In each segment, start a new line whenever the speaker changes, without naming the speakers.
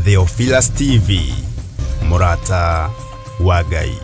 Theophilus TV, mũrata wa Ngai.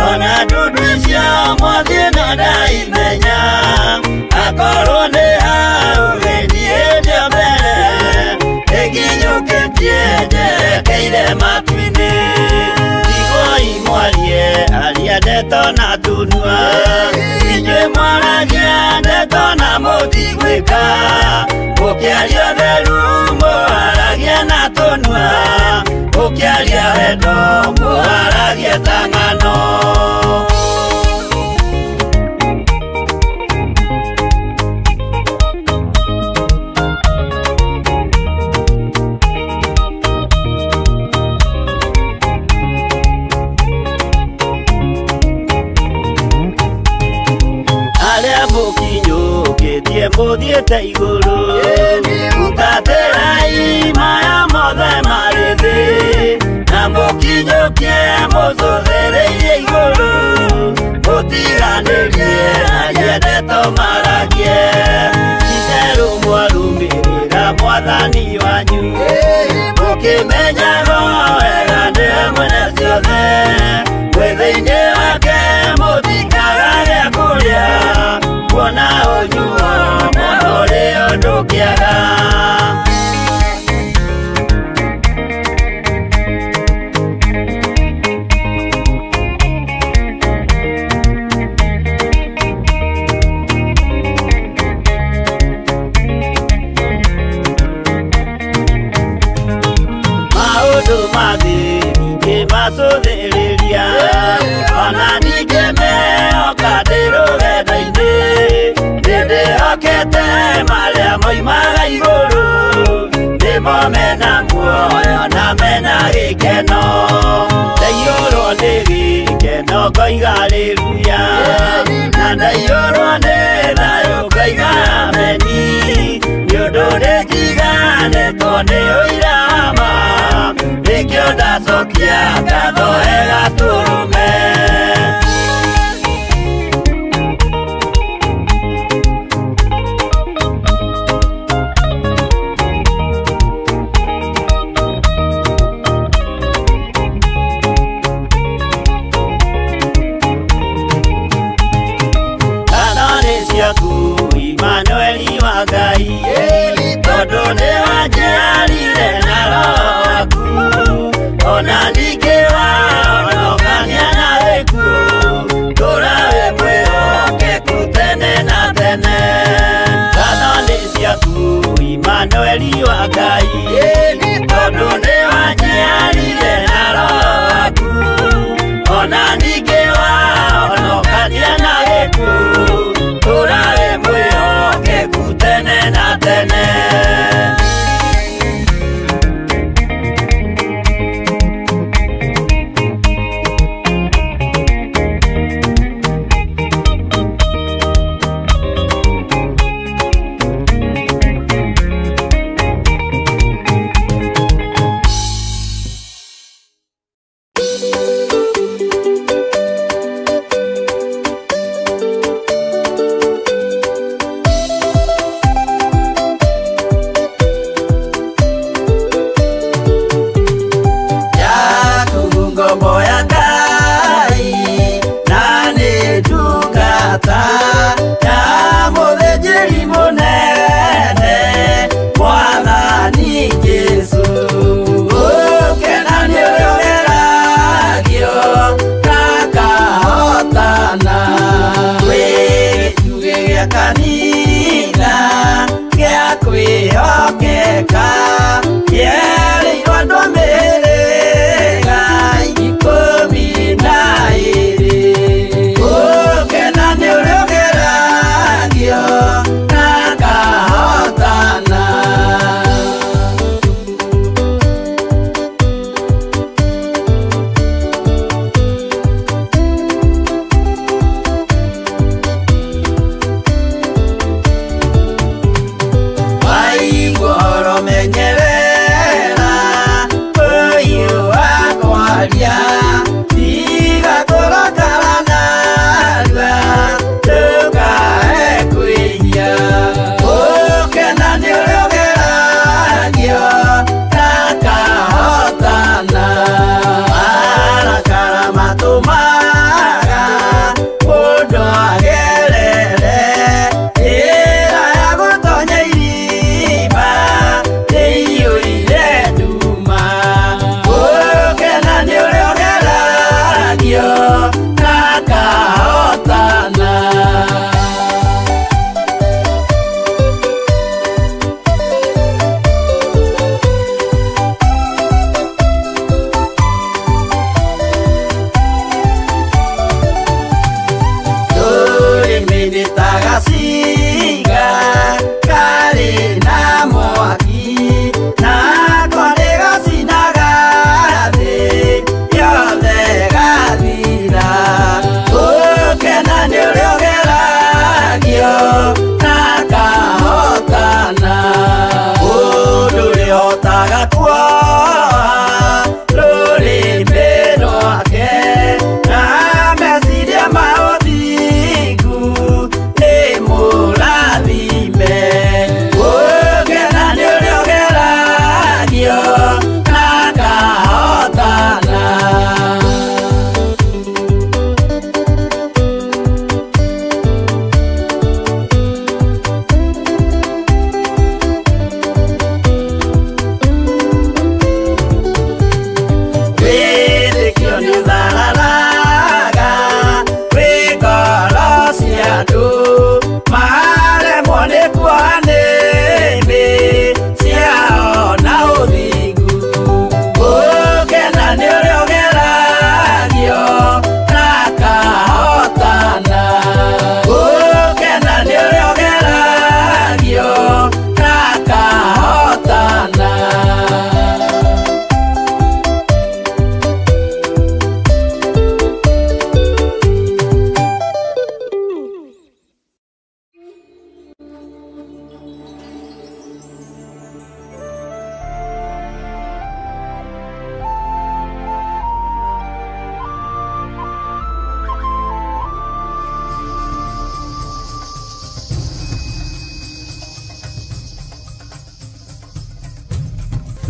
Ona dudu cia mwathie na ndaimenya akorwo nĩ hau gĩthiĩ ndĩa mbere ĩkinyũkĩtie njerekeire matu-inĩ tigoi mwarie aria ndeto na tunua inyuĩ mwaragia ndeto na mũtigwĩka mũkĩaria theru mwaragia na tũnua mũkĩaria wendo mwaragia ta ng'ano. Arĩa mũkinyũkĩtie mũthiĩte igũrũ hutatĩrai maya mothe marĩ thĩ na mũkinyũkie mũcũthĩrĩirie igũrũ mũtiganĩrie aria ndeto maragie itherũ mwarũmĩrĩra mwathani wanyu mũkĩmenyaga wega nĩwe mwene ciothe mwĩ thĩinĩ wake mũtikaga gĩa kũrĩa kuona ũnyuo mũno ũrĩ ũndũ kĩaga. Maũndũ ma thĩ ningĩmacũthĩrĩria ona ningĩ mehoka ndĩ rũgendo-inĩ nĩndĩhokete marĩa moimaga igũrũ nĩmo mena muoyo na mena gĩkeno ndaiyũrwo nĩ gĩkeno ngoiga haleluya na ndaiyũrwo nĩ thayũ ngoiga ameni nĩ ũndũ nĩnjiganĩtwo nĩ ũira wa ma nĩkĩo ndacokia ngatho wega tũrũme. Immanueli wa Ngai tondũ nĩwanjiarire na roho waku ona ningĩ wahonokania na gĩkuũ tũra wĩ mwĩhokeku tene na tene. Ngatho nĩ ciaku Immanueli wa Ngai tondũ nĩwanjiarire na roho waku ona ningĩ wahonokania na gĩkuũ tũra wĩ mwĩhokeku tene na tene.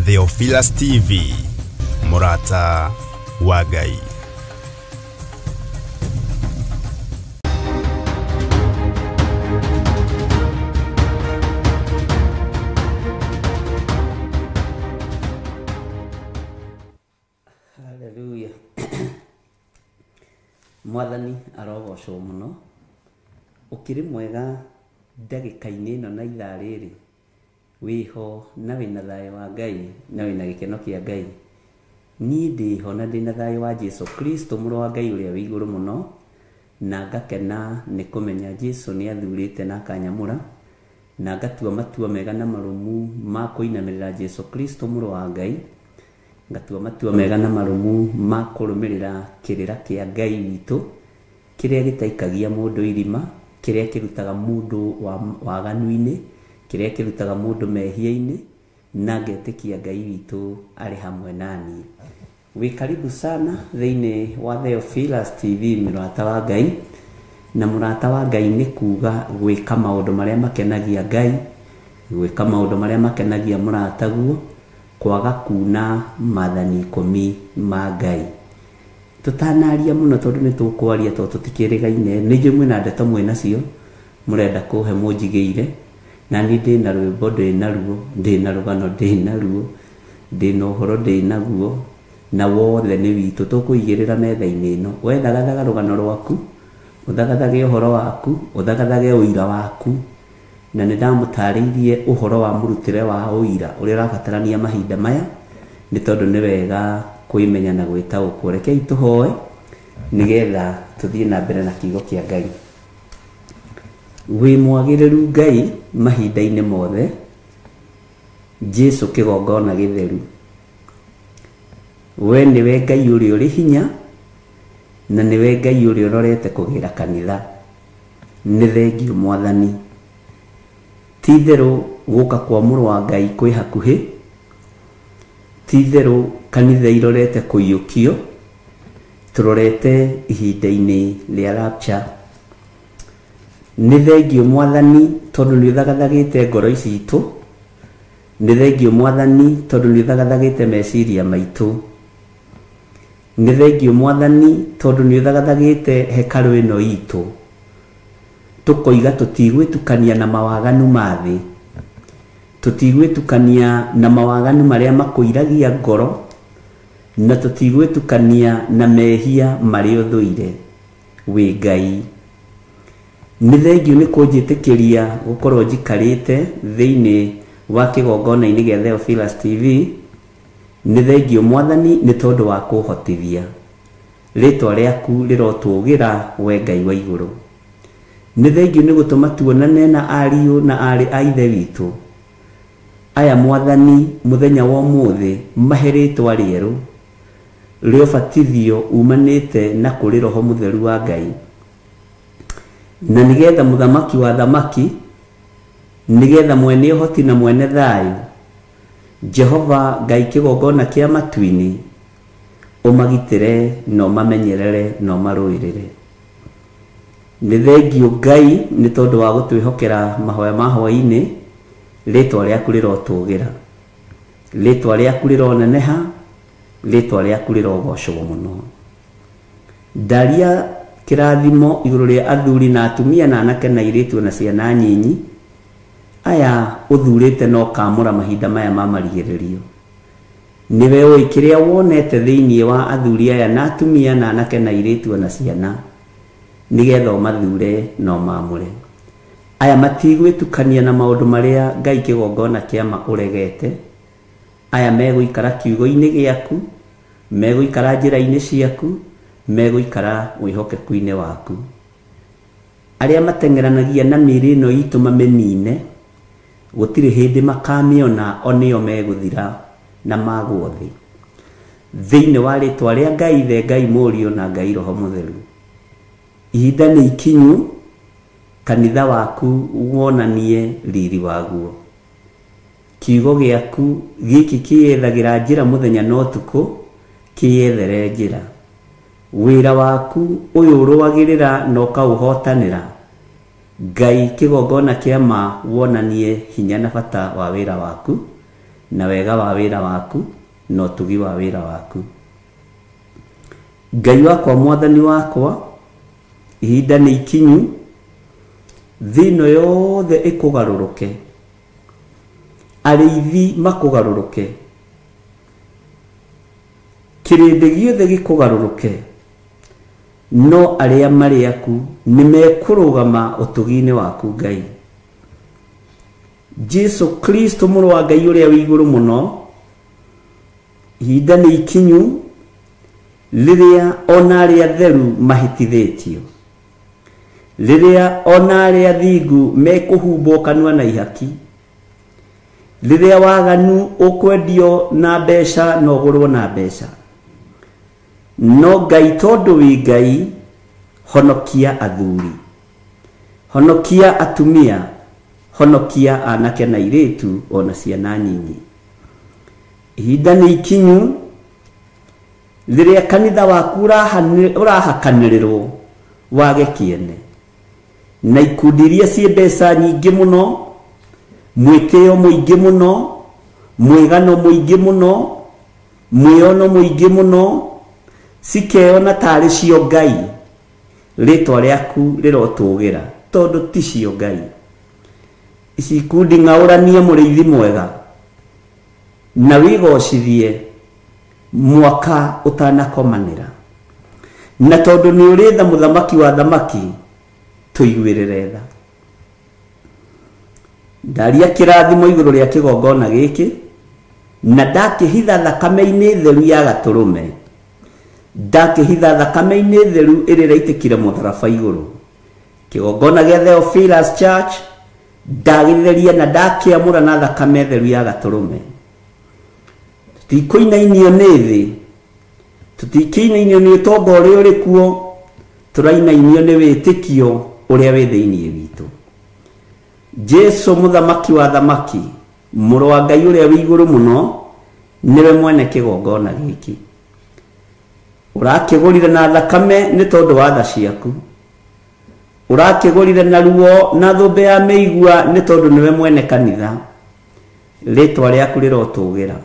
Theophilus TV, mũrata wa Ngai.
Haleluya. Mwathani arogocwo mũno. Ũkĩrĩ mwega ndagĩka-inĩ ĩno na ithaa rĩrĩ, wĩho na wĩna thayũ wa Ngai na wĩna gĩkeno kĩa Ngai. Niĩ ndĩho na ndĩna thayũ wa Jesu Kristo mũrũ wa Ngai ũrĩa wĩ igũrũ mũno, na ngakena nĩ kũmenya Jesu nĩ athurĩte na akanyamũra, na ngatua matua mega na marũmu ma kũinamĩrĩra Jesu Kristo mũrũ wa Ngai, ngatua matua mega na marũmu ma kũrũmĩrĩra kĩrĩra kĩa Ngai witũ, kĩrĩa gĩtaikagia mũndũ irima, kĩrĩa kĩrutaga mũndũ waganu-inĩ, kĩrĩa kĩrutaga mũndũ mehia-inĩ, na ngetĩkia Ngai witũ arĩ hamwe naniĩ. Wĩ karibu sana thĩinĩ wa Theophilus TV, mũrata wa Ngai. Na mũrata wa Ngai nĩ kuga gwĩka maũndũ marĩa makenagia Ngai, gwĩka maũndũ marĩa makenagia mũrataguo, kwaga kuna maathani 10 ma Ngai. Tũtanaria mũno tondũ nĩ tũkwaria tondũ tũtikĩrĩgaine, nĩ njũĩ mwĩna ndeto mwĩnacio mũrenda kũhe mũnjigĩire, na niĩ ndĩna rwĩmbo ndĩnaruo, ndĩna rũgano ndĩnaruo, ndĩna ũhoro ndĩnaguo, na wothe nĩ witũ tũkũigĩrĩra metha-inĩ ĩno. We thagathaga rũgano rwaku, ũthagathage ũhoro waku, ũthagathage ũira waku. Na nĩ ndamũtarĩirie ũhoro wa mũrutĩre wa ũira ũrĩa ũrabatarania mahinda maya, nĩ tondũ nĩ wega kwĩmenya na gwĩtaũkwo. Rekei tũhoe nĩgetha tũthiĩ na mbere na kiugo kĩa Ngai. Wĩ mwagĩrĩru Ngai mahinda-inĩ mothe, Jesu kĩgongona gĩtheru. We nĩwe Ngai ũrĩa ũrĩ hinya, na nĩwe Ngai ũrĩa ũrorete kũgĩra kanitha. Nĩ thengio Mwathani. Ti-itherũ gũka kwa mũrũ wa Ngai kwĩ hakuhĩ, ti-itherũ kanitha irorete kũiyũkio, tũrorete ihinda-inĩ rĩa rapture. Nĩ thengio Mwathani tondũ nĩ ũthagathagĩte ngoro citũ, nĩ thengio Mwathani tondũ nĩ ũthagathagĩte meciria maitũ, nĩ thengio Mwathani tondũ nĩ ũthagathagĩte hekarũ ĩno itũ, tũkoiga tũtigwĩtukania na mawaganu ma thĩ, tũtigwĩtukania na mawaganu marĩa makũiragia ngoro, na tũtigwĩtukania na mehia marĩa ũthũire. Wĩ Ngai. Nĩ thengio nĩ kũnjĩtĩkĩria gũkorwo njikarĩte thĩinĩ wa kĩgongona-inĩ gĩa Theophilus TV. Nĩ thengio Mwathani nĩ tondũ wa kũhotithia. Rĩtwa rĩaku rĩrotũgĩra we Ngai wa igũrũ. Nĩ thengio nĩ gũtũma tuonane na ariũ na aarĩ a ithe witũ. Aya Mwathani mũthenya wa ũmũthĩ mahe rĩtwa rĩerũ rĩa ũbatithio umanĩte na kũrĩ Roho Mũtheru wa Ngai, na nĩgetha mũthamaki wa thamaki, nĩgetha mwene ũhoti na mwene thayũ, Jehova Ngai kĩgongona kĩa matu-inĩ, ũmagitĩre na ũmamenyerere na ũmarũĩrĩre. Nĩ thengio Ngai nĩ tondũ wa gũtwĩhokera mahoya ma hwaĩ-inĩ. Rĩtwa rĩaku rĩrotũgĩra, rĩtwa rĩaku rĩroneneha, rĩtwa rĩaku rĩrogocwo mũno. Ndaria kĩrathimo igũrũ rĩa athuri na atumia na anake na airĩtu na ciana nyinyi, aya ũthurĩte na ũkamũra mahinda maya ma marigĩrĩrio. Nĩwe ũĩ kĩrĩa wonete thĩinĩ wa athuri aya na atumia na anake na airĩtu na ciana, nĩgetha ũmathure na ũmamũre. Aya matigwĩtukania na maũndũ marĩa Ngai kĩgongona kĩa ma ũregete. Aya megũikara kiugo-inĩ gĩaku, megũikara njĩra-inĩ ciaku, megũikara wĩhokeku-inĩ waku. Arĩa mateng'eranagia na mĩĩrĩ ĩno itũ mamĩnine, gũtirĩ hĩndĩ makamĩona, o nĩo megũthira na magwo thĩ. Thĩinĩ wa rĩtwa rĩa Ngai Ithe, Ngai Mũriũ na Ngai Roho Mũtheru, ihinda nĩ ikinyu kanitha waku wonanie riri waguo. Kiugo gĩaku gĩkĩ kĩyethagĩra njĩra mũthenya na ũtukũ, kĩyethere njĩra. Wĩra waku ũyũ ũrũagĩrĩra na ũkaũhotanĩra, Ngai kĩgongona kĩa ma wonanie hinya na bata wa wĩra waku. Na wega wa wĩra waku na ũtugi wa wĩra waku. Ngai wakwa, mwathani wakwa, ihinda nĩ ikinyu, thĩ ĩno yothe ĩkũgarũrũke, arĩithi makũgarũrũke, kĩrĩndĩ gĩothe gĩkũgarũrũke, no arĩa marĩ aku nĩ mekũrũgama ũtugi-inĩ waku Ngai. Jesu Kristo mũrũ wa Ngai ũrĩa wĩ igũrũ mũno, ihinda nĩ ikinyu rĩrĩa ona arĩa atheru mahĩtithĩtio, rĩrĩa ona arĩa athingu mekũhumbwo kanua na ihaki, rĩrĩa waganu ũkwendio na mbeca na ũgũrwo na mbeca. No Ngai tondũ wĩ Ngai, honokia athuri, honokia atumia, honokia anake na airĩtu ona ciana nyinyi. Ihinda nĩ ikinyu rĩrĩa kanitha waku ũrahakanĩrĩrwo wage kĩene, na ikundi iria ciĩ mbeca nyingĩ mũno, mwĩtĩo mũingĩ mũno, mwĩgano mũingĩ mũno, mwĩono mũingĩ mũno, cikeyona tarĩ cio Ngai. Rĩtwa rĩaku rĩrotũgĩra tondũ ti cio Ngai. Ici ikundi ng'aũranie mũrĩithi mwega na wĩgocithie mwaka ũtanakomanĩra, na tondũ nĩ ũrĩ tha mũthamaki wa thamaki, tũiguĩrĩre tha. Ndaria kĩrathimo igũrũ rĩa kĩgongona gĩkĩ, na ndakĩhitha thakame-inĩ theru ya gatũrũme, ndakĩhitha thakame-inĩ theru ĩrĩa ĩraitĩkire mũtharaba igũrũ. Kĩgongona gĩa Theophilus Church ndagĩtheria na ndakĩamũra na thakame theru ya gatũrũme. Tũtikũinainio nĩ thĩ, tũtikĩinainio nĩ ũtonga ũrĩa ũrĩ kuo, tũrainainio nĩ wĩtĩkio ũrĩa wĩ thĩinĩ witũ. Jesu mũthamaki wa thamaki, mũrũ wa Ngai ũrĩa wĩ igũrũ mũno, nĩwe mwene kĩgongona gĩkĩ. Ũrakĩgũrire na thakame nĩ tondũ wa tha ciaku, ũrakĩgũrire na ruo na thũmbĩ ya mĩigua nĩ tondũ nĩwe mwene kanitha. Rĩtwa rĩaku rĩrotũgĩra.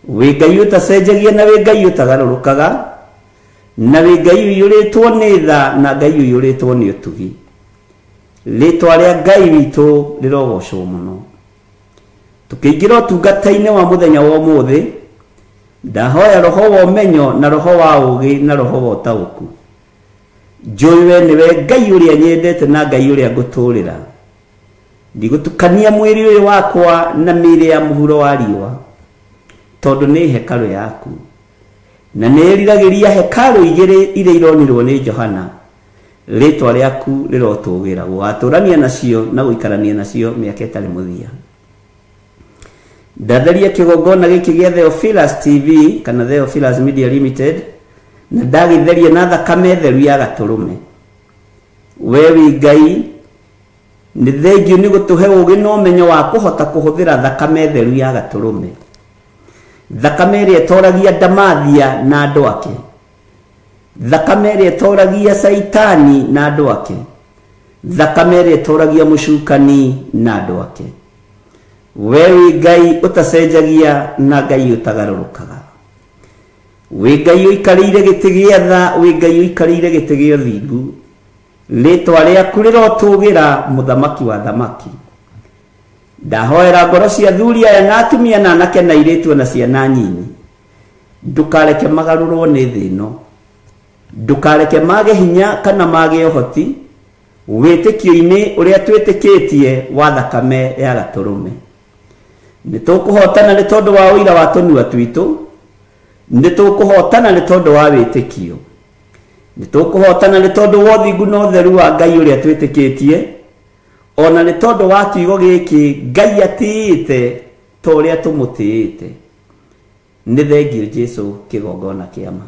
Wĩ Ngai ũtacenjagia na wĩ Ngai ũtagarũrũkaga, na wĩ Ngai ũiyũrĩtwo nĩ tha na Ngai ũiyũrĩtwo nĩ ũtugi. Rĩtwa rĩa Ngai witũ rĩrogocwo mũno. Tũkĩingĩra ũtungata-inĩ wa mũthenya wa ũmũthĩ, ndahoya roho wa ũmenyo na roho wa ũũgĩ na roho wa ũtaũku. Njũĩ we nĩwe Ngai ũrĩa nyendete na Ngai ũrĩa ngũtũũrĩra. Ndigũtukania mwĩrĩ ũyũ wakwa na mĩĩrĩ ya mũhuro wa riũa, tondũ nĩ hekarũ yaku, na nĩ ĩriragĩria hekarũ igĩrĩ iria ironirwo nĩ Johana. Rĩtwa rĩaku rĩrotũgĩra, gũgatũrania nacio na gũikarania nacio mĩaka ĩtarĩ mũthia. Ndatheria kĩgongona gĩkĩ gĩa Theophilus TV kana Theophilus Media Limited, na ndagĩtheria na thakame theru ya gatũrũme. We wĩ Ngai, nĩ thengio nĩ gũtũhe ũũgĩ na ũmenyo wa kũhota kũhũthĩra thakame theru ya gatũrũme, thakame ĩrĩa ĩtoragia ndamathia na andũ ake, thakame ĩrĩa ĩtoragia Caitani na andũ ake, thakame ĩrĩa ĩtoragia mũcukani na andũ ake. We wĩ Ngai ũtacenjagia na Ngai ũtagarũrũkaga. Wĩ Ngai ũikarĩire gĩtĩ gĩa tha, wĩ Ngai ũikarĩire gĩtĩ gĩa ũthingu. Rĩtwa rĩaku rĩrotũgĩra, mũthamaki wa thamaki. Ndahoera ngoro cia athuri aya na atumia na anake na airĩtu na ciana nyinyi, ndũkareke magarũrwo nĩ thĩ ĩno, ndũkareke mage hinya kana mage ũhoti wĩtĩkio-inĩ ũrĩa twĩtĩkĩtie wa thakame ya gatũrũme. Nĩ tũkũhotana nĩ tondũ wa ũira wa tũnua twitũ, nĩ tũkũhotana nĩ tondũ wa wĩtĩkio, nĩ tũkũhotana nĩ tondũ wa ũthingu na ũtheru wa Ngai ũrĩa twĩtĩkĩtie, ona nĩ tondũ wa kiugo gĩkĩ Ngai atĩĩte ta ũrĩa tũmũtĩĩte. Nĩ thengio Jesu kĩgongona kĩa ma.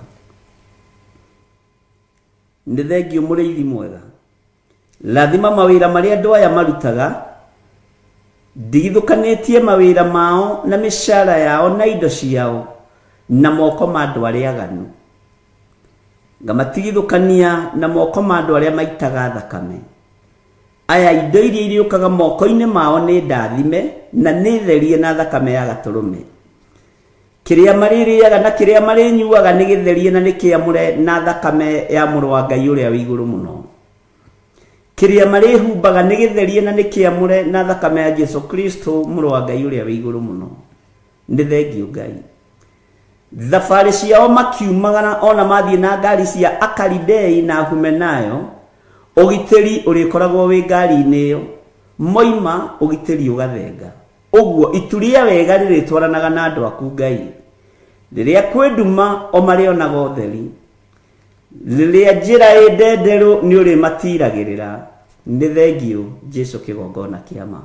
Nĩ thengio mũrĩithi mwega. Rathima mawĩra marĩa andũ aya marutaga, ndigithũkanĩtie mawĩra mao na mĩcara yao na indo ciao na moko ma andũ arĩa aganu. Ngamatigithũkania na moko ma andũ arĩa maitaga thakame. Aya indo iria iriũkaga moko-inĩ mao nĩ ndathime na nĩ therie na thakame ya gatũrũme. Kĩrĩa marĩrĩaga na kĩrĩa marĩnyuaga nĩ gĩtherie na nĩ kĩamũre na thakame ya mũrũ wa Ngai ũrĩa wĩ igũrũ mũno. Kĩrĩa marĩhumbaga nĩ gĩtherie na nĩ kĩamũre na thakame ya Jesu Kristo mũrũ wa Ngai ũrĩa wĩ igũrũ mũno. Nĩ thengiũ Ngai. Thabarĩ ciao makiumagara ona mathiĩ na ngari cia Akaridei na Humenayo, ũgitĩri ũrĩkoragwo wĩ ngari-inĩ ĩyo, moima ũgitĩri ũgathenga. Ũguo itu rĩa wega rĩrĩtwaranaga na andũ aku Ngai. Rĩrĩa kwĩ nduma o marĩonaga ũtheri. Rĩrĩa njĩra ĩ ndenderũ nĩ ũrĩmatiragĩrĩra. Nĩ thengiũ Jesu kĩgongona kĩa ma.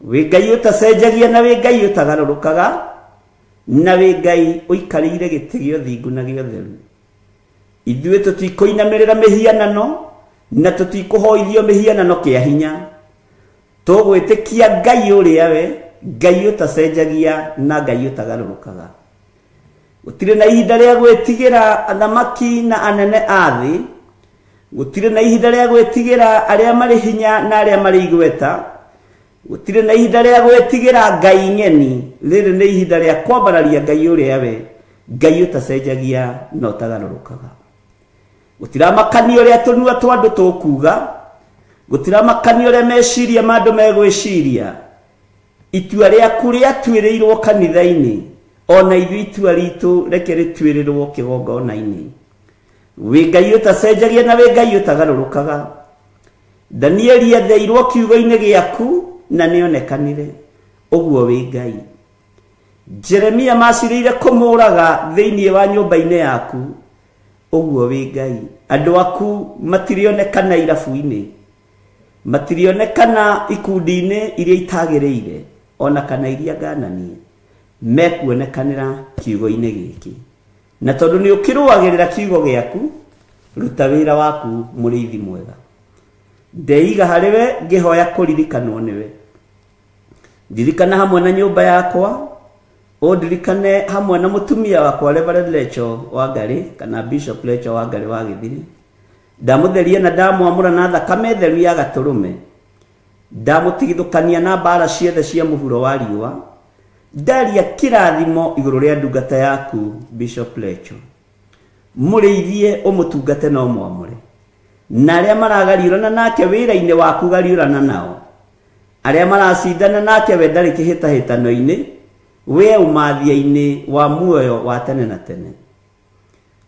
Wĩ Ngai ũtacenjagia na wĩ Ngai ũtagarũrũkaga, na wĩ Ngai ũikarĩire gĩtĩ gĩa ũthingu na gĩa ũtheru. Ithuĩ tũtikũinamĩrĩra mĩhianano na tũtikũhoithio mĩhianano kĩa hinya. Tũgwĩtĩkia Ngai ũrĩa we, Ngai ũtacenjagia na Ngai ũtagarũrũkaga. Gũtirĩ na ihinda rĩa gwĩtigĩra athamaki na anene a thĩ, gũtirĩ na ihinda rĩa gwĩtigĩra arĩa marĩ hinya na arĩa marĩ igweta, gũtirĩ na ihinda rĩa gwĩtigĩra Ngai ng'eni. Rĩrĩ nĩ ihinda rĩa kwambararia Ngai ũrĩa we, Ngai ũtacenjagia na ũtagarũrũkaga. Gũtiramakania ũrĩa tũnua twa andũ tũkuga, gũtiramakania ũrĩa meciria ma andũ megwĩciria. Itua rĩaku rĩatuĩrĩirwo kanitha-inĩ, ona ithuĩ itua ritũ reke rĩtuĩrĩrwo kĩgongona-inĩ. Wĩ Ngai ũtacenjagia na wĩ Ngai ũtagarũrũkaga. Danieli etheirwo kiugo-inĩ gĩaku na nĩonekanire, ũguo wĩ Ngai. Jeremia macirĩire kũmũraga thĩinĩ wa nyũmba-inĩ yaku, ũguo wĩ Ngai. Andũ aku matirĩonekana irabu-inĩ, matirĩonekana ikundi-inĩ iria itagĩrĩire, ona kana iria ngananie, mekuonekanĩra kiugo-inĩ gĩkĩ. Na tondũ nĩ ũkĩrũagĩrĩra kiugo gĩaku, ruta wĩra waku mũrĩithi mwega. Ndeiga harĩ we ngĩhoya kũririkanwo nĩwe. Ndirikana hamwe na nyũmba yakwa, ũndirikane hamwe na mũtumia wakwa Reverend Lecho Wangari kana Bishop Lecho Wangari wa Gĩthiri. Ndamũtheria na ndamwamũra na thakame theru ya gatũrũme. Ndamũtigithũkania na mbara ciothe cia mũhuro wa riũa. Ndaria kĩrathimo igũrũ rĩa ndungata yaku Bishop Lecho. Mũrĩithie ũmũtungate na ũmwamũre. Na arĩa maragariũrana nake wĩra-inĩ waku gariũrana nao. Arĩa maracindana nake we ndarĩ kĩhĩtahĩtano-inĩ, we ũmathia-inĩ wa muoyo wa tene na tene.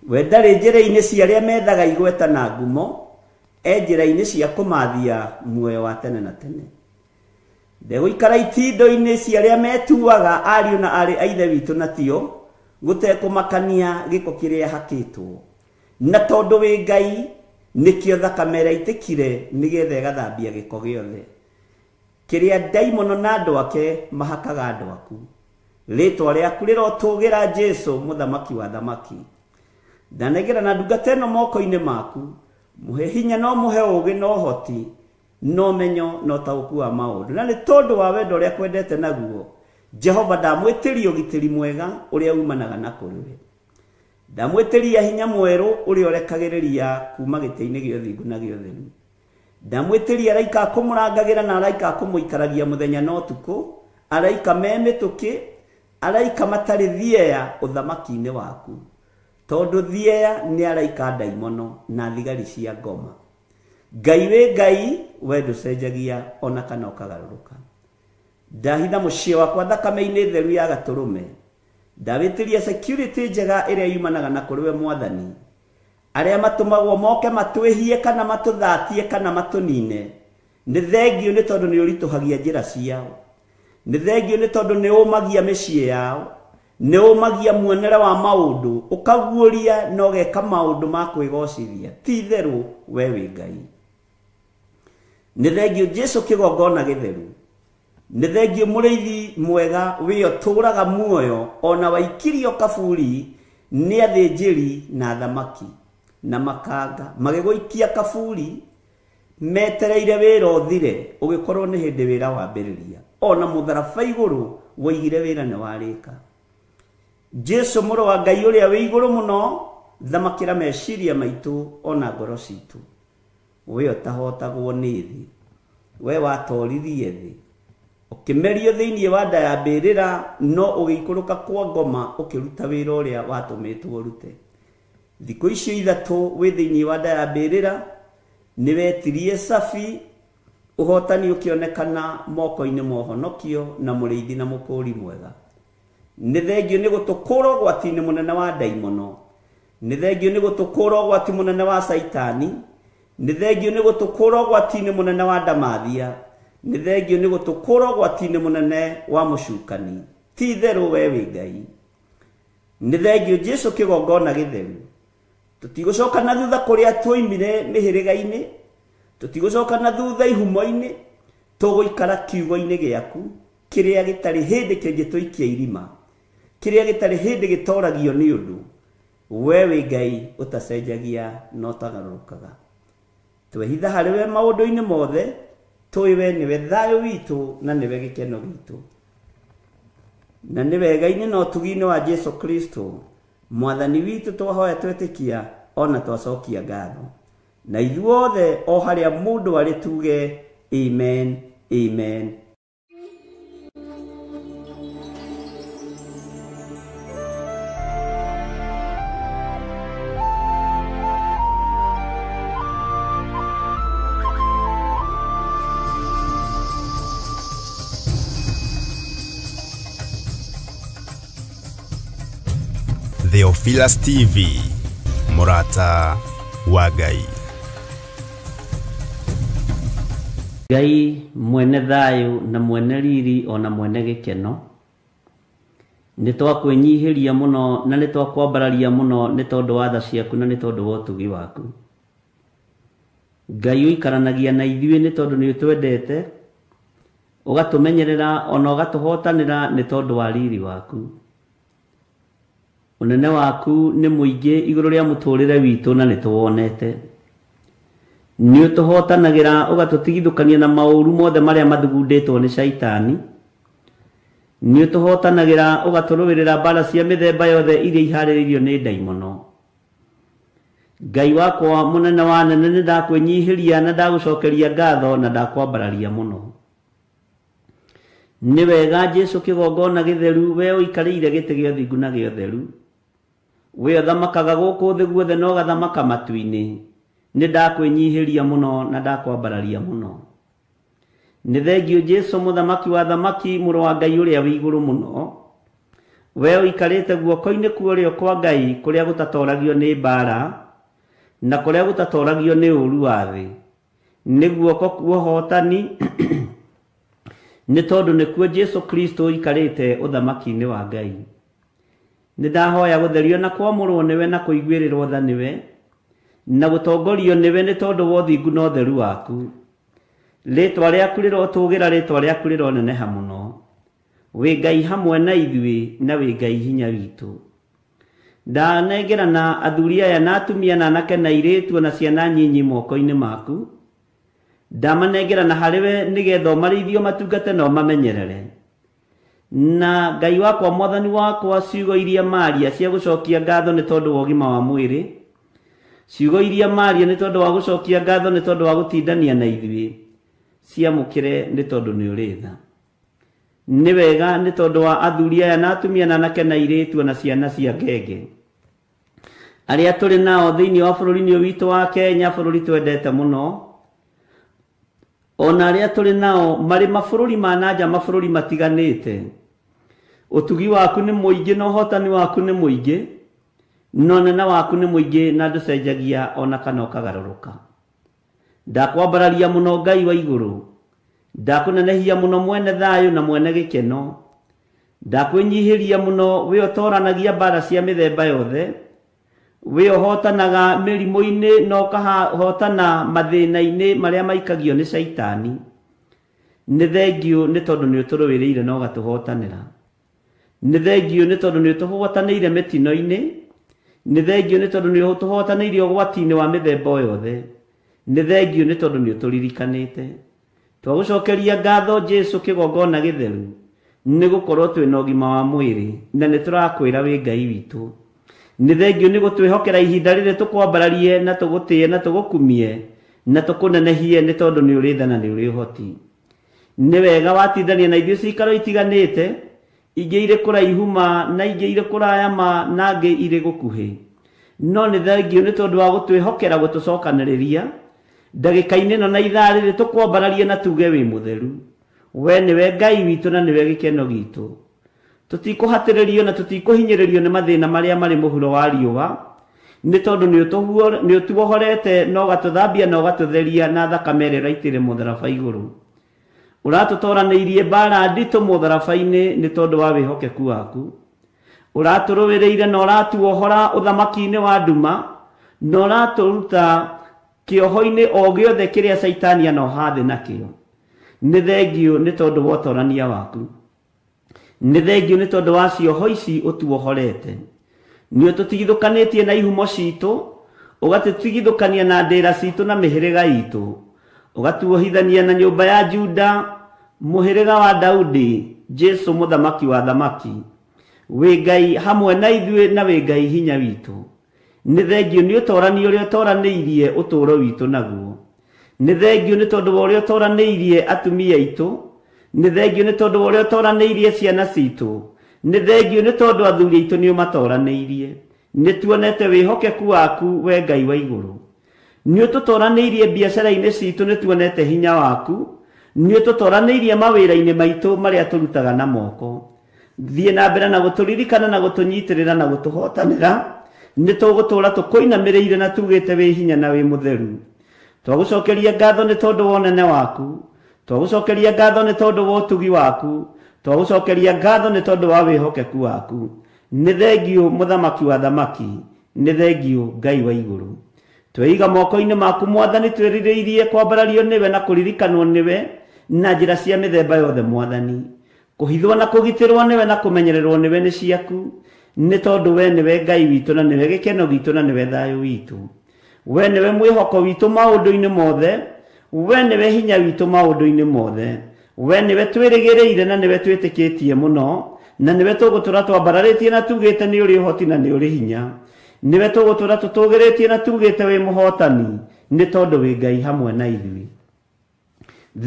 We ndarĩ njĩra-inĩ cia arĩa methaga igweta na ngumo, e njĩra-inĩ cia kũmathia muoyo wa tene na tene. Ndegũikara itindo-inĩ cia arĩa metuaga ariũ na aarĩ a Ithe witũ na tio, gũtekũmakania gĩko kĩrĩa hakĩtwo. Na tondũ wĩ Ngai, nĩkĩo thakame ĩrĩa ĩitĩkire nĩgetha ĩgathambia gĩko gĩothe kĩrĩa ndaimono na andũ ake mahakaga andũ aku. Rĩtwa rĩaku rĩrotũgĩra Jesu mũthamaki wa thamaki. Ndanengera na ndungata ĩno moko-inĩ maku, mũhe hinya no mũhe ũũgĩ na ũhoti, no menyo na ũtaũku wa maũndũ. Na nĩ tondũ wa wendo ũrĩa kwendete naguo, Jehova ndamwĩtĩria ũgitĩri mwega ũrĩa umanaga na kũrĩ we. Ndamwĩtĩria hinya mwerũ ũrĩa ũrekagĩrĩria kuma gĩtĩ-inĩ gĩa ũthingu na gĩa ũtheru. Ndamwĩtĩria araika a kũmũrangagĩra na araika a kũmũikaragia mũthenya na ũtukũ, araika me mĩtũkĩ, araika matarĩ thieya ũthamaki-inĩ waku. Tondũ thieya nĩ araika ndaimono na thigari cia ngoma. Ngai wĩ Ngai, we ndũcenjagia ona kana ũkagarũrũka. Ndahitha mũciĩ wakwa thakame-inĩ theru ya gatũrũme. Ndawĩtĩria security njega ĩrĩa yumanaga na kũrĩ we Mwathani. Arĩa matũmagwo moke matwĩhie kana matũthatie kana matũnine, nĩ thengiũ nĩ tondũ nĩ ũritũhagia njĩra ciao. Nĩ thengiũ nĩ tondũ nĩ ũmagia mĩciĩ yao, nĩ ũmagia muonere wa maũndũ, ũkaguũria na ũgeka maũndũ ma kwĩgocithia. Ti itherũ we wĩ Ngai. Nĩ thengiũ Jesu kĩgongona gĩtheru. Nĩ thengiũ mũrĩithi mwega wĩ ũtũũraga muoyo ona waikirio kaburi nĩ athĩnjĩri na athamaki na makanga magĩgũikia kaburi metereire wĩra ũthire, ũgĩkorwo nĩ hĩndĩ wĩra wambĩrĩria. Ona mũtharaba igũrũ woigire wĩra nĩ warĩka. Jesu mũrũ wa Ngai ũrĩa wĩ igũrũ mũno, thamakĩra meciria maitũ ona ngoro citũ. We ũtahotagwo nĩ thĩ, we watoririe thĩ, ũkĩmerio thĩinĩ wa nda ya mbĩrĩra, no ũgĩikũrũka kwa ngoma ũkĩruta wĩra ũrĩa watũmĩtwo ũrute. Thikũ icio ithatũ wĩ thĩinĩ wa nda ya mbĩrĩra, nĩwetirie cabi, ũhotani ũkĩonekana moko-inĩ ma ũhonokio na mũrĩithi na mũkũri mwega. Nĩ thengio nĩ gũtũkũra ũgwati-inĩ mũnene wa ndaimono, nĩ thengio nĩ gũtũkũra ũgwati mũnene wa caitani, nĩ thengio nĩ gũtũkũra ũgwati-inĩ mũnene wa ndamathia, nĩ thengio nĩ gũtũkũra ũgwati-inĩ mũnene wa mũcukani. Ti itherũ we wĩ Ngai. Nĩ thengio Jesu kĩgongona gĩtheru. Tũtigũcoka na thutha kũrĩa twoimire mĩhĩrĩga-inĩ, tũtigũcoka na thutha ihumo-inĩ, tũgũikara kiugo-inĩ gĩaku kĩrĩa gĩtarĩ hĩndĩ kĩngĩtũikia irima, kĩrĩa gĩtarĩ hĩndĩ gĩtoragio nĩ ũndũ. We wĩ Ngai ũtacenjagia na ũtagarũrũkaga. Twehitha harĩ we maũndũ-inĩ mothe, tũĩ we nĩwe thayũ witũ na nĩwe gĩkeno gitũ. Na nĩ wega-inĩ na ũtugi-inĩ wa Jesu Kristo mwathani witũ twahoya twetĩkia ona twacokia ngatho. Na ithuothe o harĩa mũndũ arĩ tuge amen, amen.
Theophilus TV, mũrata wa Ngai.
Ngai mwene thayũ na mwene riri ona mwene gĩkeno, nĩ twakwĩnyihĩria mũno na nĩ twakwambararia mũno nĩ tondũ wa tha ciaku na nĩ tondũ wa ũtugi waku. Ngai ũikaranagia na ithuĩ nĩ tondũ nĩ ũtwendete, ũgatũmenyerera ona ũgatũhotanĩra nĩ tondũ wa riri waku. Ũnene waku nĩ mũingĩ igũrũ rĩa mũtũrĩre witũ na nĩ tũwonete. Nĩ ũtũhotanagĩra ũgatũtigithũkania na maũru mothe marĩa mathugundĩtwo nĩ caitani. Nĩ ũtũhotanagĩra ũgatũrũĩrĩra mbara cia mĩthemba yothe iria iharĩrĩirio nĩ ndaimono. Ngai wakwa mũnene wa nene, nĩ ndakwĩnyihĩria na ndagũcokeria ngatho na ndakwambararia mũno. Nĩ wega Jesu kĩgongona gĩtheru, we ũikarĩire gĩtĩ gĩa ũthingu na gĩa ũtheru, we ũthamakaga gũkũ thĩ guothe na ũgathamaka matu-inĩ. Nĩ ndakwĩnyihĩria mũno na ndakwambararia mũno. Nĩ thengio Jesu mũthamaki wa thamaki, mũrũ wa Ngai ũrĩa wĩ igũrũ mũno, we ũikarĩte guoko-inĩ kwa ũrĩo kwa Ngai kũrĩa gũtatoragio nĩ mbara na kũrĩa gũtatoragio nĩ ũũru wa thĩ. Nĩ guoko kwa ũhotani nĩ tondũ nĩkuo Jesu Kristo ũikarĩte ũthamaki-inĩ wa Ngai. Nĩ ndahoya gũtherio na kwamũrwo nĩwe na kũiguĩrĩrwo tha nĩwe na gũtongorio nĩwe nĩ tondũ wa ũthingu na ũtheru waku. Rĩtwa rĩaku rĩrotũgĩra, rĩtwa rĩaku rĩroneneha mũno. Wĩ Ngai hamwe na ithuĩ na wĩ Ngai hinya witũ. Ndanengerana athuri aya na atumia na anake na airĩtu na ciana nyinyi moko-inĩ maku. Ndamanengerana harĩ we nĩgetha ũmarĩithie, ũmatungate na ũmamenyerere. Na Ngai wakwa mwathani wakwa, ciugo iria maria cia gũcokia ngatho nĩ tondũ wa ũgima wa mwĩrĩ, ciugo iria maria nĩ tondũ wa gũcokia ngatho nĩ tondũ wa gũtindania na ithuĩ, ciamũkĩre nĩ tondũ nĩ ũrĩ tha. Nĩ wega nĩ tondũ wa athuri aya na atumia na anake na airĩtu na ciana cia ngenge arĩa tũrĩ nao thĩinĩ wa bũrũri-inĩ ũyũ witũ wa Kenya, bũrũri twendete mũno, ona arĩa tũrĩ nao marĩ mabũrũri ma nanja, mabũrũri matiganĩte. Ũtugi waku nĩ mũingĩ na ũhotani waku nĩ mũingĩ na ũnene waku nĩ mũingĩ na ndũcenjagia ona kana ũkagarũrũka. Ndakwambararia mũno Ngai wa igũrũ, ndakũnenehia mũno mwene thayũ na mwene gĩkeno, ndakwĩnyihĩria mũno we ũtoranagia mbara cia mĩthemba yothe, we ũhotanaga mĩrimũ-inĩ na ũkahotana mathĩna-inĩ marĩa maikagio nĩ caitani. Nĩ thengio nĩ tondũ nĩ ũtũrũĩrĩire na ũgatũhotanĩra. Nĩ thengio nĩ tondũ nĩ ũtũhotanĩire mĩtino-inĩ. Nĩ thengio nĩ tondũ nĩ ũtũhotanĩire ũgwati-inĩ wa mĩthemba o yothe. Nĩ thengio nĩ tondũ nĩ ũtũririkanĩte. Twagũcokeria ngatho Jesu kĩgongona gĩtheru, nĩ gũkorwo twĩna ũgima wa mwĩrĩ na nĩ tũrakwĩra wĩ Ngai witũ. Nĩ thengio nĩ gũtwĩhokera ihinda rĩrĩ tũkwambararie na tũgũtĩe na tũgũkumie Na tũkũnenehie nĩ tondũ nĩ ũrĩ tha na nĩ ũrĩ ũhoti. Nĩ wega watindania na ithuĩ cikaro itiganĩte, ingĩ irĩ kũraihu ma na ingĩ irĩ kũraya ma na ingĩ irĩ gũkuhĩ. No nĩ thengiũ nĩ tondũ wa gũtwĩhokera gũtũcokanĩrĩria ndagĩka-inĩ ĩno na ithaa rĩrĩ tũkwambararie na tuge wĩ mũtheru. We nĩwe Ngai witũ na nĩwe gĩkeno gitũ. Tũtikũhatĩrĩrio na tũtikũhinyĩrĩrio nĩ mathĩna marĩa marĩ mũhuro wa riũa, nĩ tondũ nĩ ũtuohorete na ũgatũthambia na ũgatũtheria na thakame ĩrĩa ũraitĩire mũtharaba igũrũ. Ũratũtoranĩirie mbara nditũ mũtharaba-inĩ nĩ tondũ wa wĩhokeku waku. Ũratũrũĩrĩire na ũratuohora ũthamaki-inĩ wa nduma na ũratũruta kĩoho-inĩ o gĩothe kĩrĩa Caitani anoha thĩ nakĩo. Nĩ thengiũ nĩ tondũ wa ũtorania waku. Nĩ thengiũ nĩ tondũ wa cioho ici ũtuohorete. Nĩ ũtũtigithũkanĩtie na ihumo citũ, ũgatũtigithũkania na ndĩra citũ na mĩhĩrĩga itũ, ũgatuohithania na nyũmba ya Juda, mũhĩrĩga wa Daudi, Jesu mũthamaki wa thamaki. Wĩ Ngai hamwe na ithuĩ na wĩ Ngai hinya witũ. Nĩ thengiũ nĩ ũtorani ũrĩa ũtoranĩirie ũtũũro witũ naguo. Nĩ thengiũ nĩ tondũ wa ũrĩa ũtoranĩirie atumia aitũ. Nĩ thengiũ nĩ tondũ wa ũrĩa ũtoranĩirie ciana citũ. Nĩ thengiũ nĩ tondũ athuri aitũ nĩ ũmatoranĩirie. Nĩ tuonete wĩhokeku waku we Ngai wa igũrũ. Nĩ ũtũtoranĩirie biacara-inĩ citũ, nĩ tuonete hinya waku. Nĩ ũtũtoranĩirie mawĩra-inĩ maitũ marĩa tũrutaga na moko. Thiĩ na mbere na gũtũririkana na gũtũnyitĩrĩra na gũtũhotanĩra. Nĩ tũgũtũũra tũkũinamĩrĩire na tugĩte wĩ hinya na wĩ mũtheru. Twagũcokeria ngatho nĩ tondũ wa ũnene waku. Twagũcokeria ngatho nĩ tondũ wa ũtugi waku. Twagũcokeria ngatho nĩ tondũ wa wĩhokeku waku. Nĩ thengiũ mũthamaki wa thamaki, nĩ thengiũ Ngai wa igũrũ. Tweiga moko-inĩ maku Mwathani, twĩrirĩirie kwambarario nĩwe na kũririkanwo nĩwe na njĩra cia mĩthemba yothe Mwathani. Kũhithwo na kũgitĩrwo nĩwe na kũmenyererwo nĩwe nĩ ciaku, nĩ tondũ we nĩwe Ngai witũ na nĩwe gĩkeno gitũ na nĩwe thayũ witũ. We nĩwe mwĩhoko witũ maũndũ-inĩ mothe, we nĩwe hinya witũ maũndũ-inĩ mothe. We nĩwe twĩrĩgĩrĩire na nĩwe twĩtĩkĩtie mũno, na nĩwe tũgũtũra twambararĩtie na tugĩte nĩ ũrĩ ũhoti na nĩ ũrĩ hinya. Nĩwe tũgũtũra tũtũgĩrĩtie na tugĩte wĩ mũhotani, nĩ tondũ wĩ Ngai hamwe na ithuĩ.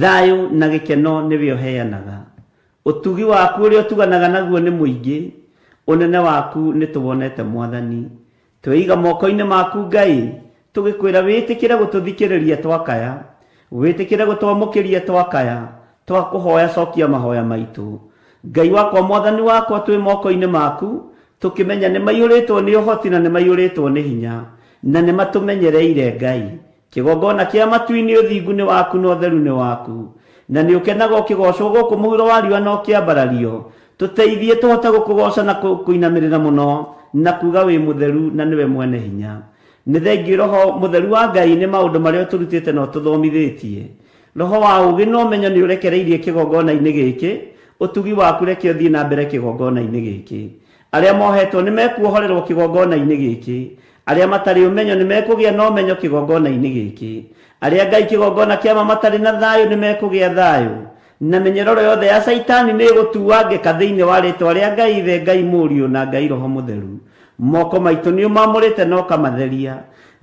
Thayũ na gĩkeno nĩwe ũheanaga. Ũtugi waku ũrĩa ũtuganaga naguo nĩ mũingĩ, ũnene waku nĩ tũwonete Mwathani. Tweiga moko-inĩ maku Ngai, tũgĩkwĩra wĩtĩkĩre gũtũthikĩrĩria twakaya, wĩtĩkĩre gũtwamũkĩria twakaya, twakũhoya cokia mahoya maitũ. Ngai wakwa Mwathani wakwa, twĩ moko-inĩ maku, tũkĩmenya nĩ maiyũrĩtwo nĩ ũhoti na nĩ maiyũrĩtwo nĩ hinya, na nĩ matũmenyereire Ngai. Kĩgongona kĩa matu-inĩ ũthingu nĩ waku na ũtheru nĩ waku, na nĩ ũkenaga ũkĩgocwo gũkũ mũhuro wa riũa na ũkĩambarario. Tũteithie tũhote gũkũgoca na kũinamĩrĩra mũno na kuga wĩ mũtheru na nĩwe mwene hinya. Nĩ thengiũ Roho mũtheru wa Ngai nĩ maũndũ marĩa ũtũrutĩte na ũtũthomithĩtie. Roho wa ũũgĩ na ũmenyo nĩ ũrekereirie kĩgongona-inĩ gĩkĩ, ũtugi waku reke ũthiĩ na mbere kĩgongona-inĩ gĩkĩ. Arĩa mohetwo nĩ mekuohorerwo kĩgongona-inĩ gĩkĩ. Arĩa matarĩ ũmenyo nĩ mekũgĩa na ũmenyo kĩgongona-inĩ gĩkĩ. Arĩa Ngai kĩgongona kĩa ma matarĩ na thayũ nĩ mekũgĩa thayũ. Na mĩnyororo yothe ya Caitani nĩ ĩgũtuangĩka thĩinĩ wa rĩtwa rĩa Ngai Ithe, Ngai Mũriũ na Ngai Roho Mũtheru. Moko maitũ nĩ ũmamũrĩte na ũkamatheria.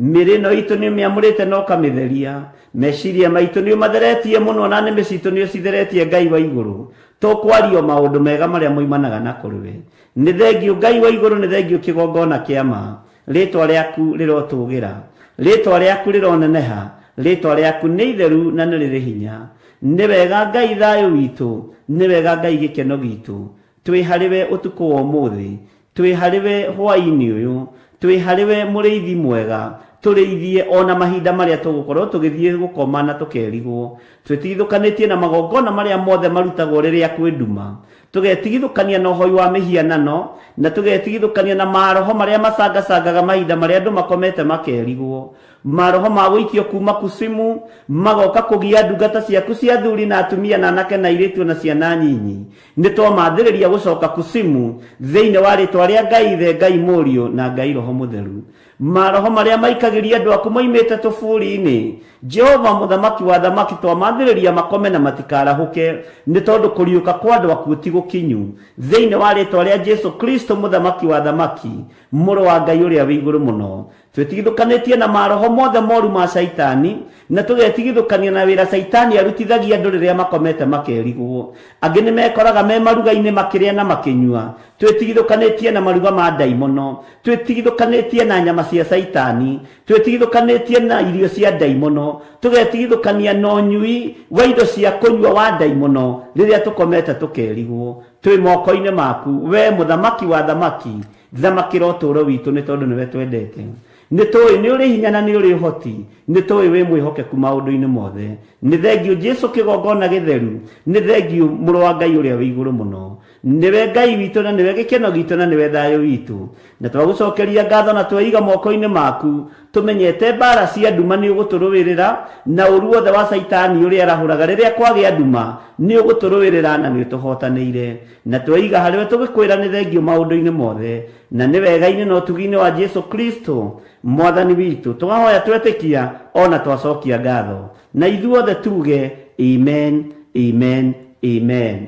Mĩĩrĩ ĩno itũ nĩ ũmĩamũrĩte na ũkamĩtheria. Meciria maitũ nĩ ũmatheretie mũno na nĩmĩ citũ nĩ ũcitheretie Ngai wa igũrũ. Tũkwario maũndũ mega marĩa moimanaga na kũrĩ we. Nĩ thengiũ Ngai wa igũrũ, nĩ thengiũ kĩgongona kĩa ma. Rĩtwa rĩaku rĩrotũgĩra, rĩtwa rĩaku rĩroneneha, rĩtwa rĩaku nĩ itheru na nĩ rĩrĩ hinya. Nĩ wega Ngai thayũ witũ, nĩ wega Ngai gĩkeno gitũ. Twĩ harĩ we ũtukũ wa ũmũthĩ, twĩ harĩ we hwaĩ-inĩ ũyũ, twĩ harĩ we mũrĩithi mwega. Tũrĩithie ona mahinda marĩa tũgũkorwo tũgĩthiĩ gũkoma na tũkerigwo. Twĩtigithũkanĩtie na magongona marĩa mothe marutagwo rĩrĩa kwĩ nduma. Tũgetigithũkania na ũhoi wa mĩhianano, na tũgetigithũkania na maroho marĩa macangacangaga mahinda marĩa andũ makomete makerigwo. Maroho ma gũikio kuma kucimu magoka kũgia ndungata ciaku cia athuri na atumia na anake na airĩtu na ciana nyinyi. Nĩ twamathĩrĩria gũcoka kucimu thĩinĩ wa rĩtwa rĩa Ngai Ithe, Ngai Mũriũ na Ngai Roho Mũtheru. Maroho marĩa maikagĩria andũ aku moimĩte tũburi-inĩ, Jehova mũthamaki wa thamaki, twamathĩrĩria makome na matikarahũke, nĩ tondũ kũriũka kwa andũ akuũ ti gũkinyu. Thĩinĩ wa rĩtwa rĩa Jesu Kristo mũthamaki wa thamaki, mũrũ wa Ngai ũrĩa wĩ igũrũ mũno. Twĩtigithũkanĩtie na maroho mothe moru ma Caitani, na tũgetigithũkania na wĩra Caitani arutithagia andũ rĩrĩa makomete makerigwo. Angĩ nĩ mekoraga me maruga-inĩ makĩrĩa na makĩnyua. Twĩtigithũkanĩtie na maruga ma ndaimono, twĩtigithũkanĩtie na nyama cia Caitani, twĩtigithũkanĩtie na irio cia ndaimono, tũgetigithũkania na ũnyui wa indo cia kũnyua wa ndaimono rĩrĩa tũkomete tũkerigwo. Twĩ moko-inĩ maku, we mũthamaki wa thamaki, thamakĩra ũtũũro witũ nĩ tondũ nĩwe twendete. Nĩ tũĩ nĩ ũrĩ hinya na nĩ ũrĩ ũhoti, nĩ tũĩ wĩ mwĩhokeku maũndũ-inĩ mothe. Nĩ thengiũ Jesũ kĩgongona gĩtheru, nĩ thengiũ mũrũ wa Ngai ũrĩa wĩ igũrũ mũno. Nĩwe Ngai witũ na nĩwe gĩkeno gitũ na nĩwe thayũ witũ. Na twagũcokeria ngatho na tweiga moko-inĩ maku, tũmenyete mbara cia nduma nĩ ũgũtũrũĩrĩra, na ũru wothe wa Caitani ũrĩa arahũraga rĩrĩa kwagĩa nduma nĩ ũgũtũrũĩrĩra na nĩ ũtũhotanĩire. Na tweiga harĩwe tũgĩkwĩra nĩ thengiũ maũndũ-inĩ mothe, na nĩ wega-inĩ na ũtugi-inĩ wa Jesũ Kristo mwathani witũ. Twahoya twetĩkia ona twacokia ngatho, na ithuothe tuge amen, amen, amen.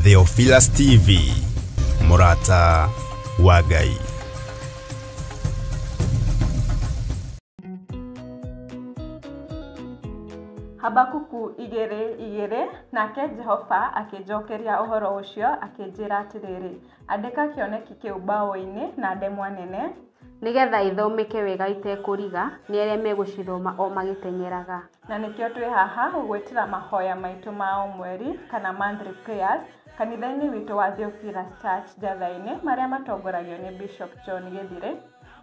Theophilus TV, Murata wa Ngai.
Habakuku 2:2. Nake Jehova akĩnjokeria ũhoro ũcio akĩnjĩra atĩrĩrĩ, andĩka kĩoneki kĩu mbaũ-inĩ na ndemwa nene,
nĩgetha ithomeke wega itekũriga nĩ arĩa megũcithoma o magĩteng'eraga.
Na nĩkĩo twĩ haha gũgwĩtĩra mahoya maitũ ma o mweri kana monthly prayers kanitha-inĩ witũ wa Theophilus Church Njatha-inĩ, marĩa matongoragio nĩ Bishop John Gĩthire.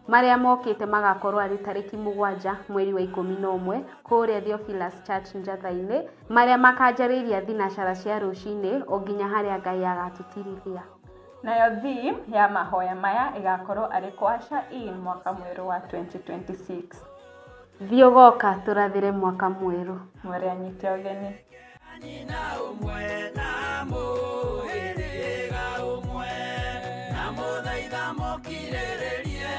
Marĩa mokĩte magakorwo arĩ tarĩki 7 mweri wa 11 kũrĩa Theophilus Church Njatha-inĩ, marĩa makanjarĩria thinacara cia rũcinĩ o nginya harĩa Ngai agatũtirithia.
Nayo theme ya mahoya maya ĩgakorwo arĩ Kwasha in mwaka mwerũ wa 2026.
Thiĩ ũgoka tũrathĩre mwaka mwerũ.
Mwere anyite ũgeni.
Nyina ũmwe na mũhĩrĩga ũmwe, na mũthaitha mũkirĩrĩrie.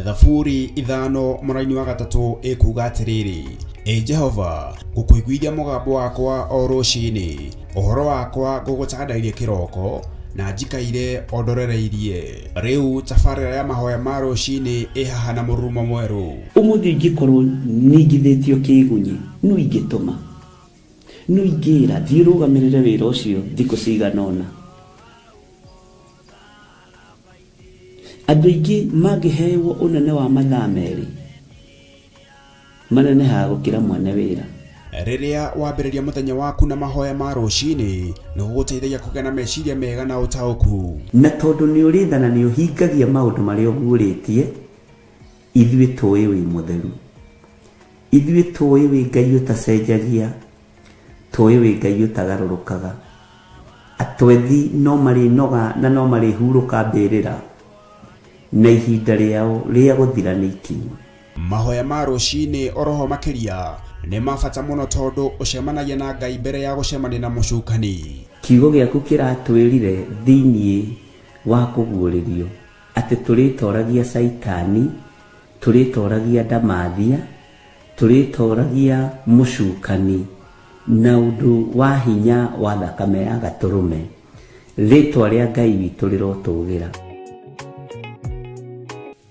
Thaburi 5 mũraini wa 3 ĩkuga atĩrĩrĩ, Ĩ Jehova, ngũkũiguithia mũgambo wakwa o rũcinĩ, ũhoro wakwa ngũgũtandairie kĩroko, na njikaire o ndorereirie. Rĩu tabarĩra ya mahoya ma rũcinĩ ĩ haha na mũrurumo mwerũ.
Ũmũthĩ ingĩkorwo ningithĩtio kĩgunyi, no ingĩtũma, no ingĩra thiĩ ũrũgamĩrĩre wĩra ũcio thikũ cigana ũna. Andũ aingĩ mangĩhewo ũnene wa mathaa 2 manenehaga gũkĩra mwene wĩra.
Rĩrĩa wambĩrĩria mũthenya waku na mahoya ma rũcinĩ, nĩ gũgũteithagia kũgĩa na meciria mega na ũtaũku.
Na tondũ nĩ ũrĩ tha na nĩ ũhingagia maũndũ marĩa ũguũrĩtie, ithuĩ tũĩ wĩ mũtheru, ithuĩ tũĩ wĩ Ngai ũtacenjagia, tũĩ wĩ Ngai ũtagarũrũkaga. Atwethi no marĩnoga na no marĩhurũka mbĩrĩra, na ihinda rĩao rĩa gũthira nĩ ikinyu.
Mahoya ma rũcinĩ oroho makĩria nĩ ma bata mũno tondũ ũcemanagia na Ngai mbere ya gũcemania na mũcukani.
Kiugo gĩaku kĩratwĩrire thĩiniĩ wa kũguũrĩrio atĩ tũrĩtoragia Caitani, tũrĩtoragia ndamathia, tũrĩtoragia mũcukani na ũndũ wa hinya wa thakame ya gatũrũme. Rĩtwa rĩa Ngai witũ rĩrotũgĩra.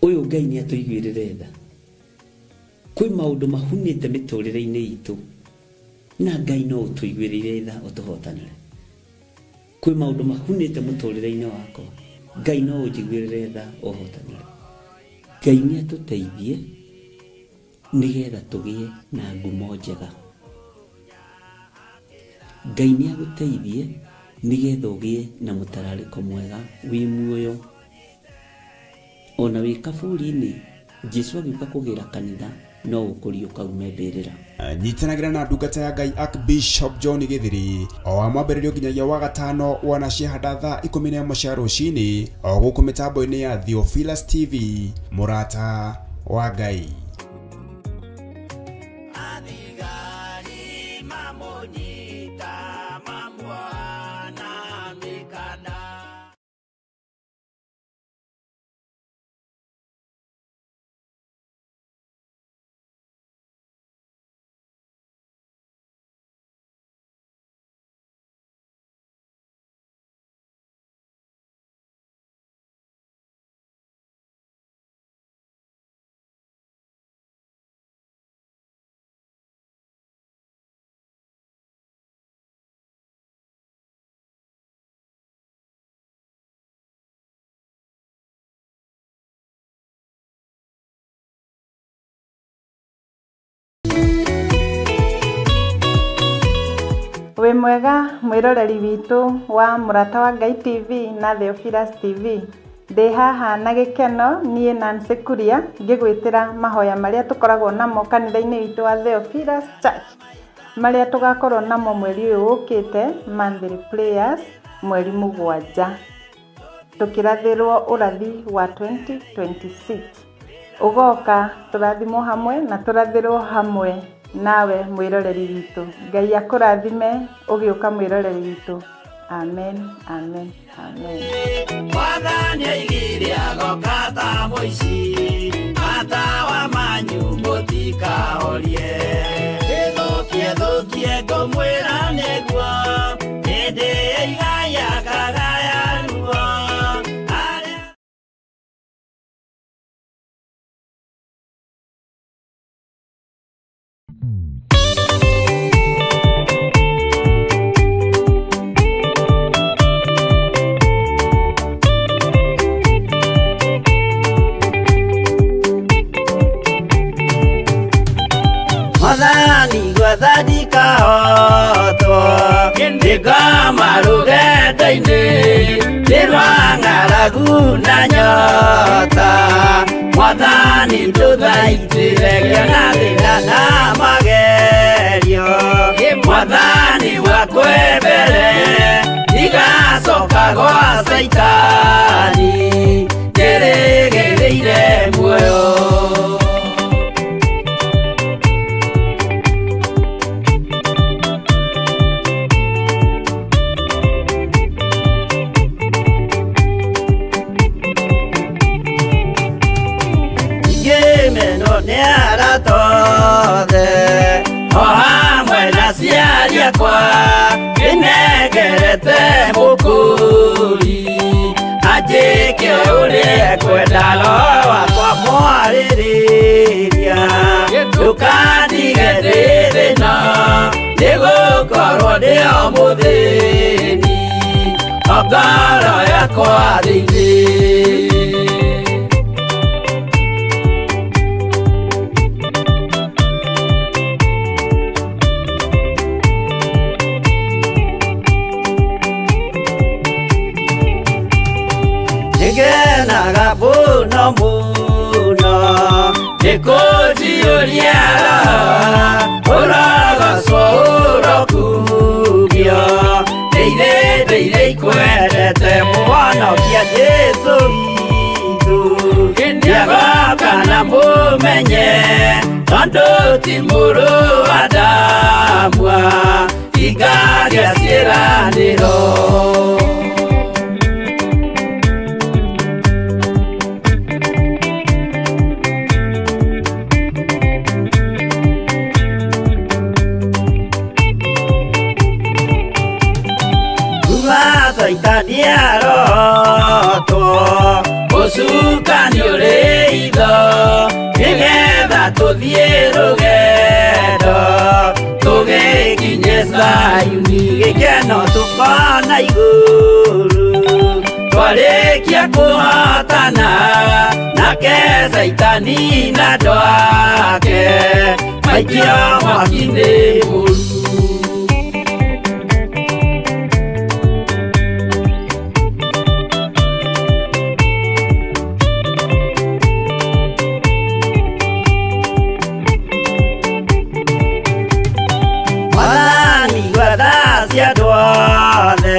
Ũyũ Ngai nĩ atũiguĩrĩre tha. Kwĩ maũndũ mahunĩte mĩtũrĩre-inĩ itũ, na Ngai no ũtũiguĩrĩire tha ũtũhotanĩre. Kwĩ maũndũ mahunĩte mũtũrĩre-inĩ wakwa, Ngai no ũnjiguĩrĩre tha ũhotanĩre. Ngai nĩ atũteithie nĩgetha tũgĩe na ngumo njega. Ngai nĩ agũteithie nĩgetha ũgĩe na mũtararĩko mwega wĩ muoyo. Ona wĩ kaburi-inĩ, Jesũ agĩũka kũgĩra kanitha no ũkũriũka ume mbĩrĩra.
Nyitanagĩra na ndungata ya Ngai Archbishop John Gĩthiri o wa mwambĩrĩrio nginyagia wa gatano wana ciahanda thaa 11 cia rũcinĩ o gũkũ mĩtambo-inĩ ya Theophilus TV, Mũrata wa Ngai.
Wĩ mwega mwĩroreri witũ wa Mũrata wa Ngai TV na Theophilus TV. Ndĩ haha na gĩkeno niĩ Nancy Kuria ngĩgwĩtĩra mahoya marĩa tũkoragwo namo kanitha-inĩ witũ wa Theophilus Church, marĩa tũgakorwo namo mweri ũyũ ũkĩte, monthly prayers, mweri 7, tũkĩrathĩrwo ũrathi wa 2026. Ũgoka tũrathimwo hamwe na tũrathĩrwo hamwe nawe mwĩroreri witũ. Ngai akũrathime ũgĩũka mwĩroreri witũ. Amen, amen, amen.
Mwathani aigire agoka ta mũici, matawa manyu mũtikahorie. Ĩthũkie thũkie ngũmwĩra nĩguo, hĩndĩ ĩigaya kagaya ruo. Arĩa Mwathani gwatha ndikahotwo, ndĩngoma rũgendo-inĩ, nĩ rwa ng'aragu na nyota. Mwathani ndũthaitĩre ngĩona thĩna na magerio. Mwathani wakwe mbere, ndigacoka gwa Caitani, ndĩrĩgĩrĩire muoyo. Ngĩmenwo nĩ arata othe, o hamwe na aciari akwa, ndĩnengerete mũkũri, anjĩke ũrĩa ekwenda, roho wakwa mwarĩrĩria. Ndũkandige ndĩ thĩna, nĩgũkorwo ndĩ o mũthĩni, o ngoro yakwa thĩinĩ. Nĩngenaga mũno mũno nĩkũnjiyũria roho, ũrogocwo ũrokumio. Ndĩire ndĩire ikwendete mũhonokia Jesũ witũ. Nĩagoka na mũmenye, tondũ ti mũrũ wa Adamu, ingagĩa ciĩranĩro. Kuma Caitani arotwo, ũcukani ũrĩ itho, nĩgetha tũthiĩ rũgendo, tũgĩkinye Zayuni, gĩkeno tũkona igũrũ. Twarĩkia kũhotana, nake Caitani na andũ ake, maikio mwaki-inĩ mũru. Mwathani gwatha cia andũ othe,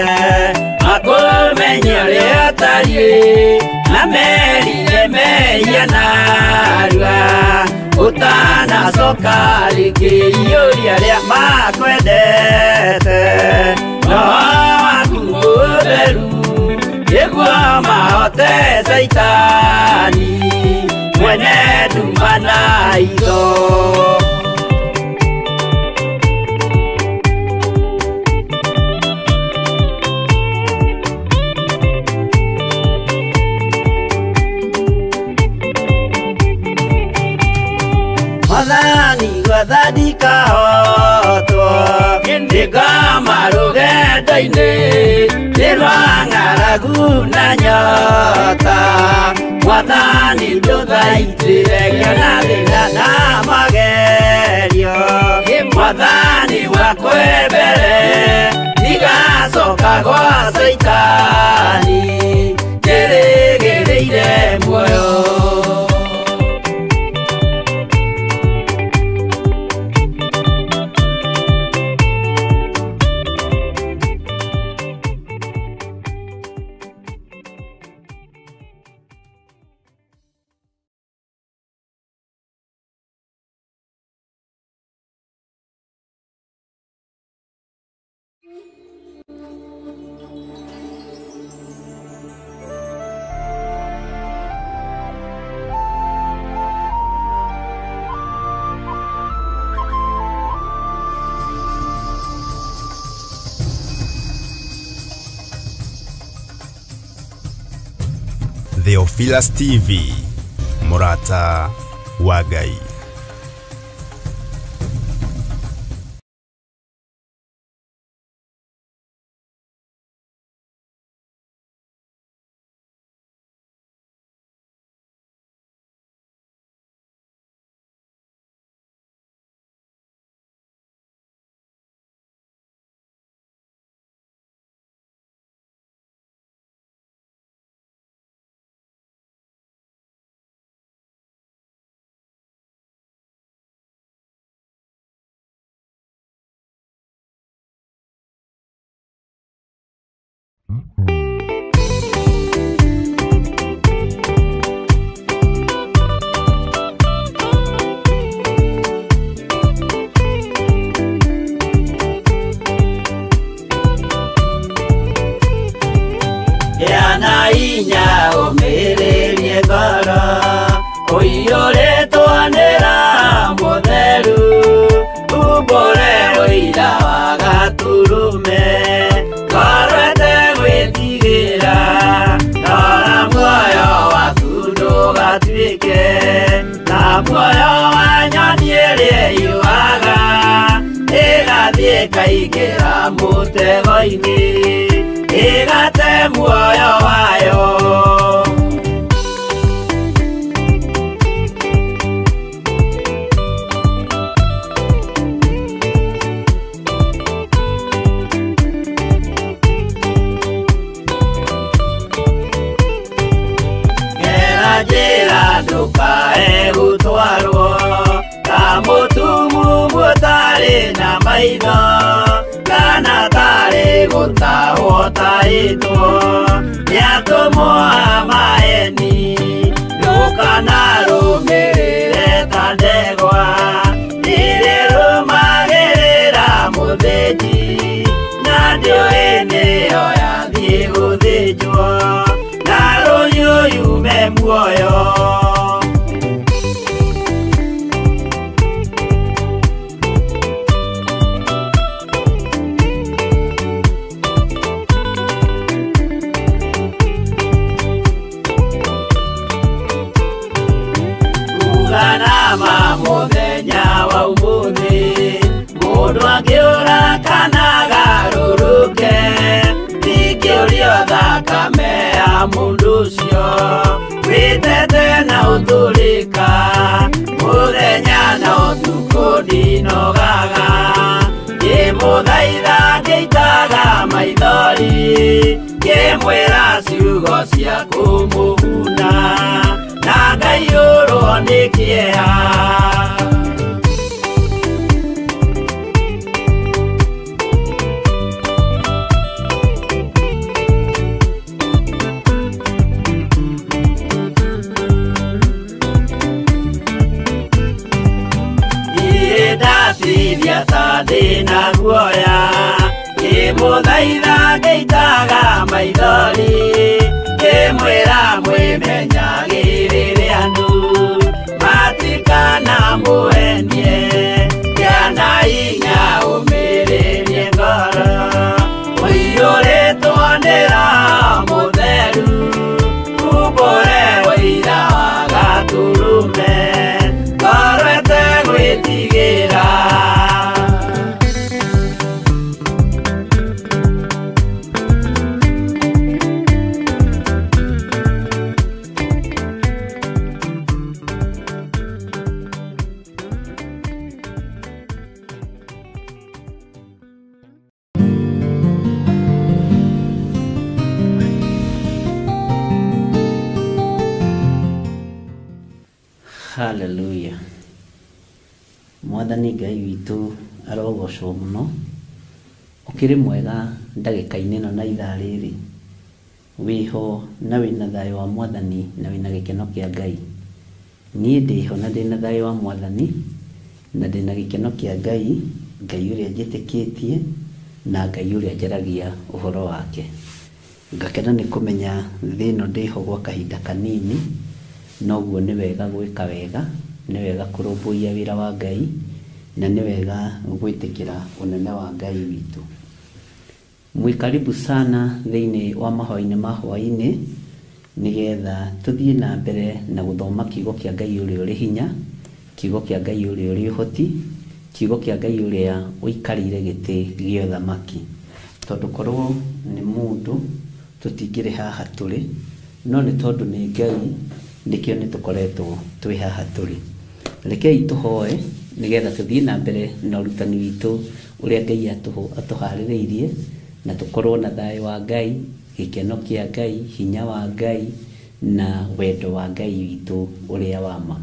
makũmenye ũrĩa ũtariĩ, na merire mehia narua, ũtanacoka rĩngĩ iyũria arĩa makwendete. Roho waku mũtheru, nĩguo mahote Caitani, mwene nduma na itho. Mwathani gwatha ndikahotwo, ndĩngoma rũgendo-inĩ, nĩ rwa ng'aragu na nyota. Mwathani ndũthaitĩre ngĩona thĩna na magerio. Mwathani wakwe mbere ndigacoka gwa Caitani njĩrĩgĩrĩire muoyo.
Theophilus TV, Mũrata wa Ngai.
Inya ũmĩrĩrie ngoro ũiyũrĩtwo nĩ Roho Mũtheru umbũre ũira wa Gatũrũme ngoro ĩtegwĩtigĩra rora muoyo waku ndũgatuĩke ta muoyo wa nyoni ĩrĩa ĩyũaga ĩgathiĩ ĩkaingĩra mũtego-inĩ ĩgate muoyo wayo. Gera njĩra ndũkae gũtwarwo ta mũtumumu ũtarĩ na maitho kana tarĩ gũtahwo tahĩtwo nĩ atũmwo a maeni ndũkanarũmĩrĩre ta ndegwa ĩrĩrũmagĩrĩra mũthĩnji na ndĩũĩ nĩyo yathiĩ gũthĩnjwo na rũhiũ yume muoyo. Uganama mũthenya wa ũmũthĩ mũndũ angĩũra kana agarũrũke ndingĩũrio thakame ya mũndũ ũcio wĩtete na ũtũrĩka mũthenya na ũtukũ ndinogaga ngĩmũthaitha ngĩitaga maithori ngĩmwĩra ciugo cia kũmũguna na ngaiyũrwo nĩ kĩeha. Ndatithia ta ndĩna guoya ngĩmũthaitha ngĩitaga maithori ngĩmwĩra mwĩmenyagĩrĩre andũ matikanamũhenie kĩana hinya ũmĩrĩrie ngoro ũiyũrĩtwo nĩ Roho Mũtheru umbũre ũira wa Gatũrũme ngoro ĩtegwĩtigĩra.
Hallelujah. Mwathani Ngai witũ arogocwo mũno. Ũkĩrĩ mwega ndagĩka-inĩ ĩno na ithaa rĩrĩ. Wĩho na wĩna thayũ wa Mwathani na wĩna gĩkeno kĩa Ngai. Niĩ ndĩho na ndĩna thayũ wa Mwathani na ndĩna gĩkeno kĩa Ngai, Ngai ũrĩa njĩtĩkĩtie na Ngai ũrĩa njaragia ũhoro wake. Ngakena nĩ kũmenya thĩ ĩno ndĩho gwa kahinda kanini, noguo nĩ wega gwĩka wega, nĩ wega kũrũmbũiya wĩra wa Ngai, na nĩ wega gwĩtĩkĩra ũnene wa Ngai witũ. Mwĩ karibu sana thĩinĩ wa mahoya-inĩ ma hwaĩ-inĩ, nĩgetha tũthiĩ na mbere na gũthoma kiugo kĩa Ngai ũrĩa ũrĩ hinya, kiugo kĩa Ngai ũrĩa ũrĩ ũhoti, kiugo kĩa Ngai ũrĩa ũikarĩire gĩtĩ gĩa ũthamaki. Tondũ korwo nĩ mũndũ tũtingĩrĩ haha tũrĩ, no nĩ tondũ nĩ Ngai nĩkĩo nĩ tũkoretwo twĩ haha tũrĩ. Rekei tũhoe nĩgetha tũthiĩ na mbere na ũrutani witũ ũrĩa Ngai atũharĩrĩirie, na tũkorwo na thayũ wa Ngai, gĩkeno kĩa Ngai, hinya wa Ngai na wendo wa Ngai witũ ũrĩa wa ma.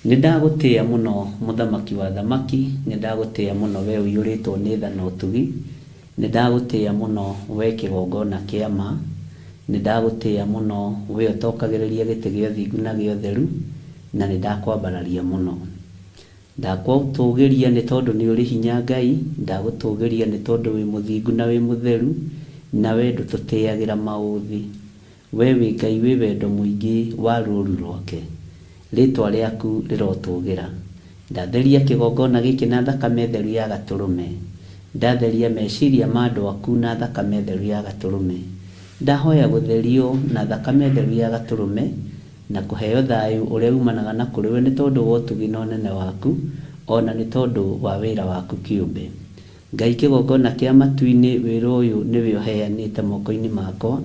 Nĩ ndagũtĩĩa mũno mũthamaki wa thamaki, nĩ ndagũtĩĩa mũno we ũiyũrĩtwo nĩ tha na ũtugi, nĩ ndagũtĩĩa mũno we kĩgongona kĩa ma, nĩ ndagũtĩĩa mũno we ũtokagĩrĩria gĩtĩ gĩa ũthingu na gĩa ũtheru, na nĩ ndakwambararia mũno. Ndakwatũgĩria nĩ tondũ nĩ ũrĩ hinya Ngai, ndagũtũgĩria nĩ tondũ wĩ mũthingu na wĩ mũtheru, na we ndũtũtĩagĩra maũthĩ. We wĩ Ngai wĩ wendo mũingĩ wa rũũru rwake. Rĩtwa rĩaku rĩrotũgĩra. Ndatheria kĩgongona gĩkĩ na thakame theru ya gatũrũme. Ndatheria meciria ma andũ aku na thakame theru ya gatũrũme. Ndahoya gũtherio na thakame theru ya gatũrũme, na kũheo thayũ ũrĩa umanaga na kũrĩ we nĩ tondũ wa ũtugi na ũnene waku, ona nĩ tondũ wa wĩra waku kĩũmbe. Ngai kĩgongona kĩa matu-inĩ, wĩra ũyũ nĩwe ũheanĩte moko-inĩ makwa,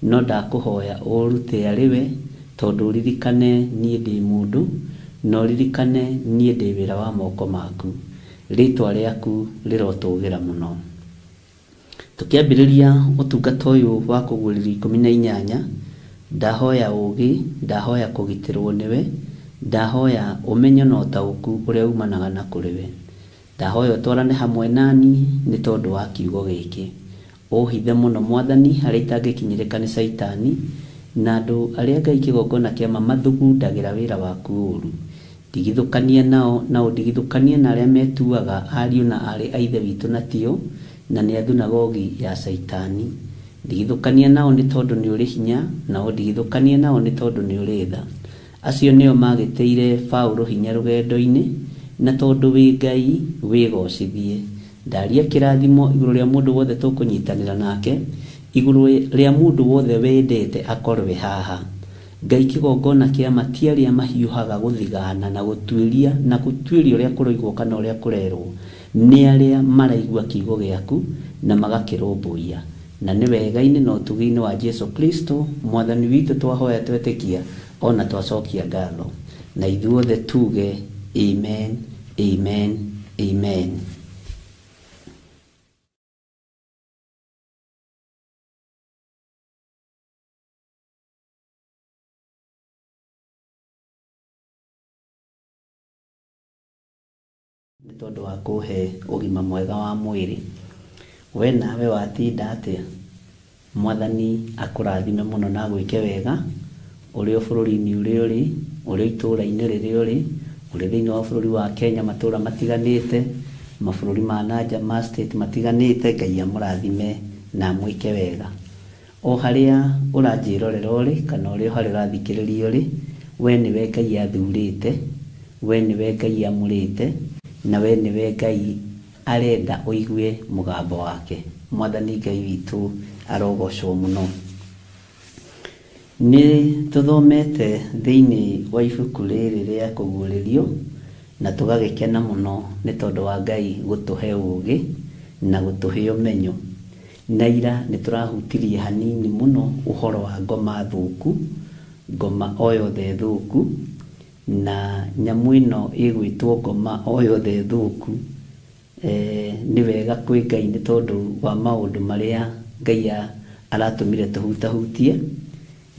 no ndakũhoya ũrute arĩ we, tondũ ũririkane niĩ ndĩ mũndũ, na ũririkane niĩ ndĩ wĩra wa moko maku. Rĩtwa rĩaku rĩrotũgĩra mũno. Tũkĩambĩrĩria ũtungata ũyũ wa kũguũrĩrio 18, ndahoya ũũgĩ, ndahoya kũgitĩrwo nĩwe, ndahoya ũmenyo na ũtaũku ũrĩa umanaga na kũrĩ we. Ndahoya ũtwarane hamwe nani nĩ tondũ wa kiugo gĩkĩ. Ũhithe mũno Mwathani harĩa itangĩkinyĩrĩka nĩ Caitani, na andũ arĩa Ngai kĩgongona kĩa ma mathugundagĩra wĩra waku ũũru. Ndigithũkania nao, na ũndigithũkanie na arĩa metuaga ariũ na aarĩ a Ithe witũ na tio, na nĩ a thunagogi ya Caitani. Ndigithũkania nao nĩ tondũ nĩ ũrĩ hinya, na ũndigithũkanie nao nĩ tondũ nĩ ũrĩ tha. Acio nĩo magĩtĩire Paũlũ hinya rũgendo-inĩ, na tondũ wĩ Ngai wĩgocithie. Ndaria kĩrathimo igũrũ rĩa mũndũ wothe tũkũnyitanĩra nake, igũrũ rĩa mũndũ wothe wendete akorwe haha. Ngai kĩgongona kĩa ma ti arĩa mahiũhaga gũthigana na gũtuĩria na gũtuĩria ũrĩa kũroigwo kana ũrĩa kũrerwo, nĩ arĩa maraigua kiugo gĩaku na magakĩrũmbũiya. Na nĩ wega-inĩ na ũtugi-inĩ wa Jesu Kristo Mwathani witũ twahoya twetĩkia ona twacokia ngatho. Na ithuothe tuge amen, amen, amen. Nĩ tondũ wa kũhe ũgima mwega wa mwĩrĩ. We nawe watinda atĩa? Mwathani akũrathime mũno na agwĩke wega, ũrĩ o bũrũri-inĩ ũrĩa ũrĩ, ũrĩ itũũra-inĩ rĩrĩa ũrĩ, ũrĩ thĩinĩ wa bũrũri wa Kenya matũũra matiganĩte, mabũrũri ma nanja ma state matiganĩte, Ngai amũrathime na amwĩke wega. O harĩa ũranjĩrorera ũrĩ, kana ũrĩ o harĩa ũrathikĩrĩria ũrĩ, we nĩwe Ngai athurĩte, we nĩwe Ngai amũrĩte, na we nĩwe Ngai arenda ũigue mũgambo wake. Mwathani Ngai witũ arogocwo mũno. Nĩ tũthomete thĩinĩ wa ibuku rĩrĩ rĩa kũguũrĩrio, na tũgagĩkena mũno nĩ tondũ wa Ngai gũtũhe ũũgĩ na gũtũhe ũmenyo. Na ira nĩ tũrahutirie hanini mũno ũhoro wa ngoma thũku, ngoma o yothe thũku, na nyamũ ĩno ĩgwĩtwo ngoma o yothe thũku. Nĩ wega kwĩ Ngai nĩ tondũ wa maũndũ marĩa Ngai aratũmire tũhutahutie,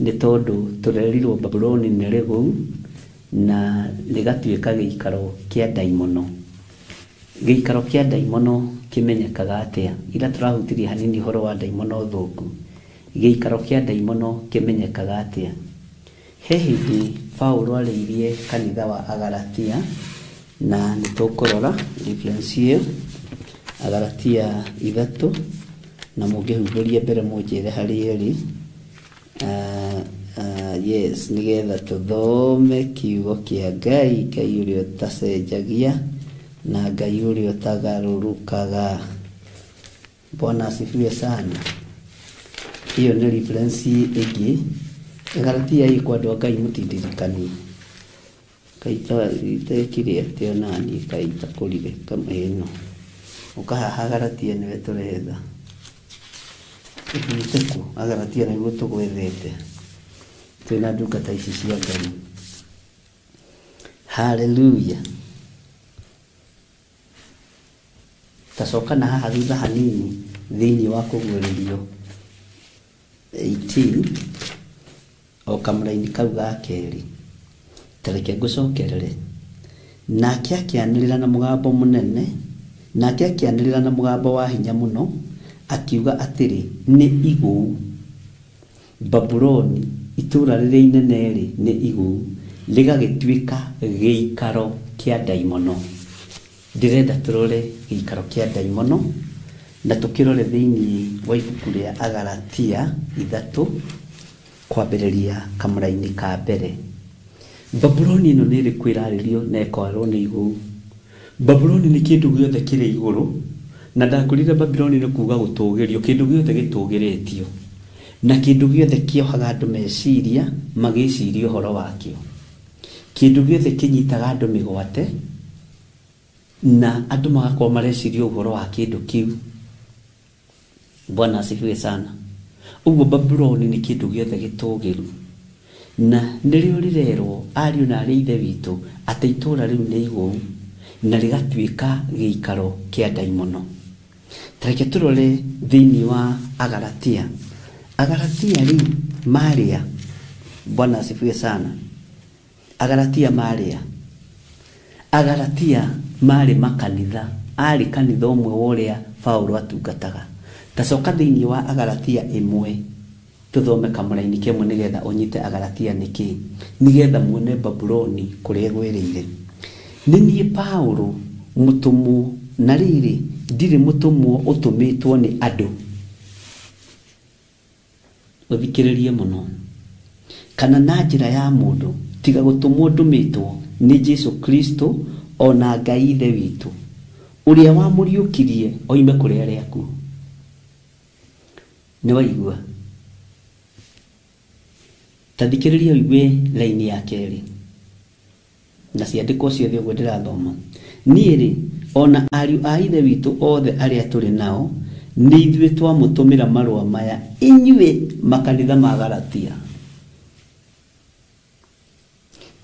nĩ tondũ tũrerirwo Babuloni nĩ rĩgũu, na rĩgatuĩka gĩikaro kĩa ndaimono. Gĩikaro kĩa ndaimono kĩmenyekaga atĩa? Ira tũrahutirie hanini ũhoro wa ndaimono thũku. Gĩikaro kĩa ndaimono kĩmenyekaga atĩa? He hĩndĩ Paũlũ arĩirie kanitha wa Agalatia, na nĩ tũkũrora reference ĩyo Agalatia 3, na mũngĩhumbũria mbere mũnjĩre harĩa ĩrĩ. Yes, nĩgetha tũthome kiugo kĩa Ngai, Ngai ũrĩa ũtacenjagia na Ngai ũrĩa ũtagarũrũkaga. Bwana asifiwe sana. Iyo nĩ reference ĩngĩ. Galatia ĩ kwa andũ a Ngai mũtindirikanie. Kaita itekire atĩa nani kaita kũrire kama ĩno. Ũkahaha Galatia nĩwe tũretha. Ũthiĩte kũ? Agalatia nĩguo tũgwethete. Twĩna ndungata ici cia Ngai. Hallelujah. Tacoka na haha thutha hanini thĩinĩ wa kũguũrĩrio 18 o kamũraini kau ga kerĩ. Ta reke ngũcokerere. Nake akĩanĩrĩra na mũgambo mũnene, nake akĩanĩrĩra na mũgambo wa hinya mũno, akiuga atĩrĩ, nĩ igũu. Babuloni, itũũra rĩrĩa inene rĩ, nĩ igũu, rĩgagĩtuĩka gĩikaro kĩa ndaimono. Ndĩrenda tũrore gĩikaro kĩa ndaimono, na tũkĩrore thĩinĩ wa ibuku rĩa Agalatia 3 kwambĩrĩria kamũraini ka mbere. Babuloni ĩno nĩ ĩrĩkũ ĩrarĩrio na ĩkorwo nĩ igũu? Babuloni nĩ kĩndũ gĩothe kĩrĩ igũrũ, na ndakwĩrire Babuloni nĩ kuga gũtũgĩrio, kĩndũ gĩothe gĩtũgĩrĩtio, na kĩndũ gĩothe kĩohaga andũ meciria magĩciria ũhoro wakĩo, kĩndũ gĩothe kĩnyitaga andũ mĩgwate na andũ magakorwo mareciria ũhoro wa kĩndũ kĩu. Bwana asifiwe sana. Ũguo Babuloni nĩ kĩndũ gĩothe gĩtũgĩru, na nĩrĩo rĩrerwo ariũ na arĩ ithe witũ atĩ itũũra rĩu nĩ igũu na rĩgatuĩka gĩikaro kĩa ndaimono. Ta reke tũrore thĩinĩ wa Agalatia. Agalatia rĩ marĩa, Bwana asifiwe sana. Agalatia marĩa, Agalatia marĩ makanitha, arĩ kanitha ũmwe wa ũrĩa Paũlũ atungataga. Tacoka thĩinĩ wa Agalatia 1 tũthome kamũraini kemwe nĩgetha ũnyite Agalatia nĩkĩ, nĩgetha muone Babuloni kũrĩa ĩgwĩrĩire. Nĩ niĩ Paũlũ mũtũmwo, na rĩrĩ ndirĩ mũtũmwo ũtũmĩtwo nĩ andũ. Ũthikĩrĩrie mũno. Kana na njĩra ya mũndũ, tiga gũtũmwo ndũmĩtwo nĩ Jesũ Kristo ona Ngai Ithe witũ, ũrĩa wamũriũkirie oime kũrĩ arĩa akuũ. Nĩ waigua? Ta thikĩrĩria ũigue laini ya kerĩ, na ciandĩkwo ciothe ũguo ndĩrathoma. Niĩ rĩ, ona ariũ a Ithe witũ othe arĩa tũrĩ nao, nĩ ithuĩ twamũtũmĩra marũa maya inyuĩ makanitha ma Galatia.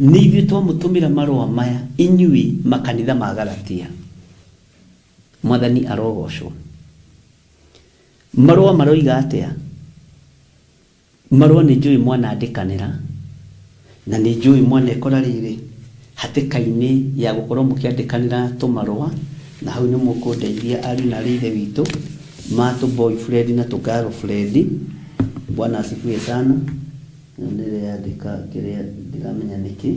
Nĩ ithuĩ twamũtũmĩra marũa maya inyuĩ makanitha ma Galatia. Mwathani arogocwo. Marũa maroiga atĩa? Marũa nĩ njũĩ mwanandĩkanĩra, na nĩ njũĩ mwanekora rĩrĩ hatĩka-inĩ ya gũkorwo mũkĩandĩkanĩra tũmarũa, na hau nĩ mũkũndeithia ariũ na arĩ ithe witũ ma tũ boyfriend na tũ girlfriend. Bwana asifiwe sana. Nĩndĩreyandĩka kĩrĩa ndiramenya nĩkĩ.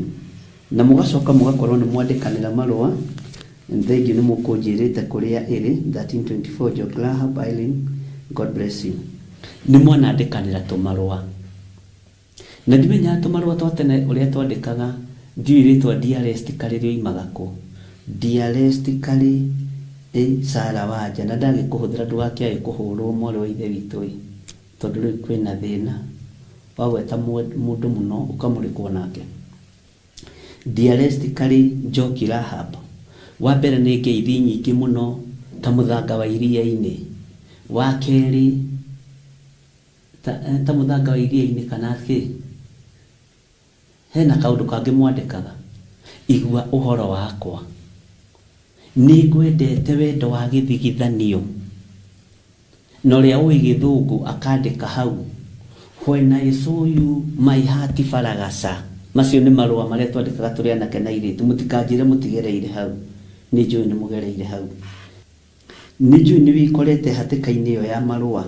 Na mũgacoka mũgakorwo nĩ mwandĩkanĩra marũa. Thengiũ nĩ mũkũnjĩrĩte kũrĩa ĩrĩ 1324 Joglaha Island. God bless you. Nĩ mwanandĩkanĩra tũmarũa, na ndimenyaga tũmarũa twa tene ũrĩa twandĩkaga. Ndiũĩ rĩtwa dearest karĩ rĩoimaga kũ. Dearest karĩ Sara Wanja, na ndagĩkũhũthĩra ndũgakĩage kũhũrwo mwarĩ wa ithe witũ ĩ, tondũ rĩu kwĩna thĩna wagweta mũndũ mũno ũkamũrĩkwo nake. Dearest karĩ Njoki Rahab, wa mbere nĩ ngeithi nyingĩ mũno ta mũthanga wa iria-inĩ, wa kerĩ ta mũthanga wa iria-inĩ kana kĩ, hena kaũndũ kangĩ mwandĩkaga. Igua ũhoro wakwa, nĩ ngwendete wendo wa gĩthigithanio, na ũrĩa ũĩ gĩthũngũ akandĩka hau, when I saw you my heart faragasa. Macio nĩ marũa marĩa twandĩkaga tũrĩ anake na airĩtu. Mũtikanjĩre mũtigereire hau, nĩ njũĩ nĩ mũgereire hau. Nĩ njũĩ nĩ wĩkorete hatĩka-inĩ ĩyo ya marũa,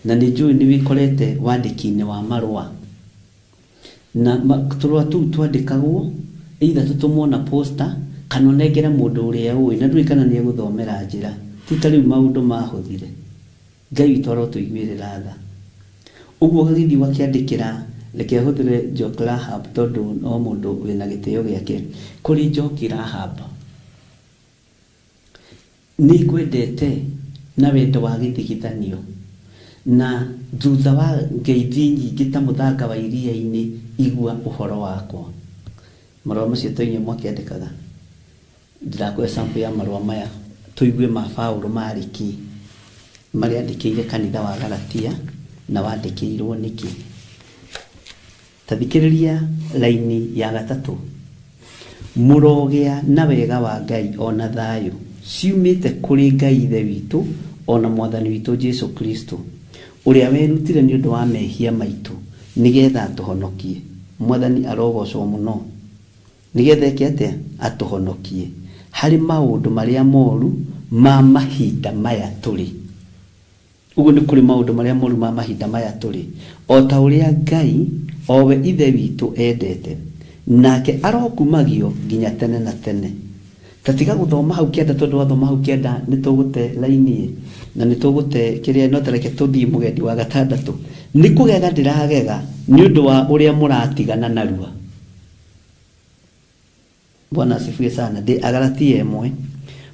na nĩ njũĩ nĩ wĩkorete wandĩki-inĩ wa marũa. Na tũrũa tũu twandĩkagwo either tũtũmwo na posta kana ũnengere mũndũ ũrĩa ũĩ, na ndũĩ kana nĩ egũthomera njĩra. Ti ta rĩu maũndũ mahũthire. Ngai witũ arotũiguĩrĩra tha. Ũguo ũgagĩthiĩ ũgakĩandĩkĩra, reke hũthĩre Njoki Rahab tondũ no mũndũ wĩna gĩtĩo gĩake. Kũrĩ Njoki Rahab, nĩ ngwendete na wendo wa gĩthigithanio, na thutha wa ngeithi nyingĩ ta mũthanga wa iria-inĩ, igua ũhoro wakwa. Marũa macio to inyuĩ mwakĩandĩkaga. Ndĩrakũhe sample ya marũa maya tũigue ma Paũlũ marĩ kĩ, marĩa andĩkĩire kanitha wa Galatia na wandĩkĩirwo nĩkĩ. Ta thikĩrĩria raini ya gatatũ. Mũrogĩa na wega wa Ngai ona thayũ ciumĩte kũrĩ Ngai Ithe witũ ona Mwathani witũ Jesu Kristo, ũrĩa werutire nĩ ũndũ wa mehia maitũ nĩgetha atũhonokie. Mwathani arogocwo mũno. Nĩgetha eke atĩa? Atũhonokie harĩ maũndũ marĩa moru ma mahinda maya tũrĩ. Ũguo nĩ kũrĩ maũndũ marĩa moru ma mahinda maya tũrĩ, o ta ũrĩa Ngai o we Ithe witũ endete, nake arokumagio nginya tene na tene. Ta tiga gũthoma hau kĩanda, tondũ wathoma hau kĩanda nĩ tũgũte raini na nĩ tũgũte kĩrĩa, no tareke tũthiĩ mũgendi wa gatandatũ. Nĩ kũgega ndĩragega nĩ ũndũ wa ũrĩa mũratigana narua. Bwana asifiwe sana. Ndĩ Agalatia 1.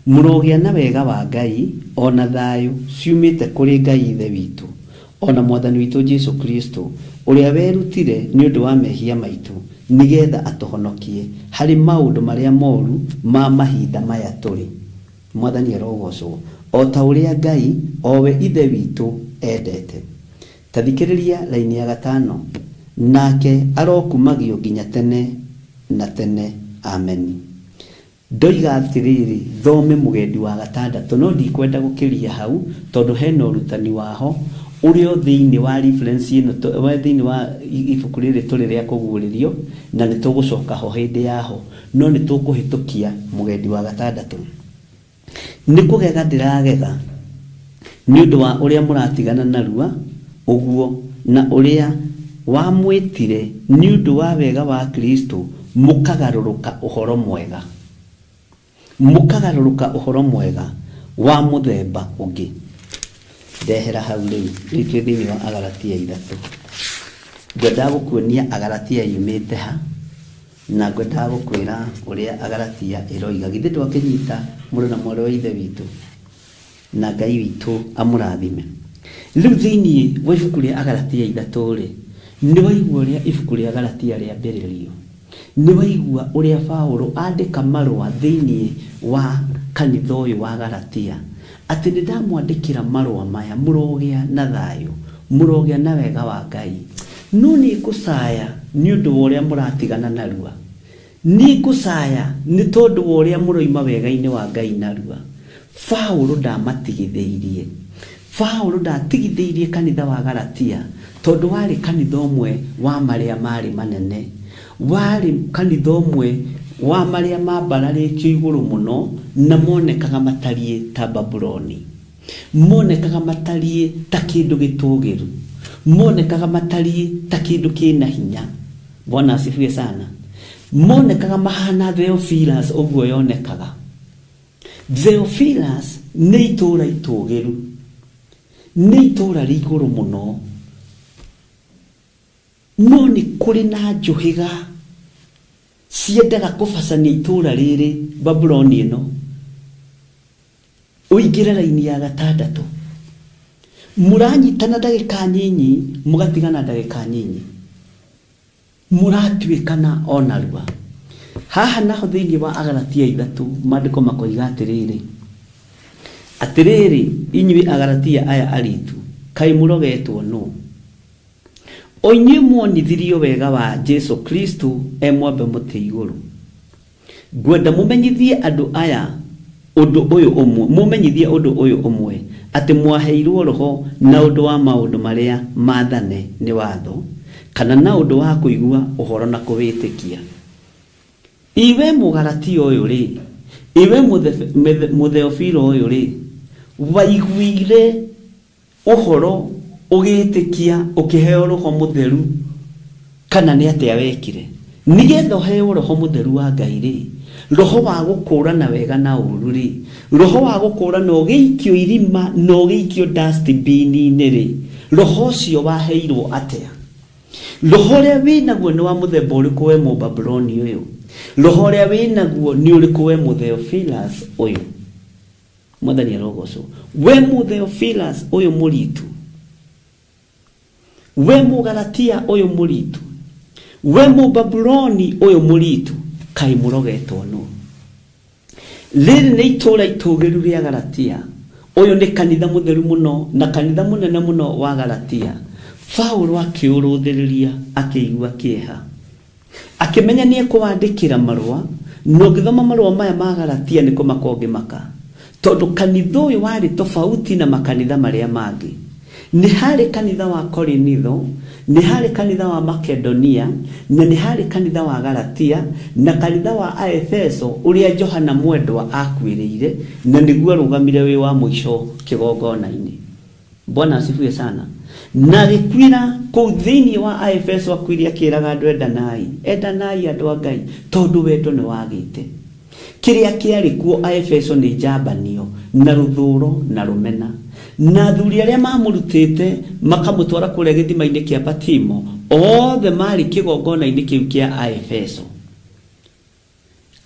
Mũrogĩa na wega wa Ngai ona thayũ ciumĩte kũrĩ Ngai Ithe witũ ona Mwathani witũ Jesu Kristo, ũrĩa werutire nĩ ũndũ wa mehia maitũ nĩgetha atũhonokie harĩ maũndũ marĩa moru ma mahinda maya tũrĩ. Mwathani arogocwo, o ta ũrĩa Ngai o we Ithe witũ endete. Ta thikĩrĩria raini ya gatano. Nake arokumagio nginya tene na tene. Ameni. Ndoiga atĩrĩrĩ, thome mũgendi wa gatandatũ, no ndikwenda gũkĩria hau tondũ hena ũrutani waho ũrĩa thĩinĩ wa reference ĩno, wa thĩinĩ wa ibuku rĩrĩ tũrĩ rĩa kũguũrĩrio, na nĩ tũgũcoka ho hĩndĩ yaho, no nĩ tũkũhĩtũkia mũgendi wa gatandatũ. Nĩ kũgega ndĩragega nĩ ũndũ wa ũrĩa mũratigana narua ũguo, na ũrĩa wamwĩtire nĩ ũndũ wa wega wa Kristo, mũkagarũrũka ũhoro mwega. Mũkagarũrũka ũhoro mwega wa mũthemba ũngĩ. Ndehera hau rĩu, rĩu twĩ thĩinĩ wa Agalatia 3. Ngwendaga gũkuonia Agalatia yumĩte ha, na ngwendaga gũkwĩra ũrĩa Agalatia ĩroiga. Githĩ ndwakĩnyita mũrũ na mwarĩ wa Ithe witũ, na Ngai witũ amũrathime. Rĩu thĩinĩ wa ibuku rĩa Agalatia 3 rĩ, nĩ waigua ũrĩa ibuku rĩa Galatia rĩambĩrĩrio. Nĩ waigua ũrĩa Paũlũ andĩka marũa thĩinĩ wa kanitha ũyũ wa Galatia, atĩ nĩ ndamwandĩkĩra marũa maya, mũrogĩa na thayũ, mũrogĩa na wega wa Ngai. No nĩ ngũcaya nĩ ũndũ wa ũrĩa mũratigana narua. Nĩ ngũcaya nĩ tondũ wa ũrĩa mũroima wega-inĩ wa Ngai narua. Paũlũ ndamatigithĩirie. Paũlũ ndatigithĩirie kanitha wa Galatia tondũ warĩ kanitha ũmwe wa marĩa marĩ manene, warĩ kanitha ũmwe wa marĩa mambararĩtio igũrũ mũno, na monekaga matariĩ ta Babuloni, monekaga matariĩ ta kĩndũ gĩtũgĩru, monekaga matariĩ ta kĩndũ kĩna hinya. Bwana asifiwe sana. Monekaga mahana Theophilus ũguo yonekaga. Theophilus nĩ itũũra itũgĩru, nĩ itũũra rĩ igũrũ mũno, no nĩ kũrĩ na njũhĩga ciendaga kũbacania itũũra rĩrĩ Babuloni ĩno. Ũingĩre raini ya gatandatũ, mũranyitana ndagĩka nyinyi, mũgatigana ndagĩka nyinyi, mũratuĩkana o narua. Haha naho thĩinĩ wa Agalatia 3 maandĩko makoiga atĩrĩrĩ, atĩrĩrĩ inyuĩ Agalatia aya aritu, kaĩ mũrogetwo nũ? O inyuĩ muonithirio wega wa Jesu Kristo e mwambe mũtĩ igũrũ. Ngwenda mũmenyithie andũ aya ũndũ ũyũ ũmwe, mũmenyithie ũndũ ũyũ ũmwe, atĩ mwaheirwo roho na ũndũ wa maũndũ marĩa maathane nĩ watho, Kana na ũndũ wa kũigua ũhoro na kũwĩtĩkia. Iwe Mũgalatia ũyũ rĩ, iwe Mũtheofilo ũyũ rĩ, waiguire ũhoro ũgĩtĩkia ũkĩheo Roho Mũtheru kana nĩ atĩa wekire? Nĩgetha ũheo Roho Mũtheru wa Ngai rĩ, roho wa gũkũrana wega na ũru rĩ, roho wa gũkũrana ũgĩikio irima na ũgĩikio dustbin-inĩ rĩ, roho ũcio waheirwo atĩa? Roho ũrĩa wĩnaguo nĩ wa mũthemba ũrĩkũ we Mũbabuloni ũyũ? Roho ũrĩa wĩnaguo nĩ ũrĩkũ we Mũtheophilus ũyũ? Mwathani arogocwo. We Mũtheophilus ũyũ mũritu, we Mũgalatia ũyũ mũritu, we Mũbabuloni ũyũ mũritu, kaĩ mũrogetwo nũ? Rĩrĩ nĩ itũũra itũũgĩru rĩa Galatia. Ũyũ nĩ kanitha mũtheru mũno na kanitha mũnene mũno wa Galatia. Paulo akĩũrũthĩrĩria akĩigua kĩeha, akĩmenya nĩ ekũwandĩkĩra marũa. Na ũngĩthoma marũa maya ma Galatia nĩ kũmaka ũngĩmaka, tondũ kanitha ũyũ warĩ tofauti na makanitha marĩa mangĩ. Nĩ harĩ kanitha wa Korinitho, nĩ harĩ kanitha wa Makedonia, na nĩ harĩ kanitha wa Galatia, na kanitha wa Aefeso ũrĩa Johana mwendwa akuĩrĩire, na nĩguo arũgamire wĩ wa mũico kĩgongona-inĩ. Bwana asifiwe sana. Na agĩkuĩra kũu thĩinĩ wa Aefeso, akuire akĩraga andũ endanai, endanai andũ a Ngai, tondũ wendo nĩ wagĩte. Kĩrĩa kĩarĩ kuo Aefeso nĩ njambanio na rũthũro na rũmena. Na athuri arĩa mamũrutĩte makamũtwara kũrĩa gĩthima-inĩ kĩa Patimo, othe marĩ kĩgongona-inĩ kĩu kĩa Aefeso.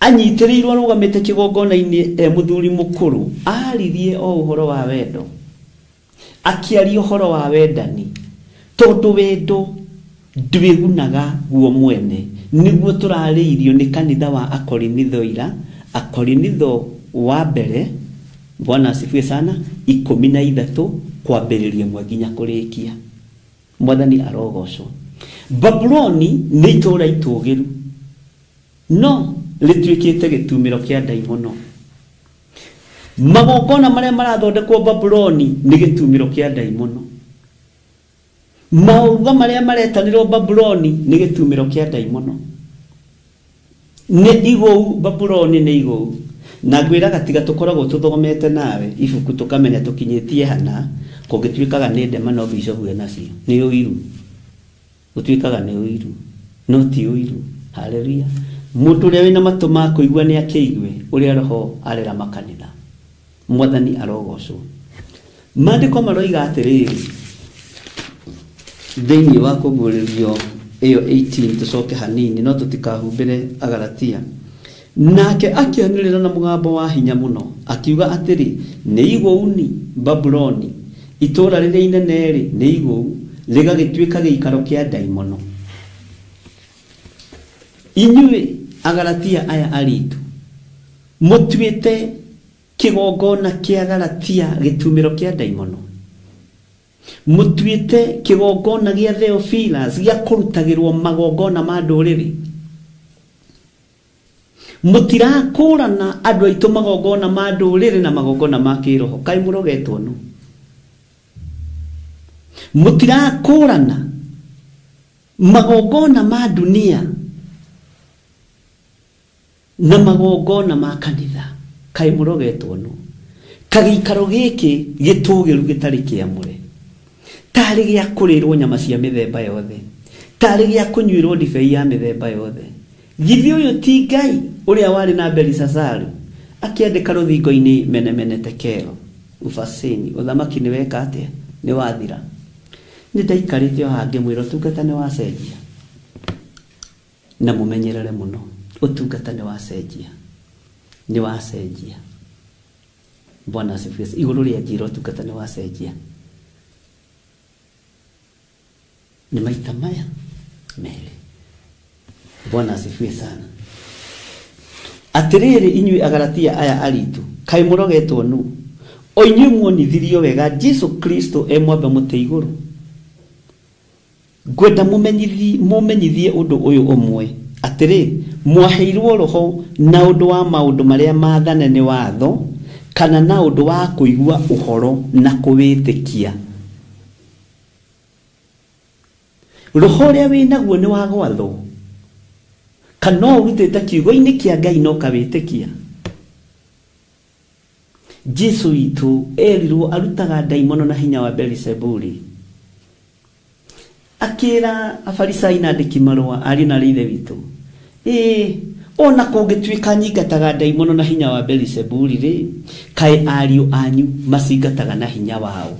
Anyitĩrĩirwo arũgamĩte kĩgongona-inĩ e mũthuri mũkũrũ, aririe o ũhoro wa wendo, akĩaria ũhoro wa wendani, tondũ wendo ndwĩgunaga guo mwene. Nĩguo tũrarĩirio nĩ kanitha wa Akorinitho ira, Akorinitho wa mbere, Bwana asifiwe sana, 13 kwambĩrĩria ĩmwe nginya kũrĩkia. Mwathani arogocwo. Babuloni nĩ itũũra itũũgĩru, no rĩtuĩkĩte gĩtumĩro kĩa ndaimono. Magongona marĩa marathondekwo Babuloni nĩ gĩtumĩro kĩa ndaimono. Maũruga marĩa maretanĩrwo Babuloni nĩ gĩtumĩro kĩa ndaimono. Nĩ igũu, Babuloni nĩ igũu. Na ngwĩraga tiga tũkoragwo tũthomete nawe ibuku tũkamenya tũkinyĩtie hana, kũngĩtuĩkaga nĩ ndema no bishop nacio nĩ ũiru, gũtuĩkaga nĩ ũiru, no ti ũiru. Haleluya. Mũndũ ũrĩa wĩna matũ ma kũigua nĩ akĩigue ũrĩa Roho arera makanitha. Mwathani arogocwo. Maandĩko maroiga atĩrĩrĩ thĩinĩ wa kũguũrĩrio ĩyo 18, tũcoke hanini no tũtikahumbĩre Agalatia. Nake akĩanĩrĩra na mũgambo wa hinya mũno akiuga atĩrĩ, nĩ igũuni Babuloni, itũũra rĩrĩa inene rĩ, nĩ igũu, rĩgagĩtuĩka gĩikaro kĩa ndaimono. Inyuĩ Agalatia aya aritu, mũtuĩte kĩgongona kĩa Galatia gĩtumĩro kĩa ndaimono, mũtuĩte kĩgongona gĩa Theophilus gĩa kũrutagĩrwo magongona ma ndũrĩrĩ. Mũtirakũrana andũ aitũ magongona ma ndũrĩrĩ na magongona ma kĩroho. Kaĩ mũrogetwo nũ? Mũtirakũrana magongona ma dunia na magongona ma kanitha. Kaĩ mũrogetwo nũ? Kagĩikaro gĩkĩ gĩtũgĩru gĩtarĩ kĩamũre, tarĩ gĩa kũrĩrwo nyama cia mĩthemba yothe, tarĩ gĩa kũnyuĩrwo ndibei ya mĩthemba yothe. Githĩ ũyũ ti Ngai ũrĩa warĩ na Belisazaru akĩandĩka rũthingo-inĩ mene mene tekelo ufasini, ũthamaki nĩ weka atĩa? Nĩ wathira. Nĩ ndaikarĩte o haha ngĩmwĩra ũtungata nĩ wacenjia, na mũmenyerere mũno, ũtungata nĩ wacenjia, nĩ wacenjia. Bwana asifiwe. Igũrũ rĩa njĩra ũtungata nĩ wacenjia. Nĩ maita maya merĩ. Bwana asifiwe sana. Atĩrĩrĩ inyuĩ Agalatia aya aritu, kaĩ mũrogetwo nũ? O inyuĩ muonithirio wega Jesu Kristo e mwambe mũtĩ igũrũ. Ngwenda mũmenyithie ũndũ ũyũ ũmwe, atĩrĩ, mwaheirwo Roho na ũndũ wa maũndũ marĩa maathane nĩ watho, kana na ũndũ wa kũigua ũhoro na kũwĩtĩkia. Roho ũrĩa wĩnaguo nĩ wa gwathwo kana ũrutĩte kiugo-inĩ kĩa Ngai na ũkawĩtĩkia. Jesu witũ erirwo arutaga ndaimono na hinya wa Beelizebuli. Akĩra Afarisai na andĩki marũa ariũ na ithe witũ, ĩĩ ona kũngĩtuĩka nyingataga ndaimono na hinya wa Beelizebuli rĩ, kaĩ ariũ anyu macingataga na hinya wao.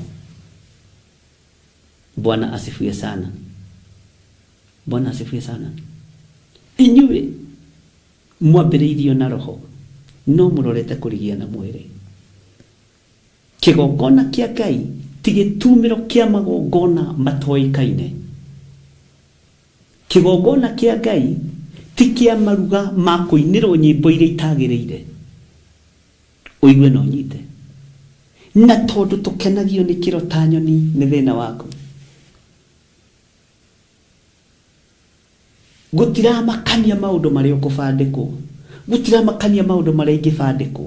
Bwana asifiwe sana. Bwana asifiwe sana. Inyuĩ mwambĩrĩirio na roho no mũrorete kũrigia na mwĩrĩ. Kĩgongona kĩa Ngai ti gĩtumĩro kĩa magongona matoĩkaine. Kĩgongona kĩa Ngai ti kĩa maruga ma kũinĩrwo nyĩmbo iria itagĩrĩire. Ũigue na ũnyite. Na tondũ tũkenagio nĩ kĩro ta nyoni nĩ thĩna waku. Gũtiramakania maũndũ marĩa ũkũbandĩkwo, gũtiramakania maũndũ marĩa ingĩbandĩkwo,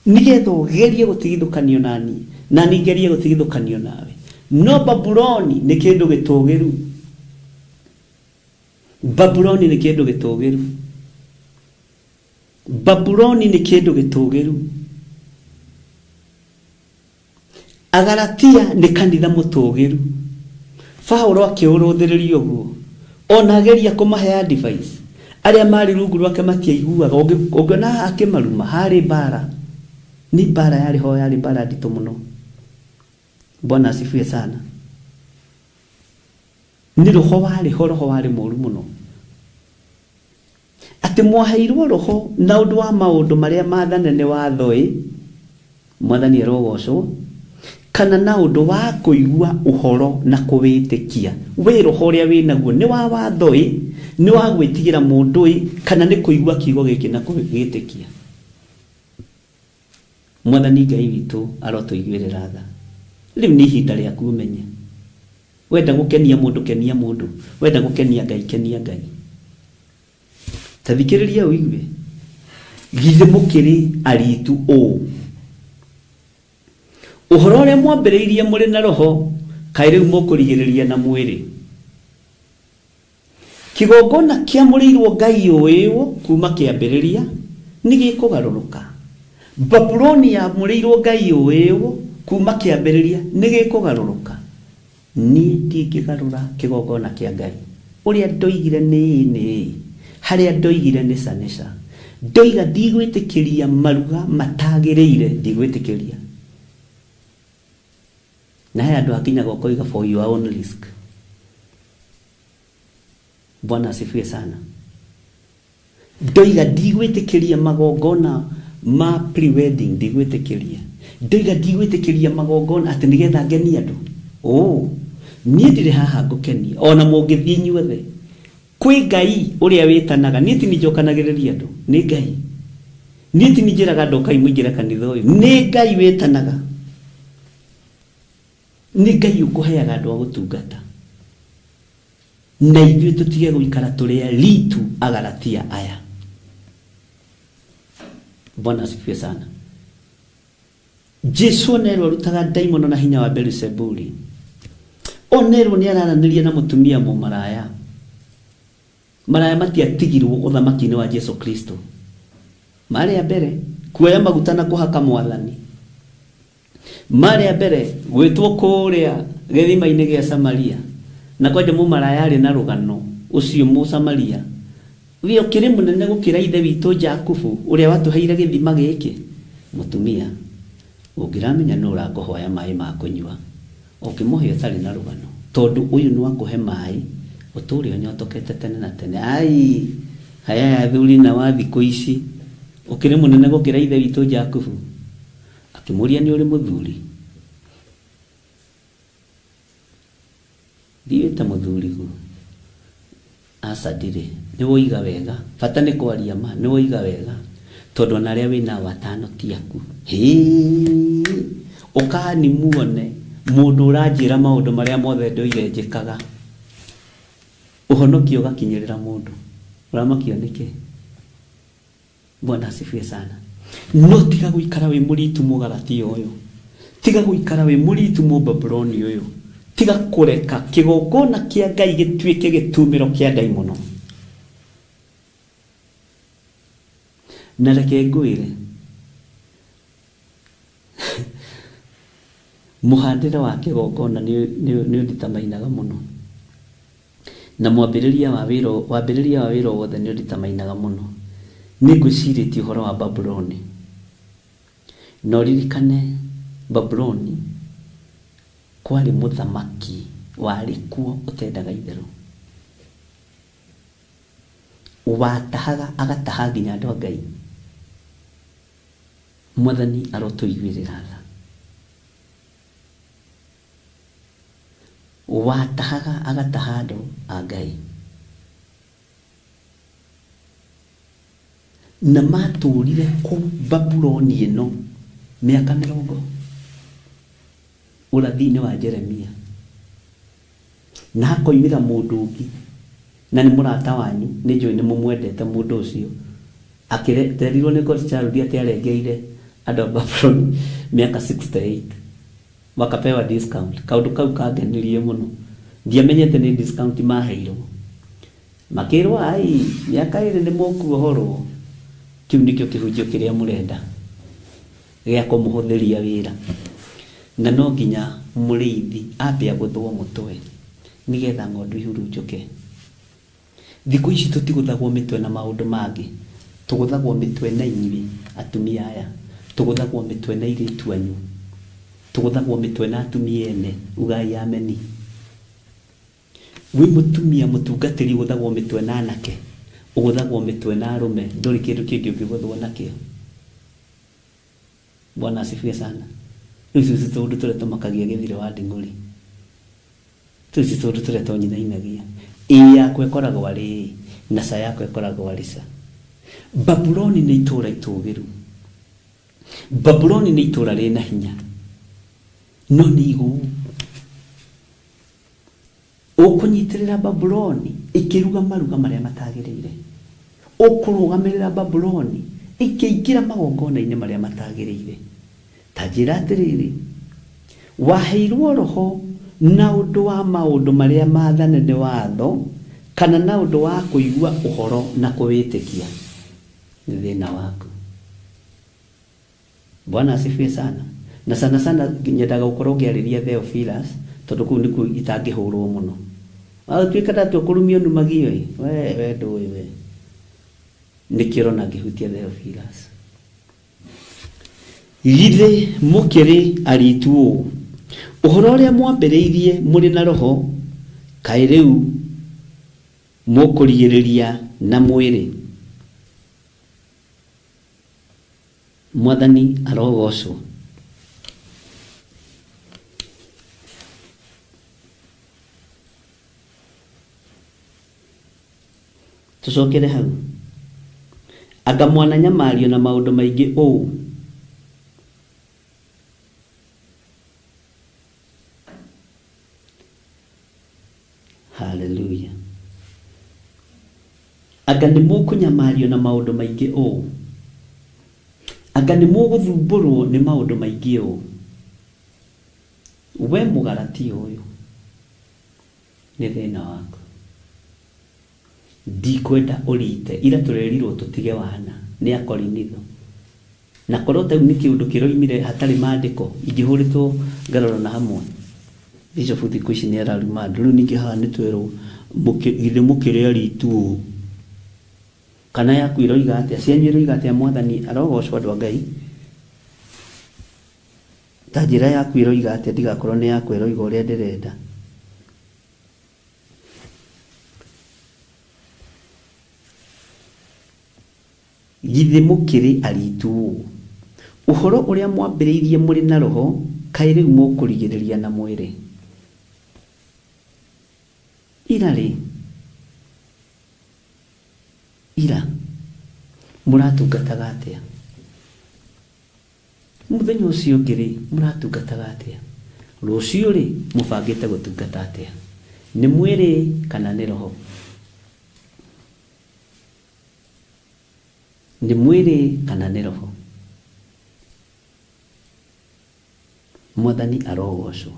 nĩgetha ũgerie gũtigithũkanio nani na niĩ ngerie gũtigithũkanio nawe. No Babuloni nĩ kĩndũ gĩtũgĩru. Babuloni nĩ kĩndũ gĩtũgĩru. Babuloni nĩ kĩndũ gĩtũgĩru. Agalatia nĩ kanitha mũtũgĩru. Paulo akĩũrũthĩrĩria ũguo ona ageria kũmahe advice arĩa marĩ rungu rwake matiaiguaga. Ũngĩona akĩmaruma harĩ mbara, nĩ mbara yarĩ ho, yarĩ mbara nditũ mũno. Bwana asifiwe sana. Nĩ roho warĩ ho, roho warĩ mũru mũno. Atĩ mwaheirwo roho na ũndũ wa maũndũ marĩa maathane nĩ watho ĩ, Mwathani arogocwo, kana na ũndũ wa kũigua ũhoro na kũwĩtĩkia. Wĩ roho ũrĩa wĩnaguo nĩ wa watho ĩ, nĩ wa gwĩtigĩra mũndũ ĩ, kana nĩ kũigua kiugo gĩkĩ na kũgĩtĩkia. Mwathani Ngai witũ arotũiguĩrĩra tha. Rĩu nĩ ihinda rĩaku ũmenye. Wenda gũkenia mũndũ kenia mũndũ, wenda gũkenia Ngai kenia Ngai. Ta thikĩrĩria ũigue. Githĩ mũkĩrĩ aritu ũũ? Ũhoro ũrĩa mwambĩrĩirie mũrĩ na roho kaĩ rĩu mũkũrigĩrĩria na mwĩrĩ. Kĩgongona kĩamũrĩirwo Ngai ũĩwo kuma kĩambĩrĩria nĩ gĩkũgarũrũka. Babuloni yamũrĩirwo Ngai ũĩwo kuma kĩambĩrĩria nĩ gĩkũgarũrũka. Niĩ ndingĩgarũra kĩgongona kĩa Ngai. Ũrĩa ndoigire nĩ ĩĩ nĩ ĩĩ, harĩa ndoigire nĩ ca nĩ ca. Ndoiga ndigwĩtĩkĩria maruga matagĩrĩire, ndigwĩtĩkĩria. Na he andũ hakinyaga ũkoiga for your own risk. Bwana asifiwe sana. Ndoiga ndigwĩtĩkĩria magongona ma pre-wedding, ndigwĩtĩkĩria. Ndoiga ndigwĩtĩkĩria magongona atĩ nĩgetha ngenie andũ. Oh, niĩ ndirĩ haha ngũkenie ona mũngĩthiĩ inyuothe. Kwĩ Ngai ũrĩa wĩtanaga, niĩ ti niĩ njokanagĩrĩria andũ, nĩ Ngai. Niĩ ti niĩ njĩraga andũ ũkai mũingĩre kanitha ũyũ, nĩ Ngai wĩtanaga. Nĩ Ngai ũkũheaga andũ a gũtungata. Na ithuĩ tũtige gũikara tũrĩ aritu Agalatia aya. Bwana asifiwe sana. Jesu onerwo arutaga ndaimono na hinya wa Beelizebuli. Onerwo nĩ araranĩria na mũtumia mũmaraya. Maraya matiatigirwo ũthamaki-inĩ wa Jesu Kristo. Marĩ a mbere kuoya maguta na kũhaka Mwathani. Marĩ a mbere gwĩtwo kũrĩa gĩthima-inĩ gĩa Samaria. Na kwanja mũmaraya arĩ na rũgano ũcio Mũsamaria. We ũkĩrĩ mũnene gũkĩra ithe witũ Jakubu ũrĩa watũheire gĩthima gĩkĩ. Mũtumia ũngĩramenya nũ ũrakũhoya maĩ ma kũnyua, ũkĩmũhe ũtarĩ na rũgano, tondũ ũyũ nĩ wakũhe maĩ ũtũre ũnyotokete tene na tene. Ai haya athuri na wa thikũ ici, ũkĩrĩ mũnene gũkĩra ithe witũ Jakubu. Akĩmũria nĩ ũrĩ mũthuri? Ndiũĩ ta mũthuri guo. Aca ndirĩ. Nĩ woiga wega, bata nĩ kwaria ma, nĩ woiga wega, tondũ ona arĩa wĩnao atano ti aku. Hĩ, ũkani muone mũndũ ũranjĩra maũndũ marĩa mothe ndoire njĩkaga. Ũhonokio ũgakinyĩrĩra mũndũ. Ũramakio nĩkĩ? Bwana asifiwe sana. No tiga gũikara wĩ mũritu Mũgalatia ũyũ, tiga gũikara wĩ mũritu Mũbabuloni ũyũ, Tiga kũreka kĩgongona kĩa Ngai gĩtuĩke gĩtumĩro kĩa ndaimono. Na reke ngwĩre, mũhandĩre wa kĩgongona nĩ ũnditamainaga mũno, na mwambĩrĩria wa wĩra, wambĩrĩria wa wĩra wothe nĩ ũnditamainaga mũno. Nĩ ngwĩcirĩtie ũhoro wa Babuloni, na ũririkane Babuloni kwarĩ mũthamaki warĩ kuo ũtendaga itherũ, watahaga agataha nginya andũ a Ngai. Mwathani arotũiguĩrĩra tha. Watahaga agataha andũ a Ngai, na matũrire kũu Babuloni ĩno mĩaka 40 ũrathi-inĩ wa Jeremia. Na hakoimĩra mũndũ ũngĩ, na nĩ mũrata wanyu, nĩ njũĩ nĩ mũmwendete mũndũ ũcio, akĩrerirwo nĩ God Child atĩ arengeire andũ a Babuloni mĩaka 68, wakapewa discount. Kaũndũ kau kangenirie mũno, ndiamenyete nĩ discount maheirwo, makĩrwo ai mĩaka 2 nĩ mũkuohorwo. Kĩu nĩkĩo kĩhunjio kĩrĩa mũrenda gĩa kũmũhũthĩria wĩra. Na no nginya mũrĩithi ambe agũthwo mũtwe nĩgetha ng'ondu ihurunjũke. Thikũ ici tũtigũthagwo mĩtwe na maũndũ mangĩ, tũgũthagwo mĩtwe na inyuĩ atumia aya, tũgũthagwo mĩtwe na airĩtu anyu, tũgũthagwo mĩtwe na atumia ene. Ugai ameni. Wĩ mũtumia mũtungatĩri ũgũthagwo mĩtwe na anake, ũgũthagwo mĩtwe na arũme, ndũrĩ kĩndũ kĩngĩ ũngĩgũthwo nakĩo. Bwana asifiwe sana. Rĩu icio tũndũ tũrĩa tũmakagia gĩthire wa nding'ũri, tũu tũndũ tũrĩa tonyinainagia. Ĩ yakwa ĩkoragwo arĩ ĩ, na ca yakwa ĩkoragwo arĩ ca. Babuloni nĩ itũũra itũũgĩru, Babuloni nĩ itũũra rĩna hinya, no nĩ igũu. Ũkũnyitĩrĩra Babuloni ĩkĩruga maruga marĩa matagĩrĩire, ũkũrũgamĩrĩra Babuloni ĩkĩingĩra magongona-inĩ marĩa matagĩrĩire. Ta njĩra atĩrĩrĩ, waheirwo roho na ũndũ wa maũndũ marĩa maathane nĩ watho, kana na ũndũ wa kũigua ũhoro na kũwĩtĩkia? Nĩ thĩna waku. Bwana asifiwe sana. Na sana sana nyendaga gũkorwo ngĩarĩria Theophilus, tondũ kũu nĩkuo itangĩhũrwo mũno. Watuĩka ndatua kũrumio numagio ĩ, we ndũĩ we. Nĩkĩo ũrona ngĩhutia Theophilus. Githĩ mũkĩrĩ aritu ũũ, ũhoro ũrĩa mwambĩrĩirie mũrĩ na roho, kaĩ rĩu mũkũrigĩrĩria na mwĩrĩ? Mwathani arogocwo. Tũcokere hau. Anga mwananyamario na maũndũ maingĩ ũũ? Hallelujah. Anga nĩ mũkũnyamario na maũndũ maingĩ ũũ? Anga nĩ mũgũthumbũrwo nĩ maũndũ maingĩ ũũ? We mũgaratia ũyũ, nĩ thĩna waku. Ndikwenda ũrite, ira tũrerirwo tũtige wana nĩ akorinitho. Na korwo ta rĩu nĩ kĩũndũ kĩroimire hatarĩ maandĩko, ingĩhũrĩtwo ngaroro na hamwe. Bishop thikũ ici nĩ araruma andũ. Rĩu ningĩ haha nĩ twerwo githĩ mũkĩrĩ aritu ũũ? Kana yaku ĩroiga atĩa? Cianyu ĩroiga atĩa? Mwathani arogocwo andũ a Ngai. Ta njĩra yaku ĩroiga atĩa? Ndigakorwo nĩ yakwa ĩroiga ũrĩa ndĩrenda. Githĩ mũkĩrĩ aritu ũũ? Ũhoro ũrĩa mwambĩrĩirie mũrĩ na roho, kaĩ rĩu mũkũrigĩrĩria na mwĩrĩ? Ira rĩ, ira mũratungataga atĩa? Mũthenya ũcio ũngĩ rĩ, mũratungataga atĩa? Rũciũ rĩ, mũbangĩte gũtungata atĩa? Nĩ mwĩrĩ kana nĩ roho? Nĩ mwĩrĩ kana nĩ roho? Mwathani arogocwo.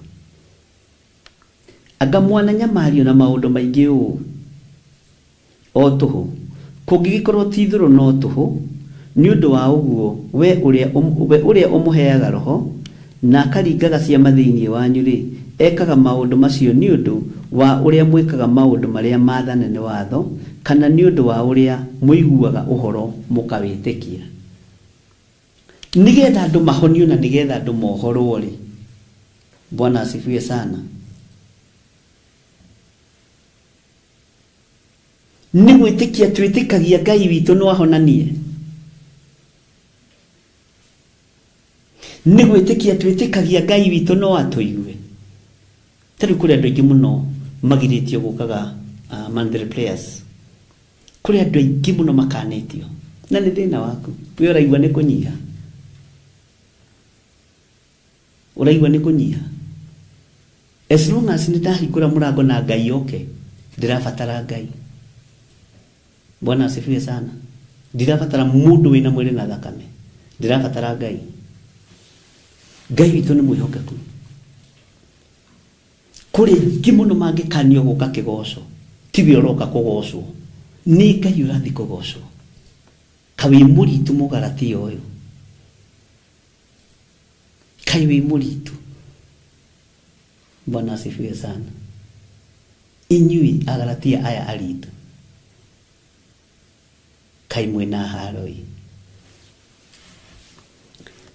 Anga mwananyamario na maũndũ maingĩ ũũ o tũhũ, kũngĩgĩkorwo ti itherũ no tũhũ. Nĩ ũndũ wa ũguo we ũrĩa ũmũheaga roho na akaringaga ciama thĩinĩ wanyu rĩ, ekaga maũndũ macio nĩ ũndũ wa ũrĩa mwĩkaga maũndũ marĩa maathane nĩ watho, kana nĩ ũndũ wa ũrĩa mũiguaga ũhoro mũkawĩtĩkia. Nĩgetha andũ mahonio na nĩgetha andũ mohorwo rĩ. Bwana asifiwe sana. Nĩ gwĩtĩkia twĩtĩkagia Ngai witũ no ahonanie. Nĩ gwĩtĩkia twĩtĩkagia Ngai witũ no atũigue. Ta rĩu kũrĩ andũ aingĩ mũno magirĩtio gũkaga monthly prayers. Kũrĩ andũ aingĩ mũno makanĩtio. Na nĩ thĩna waku. We ũraigua nĩ kũnyiha. Ũraigua nĩ kũnyiha. As long as nĩ ndahingũra mũrango na Ngai oke, ndĩrabatara Ngai. Bwana asifiwe sana. Ndirabatara mũndũ wĩna mwĩrĩ na thakame. Ndirabatara Ngai. Ngai witũ nĩ mwĩhokeku. Kũrĩ aingĩ mũno mangĩkanio gũka kĩgoco, tiwe ũroka kũgocwo, nĩ Ngai ũrathiĩ kũgocwo. Kaĩ wĩ mũritũ mũgaratia ũyũ. Kaĩ wĩ mũritũ. Bwana asifiwe sana. Inyuĩ agaratia aya aritũ, kaĩ mwĩna haro ĩ.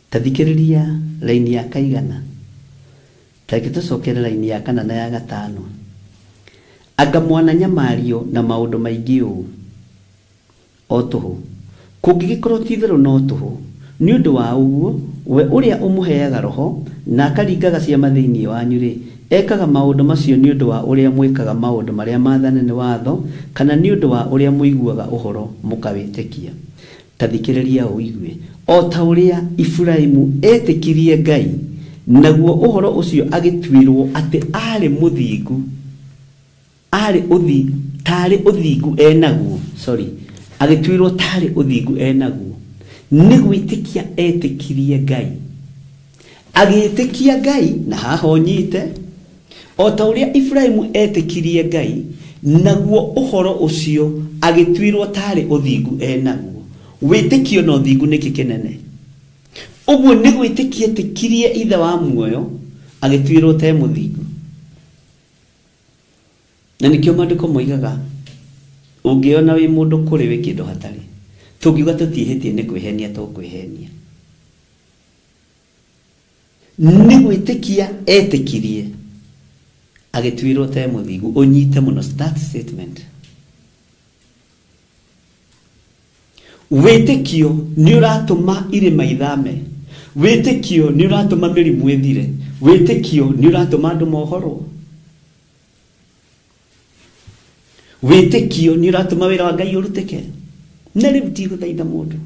Ta thikĩrĩria raini ya kaigana. Ta reke tũcokere raini ya kana na ya gatano. Anga mwananyamario na maũndũ maingĩ ũũ o tũhũ, kũngĩgĩkorwo ti itherũ no tũhũ. Nĩ ũndũ wa ũguo we ũrĩa ũmũheaga roho na akaringaga ciama thĩinĩ wanyu rĩ, ekaga maũndũ macio nĩ ũndũ wa ũrĩa mwĩkaga maũndũ marĩa maathane nĩ watho, kana nĩ ũndũ wa ũrĩa mũiguaga ũhoro mũkawĩtĩkia. Ta thikĩrĩria ũigue. O ta ũrĩa Iburaimu etĩkirie Ngai, naguo ũhoro ũcio agĩtuĩrwo atĩ aarĩ mũthingu, aarĩ ũthi tarĩ ũthingu enaguo, sorry, agĩtuĩrwo tarĩ ũthingu enaguo. Nĩ gwĩtĩkia etĩkirie Ngai. Agĩtĩkia Ngai na haha ũnyite, o ta ũrĩa Iburaimu etĩkirie Ngai, naguo ũhoro ũcio agĩtuĩrwo tarĩ ũthingu enaguo. Wĩtĩkio na ũthingu nĩkĩ kĩnene? Ũguo nĩ gwĩtĩkia etĩkirie ithe wa muoyo, agĩtuĩrwo te mũthingu. Na nĩkĩo maandĩko moigaga ũngĩona wĩ mũndũ kũrĩ wĩ kĩndũ hatarĩ. Tũngiuga tũtiĩhĩtie nĩ kwĩhenia tũkwĩhenia. Nĩ gwĩtĩkia etĩkirie, agĩtuĩrwo te mũthingu. Ũnyite mũno that statement. Wĩtĩkio nĩ ũratũma irĩma ithame. Wĩtĩkio nĩ ũratũma mĩrimũ ĩthire. Wĩtĩkio nĩ ũratũma andũ mohorwo. Wĩtĩkio nĩ ũratũma wĩra wa Ngai ũrutĩke. Na rĩu ndigũthaitha mũndũ.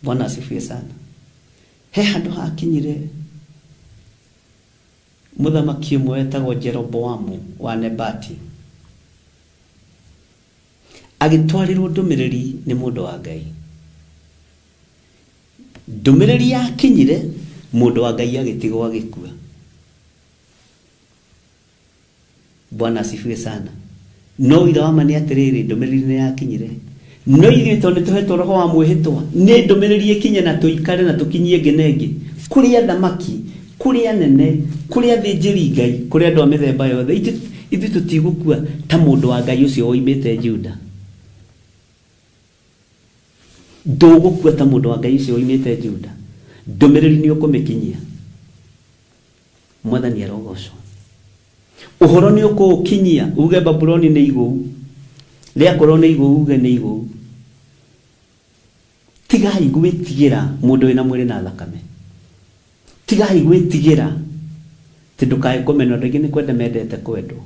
Bwana asifiwe sana. He handũ hakinyire mũthamaki ũmwe wetagwo Jeroboamu wa Nebati, agĩtwarĩrwo ndũmĩrĩri nĩ mũndũ wa Ngai. Ndũmĩrĩri yakinyire, mũndũ wa Ngai agĩtigwo agĩkua. Bwana asifiwe sana. No ũira wa ma nĩ atĩrĩrĩ, ndũmĩrĩri nĩ yakinyire. No ithuĩ tondũ nĩtũhetwo roho wa mwĩhĩtwa, nĩ ndũmĩrĩri ĩkinye na tũikare na tũkinyie ĩngĩ na ĩngĩ. Kũrĩ athamaki, kũrĩ anene, kũrĩ athĩnjĩri Ngai, kũrĩ andũ a mĩthemba yothe. Ithuĩ tũtigũkua ta mũndũ wa Ngai ũcio woimĩte Juda. Ndũgũkua ta mũndũ wa Ngai ũcio woimĩte Juda. Ndũmĩrĩri nĩ ũkũmĩkinyia. Mwathani arogocwo. Ũhoro nĩ ũkũũkinyia, uge Babuloni nĩ igũu. Rĩakorwo nĩ igũu, uge nĩ igũu. Tigai gwĩtigĩra mũndũ wĩna mwĩrĩ na thakame. Tigai gwĩtigĩra atĩ ndũkae kũmenwo. Andũ aingĩ nĩ kwenda mendete kwendwo.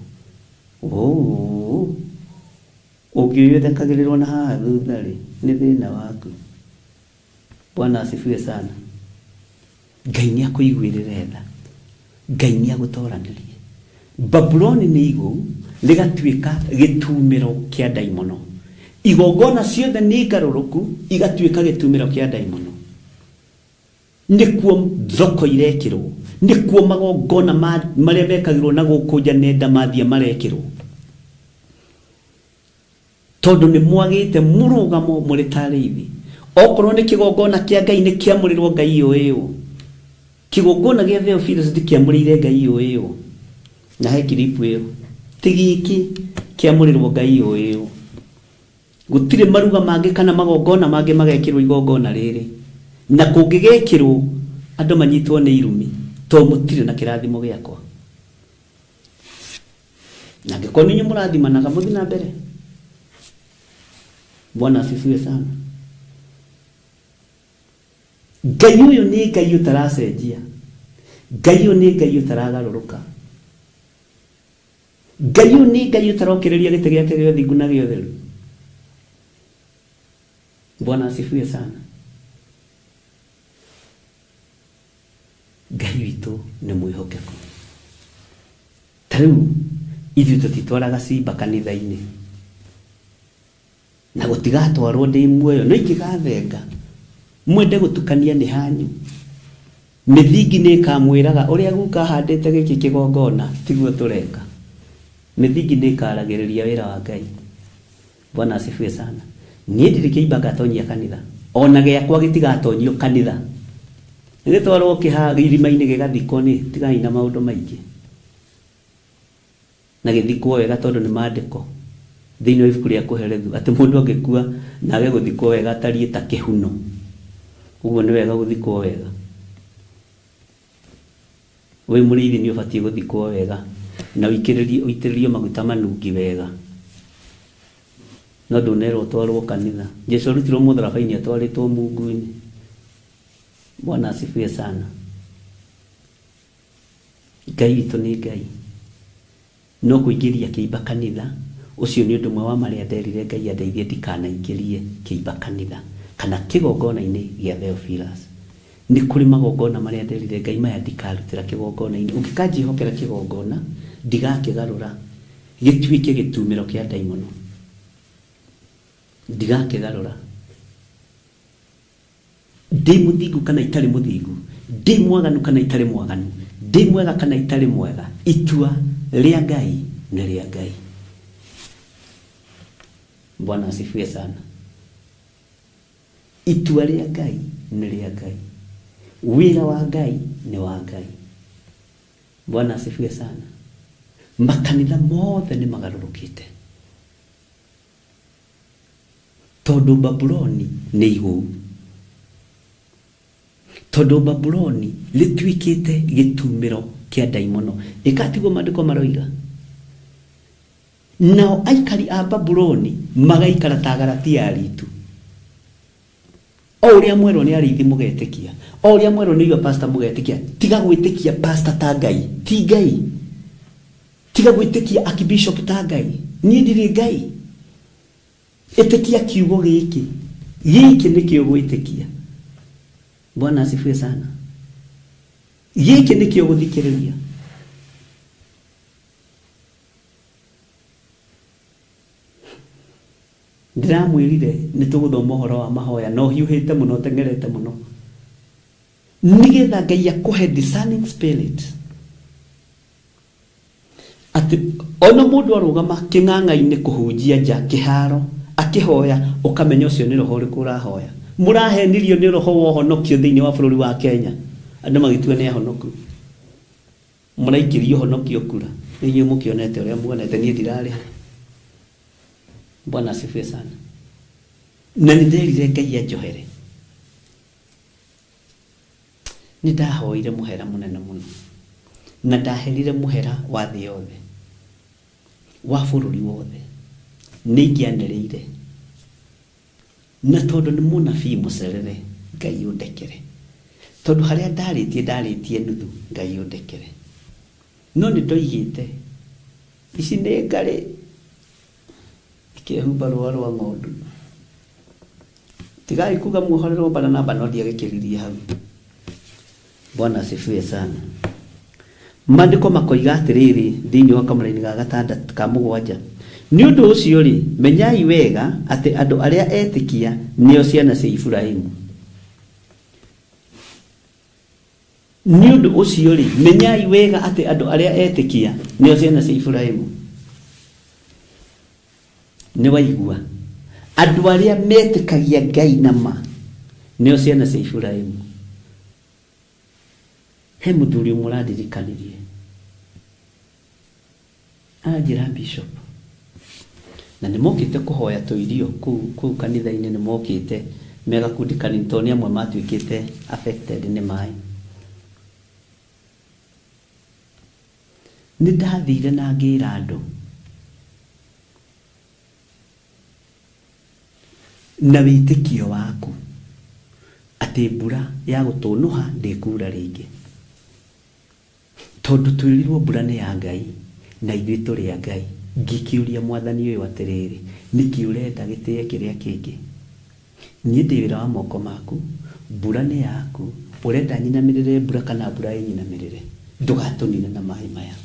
Ũngĩũyũ ũthekagĩrĩrwo na haha thutha rĩ, nĩ thĩna waku. Bwana asifiwe sana. Ngai nĩ akũiguĩrĩre tha. Ngai nĩ agũtoranĩrie. Babuloni nĩ igũu, rĩgatuĩka gĩtumĩro kĩa ndaimono. Igongona ciothe nĩ ngarũrũku, igatuĩka gĩtumĩro kĩa ndaimono. Nĩkuo thoko irekĩrwo, Nĩkuo magongona marĩa mekagĩrwo na gũkũ nja nenda mathiĩ marekĩrwo. Tondũ nĩ mwagĩte mũrũgamo mũrĩ ta arĩithi. Okorwo nĩ kĩgongona kĩa Ngai nĩ kĩamũrĩrwo Ngai ũyũ. Kĩgongona gĩa Theophilus ndĩkĩamũrĩire Ngai ũyũ. Na he kiripu ĩyo. Ti gĩkĩ kĩamũrĩrwo Ngai ũyũ. Gũtirĩ maruga mangĩ kana magongona mangĩ magekĩrwo igongona rĩrĩ. Na kũngĩgekĩrwo andũ manyitwo nĩ irumi to mũtirĩ na kĩrathimo gĩakwa. Na angĩkorwo nĩ inyuĩ mũrathimanaga mũthiĩ na mbere. Bwana asifiwe sana. Ngai ũyũ nĩ Ngai ũtaracenjia. Ngai ũyũ nĩ Ngai ũtaragarũrũka. Ngai ũyũ nĩ Ngai ũtarokĩrĩria gĩtĩ gĩake gĩa ũthingu na gĩa ũtheru. Bwana asifiwe sana. Ngai witũ nĩ mwĩhokeku. Ta rĩu ithuĩ tũtitwaraga cimba kanitha-inĩ. Na gũtigatwarwo ndĩ muoyo no ingĩgathenga mwende gũtukania nĩ hanyu. Mĩthingi nĩ ĩkamwĩraga ũrĩa guka ahandĩte gĩkĩ kĩgongona tiguo tũreka. Mĩthingi nĩ ĩkaragĩrĩria wĩra wa Ngai. Bwana asifiwe sana. Niĩ ndirĩ kĩimba ngatonyia kanitha. Ona gĩakwa gĩtigatonyio kanitha. Gĩtwarwo irima-inĩ gĩgathikwo nĩ tigai na maũndũ maingĩ. Na gĩthikwo wega tondũ nĩ maandĩko. Thĩinĩ wa ibuku rĩa Kũherethu atĩ mũndũ angĩkua na age gũthikwo wega atariĩ ta kĩhuno. Ũguo nĩ wega gũthikwo wega. Wĩ mũrĩithi nĩ ũbatiĩ gũthikwo wega na ũitĩrĩrio maguta manungi wega. No ndũnerwo ũtwarwo kanitha. Jesu arutirwo mũtharaba-inĩ atwarĩtwo mungu-inĩ. Bwana asifiwe sana. Ngai witũ nĩ Ngai. No kũingĩria kĩimba kanitha ũcio nĩ ũndũ ũmwe wa marĩa nderire Ngai andeithie ndikanaingĩrie kĩimba kanitha kana kĩgongona-inĩ gĩa Theophilus. Nĩ kũrĩ magongona marĩa nderire Ngai maya ndikarutĩra kĩgongona-inĩ. Ũngĩkanjĩhokera kĩgongona ndigakĩgarũra gĩtuĩke gĩtumĩro kĩa ndaimono. Ndigakĩgarũra. Ndĩ mũthingu kana itarĩ mũthingu, ndĩ mwaganu kana itarĩ mwaganu, ndĩ mwega kana itarĩ mwega, itua rĩa Ngai nĩ rĩa Ngai. Bwana asifiwe sana. Itua rĩa Ngai nĩ rĩa Ngai. Wĩra wa Ngai nĩ wa Ngai. Bwana asifiwe sana. Makanitha mothe nĩ magarũrũkĩte. Tondũ Babuloni nĩ igũu. Tondũ Babuloni rĩtuĩkĩte gĩtumĩro kĩa ndaimono. Ĩka tiguo maandĩko maroiga. Nao aikari a Babuloni magaikara ta Galatia aritu. O ũrĩa mwerwo nĩ arĩithi mũgetĩkia. O ũrĩa mwerwo nĩ inyuĩ pastor mũgetĩkia. Tiga gwĩtĩkia pastor ta Ngai. Ti Ngai. Tiga gwĩtĩkia archbishop ta Ngai. Niĩ ndirĩ Ngai. Ĩtĩkia kiugo gĩkĩ. Gĩkĩ nĩkĩo gwĩtĩkia. Bwana asifiwe sana. Gĩkĩ nĩkĩo gũthikĩrĩria. Ndĩramwĩrire nĩ tũgũthoma ũhoro wa mahoya no hiũhĩte mũno teng'erete mũno. Nĩgetha Ngai akũhe discerning spirit. Atĩ ona mũndũ arũgama kĩng'ang'a-inĩ kũhunjia nja kĩharo akĩhoya ũkamenya ũcio nĩ roho ũrĩkũ ũrahoya. Mũrahenirio nĩ roho wa ũhonokio thĩinĩ wa bũrũri wa Kenya. Andũ magĩtua nĩ ahonoku. Mũraikĩrio ũhonokio kura. Nĩ inyuĩ mũkĩonete ũrĩa muonete niĩ ndirarĩ ho. Bwana asifiwe sana. Na nĩ nderire Ngai anjohere. Nĩ ndahoire mũhera mũnene mũno. Na ndaherire mũhera wa thĩ yothe. Wa bũrũri wothe. Nĩ ingĩanĩrĩire. Na tondũ nĩ mũnabii mũcerere Ngai ũndekere. Tondũ harĩa ndarĩtie ndarĩtie nuthu Ngai ũndekere. No nĩ ndoigĩte ici nĩ ngarĩ ikĩhumba rũa rwa ng'ondu. Tigai kuga muohorerwo Baranaba no ndiagĩkĩririe hau. Bwana asifiwe sana. Maandĩko makoiga atĩrĩrĩ thĩinĩ wa kamũraini ga gatandatũ ka mũgwanja. Nĩ ũndũ ũcio rĩ, menyai wega atĩ andũ arĩa etĩkia nĩo ciana cia Iburahĩmu. Nĩ ũndũ ũcio rĩ, menyai wega atĩ andũ arĩa etĩkia nĩo ciana cia Iburahĩmu. Nĩ waigua, andũ arĩa metĩkagia Ngai na ma nĩo ciana cia Iburahĩmu. He mũthuri ũmwe ũrandirikanirie, aranjĩra bishop, na nĩ mokĩte kũhoya tũirio kũu kanitha-inĩ, nĩ mokĩte me gakundi kanini tondũ nĩ amwe matuĩkĩte affected nĩ maĩ. Nĩ ndathire na ngĩra andũ na wĩtĩkio waku atĩ mbura ya gũtũnũha ndĩkura rĩngĩ, tondũ twĩrirwo mbura nĩ ya Ngai na ithuĩ tũrĩ a Ngai. Ngĩkĩũria mwathani ũyũ atĩrĩrĩ, nĩkĩ ũrenda gĩtĩe kĩrĩa kĩngĩ? Niĩ ndĩ wĩra wa moko maku, mbura nĩ yaku, ũrenda nyinamĩrĩre mbura kana mbura ĩnyinamĩrĩre? Ndũgatũnine na maĩ maya.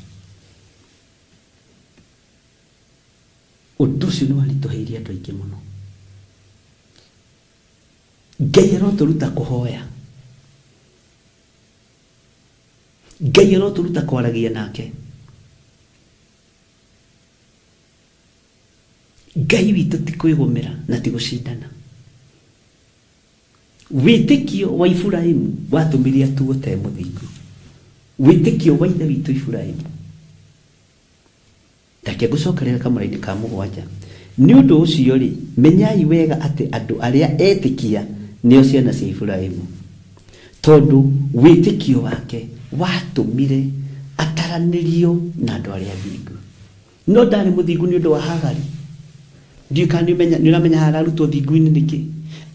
Ũndũ ũcio nĩ waritũhĩirie andũ aingĩ mũno. Ngai arotũruta kũhoya, Ngai arotũruta kwaragia nake. Ngai witũ ti kwĩgũmĩra na ti gũcindana. Wĩtĩkio wa Iburahĩmu watũmire atuo te mũthingu. Wĩtĩkio wa ithe witũ Iburahĩmu. Reke ngũcokerere kamũra-inĩ ka mũgwanja. Nĩ ũndũ ũcio rĩ, menyai wega atĩ andũ arĩa etĩkia nĩo ciana cia Iburahĩmu, tondũ wĩtĩkio wake watũmire ataranĩrio na andũ arĩa athingu. No ndarĩ mũthingu nĩ ũndũ wa Hagari. Ndiũĩ kana nĩ ũramenya ararutwo thingu-inĩ nĩkĩ.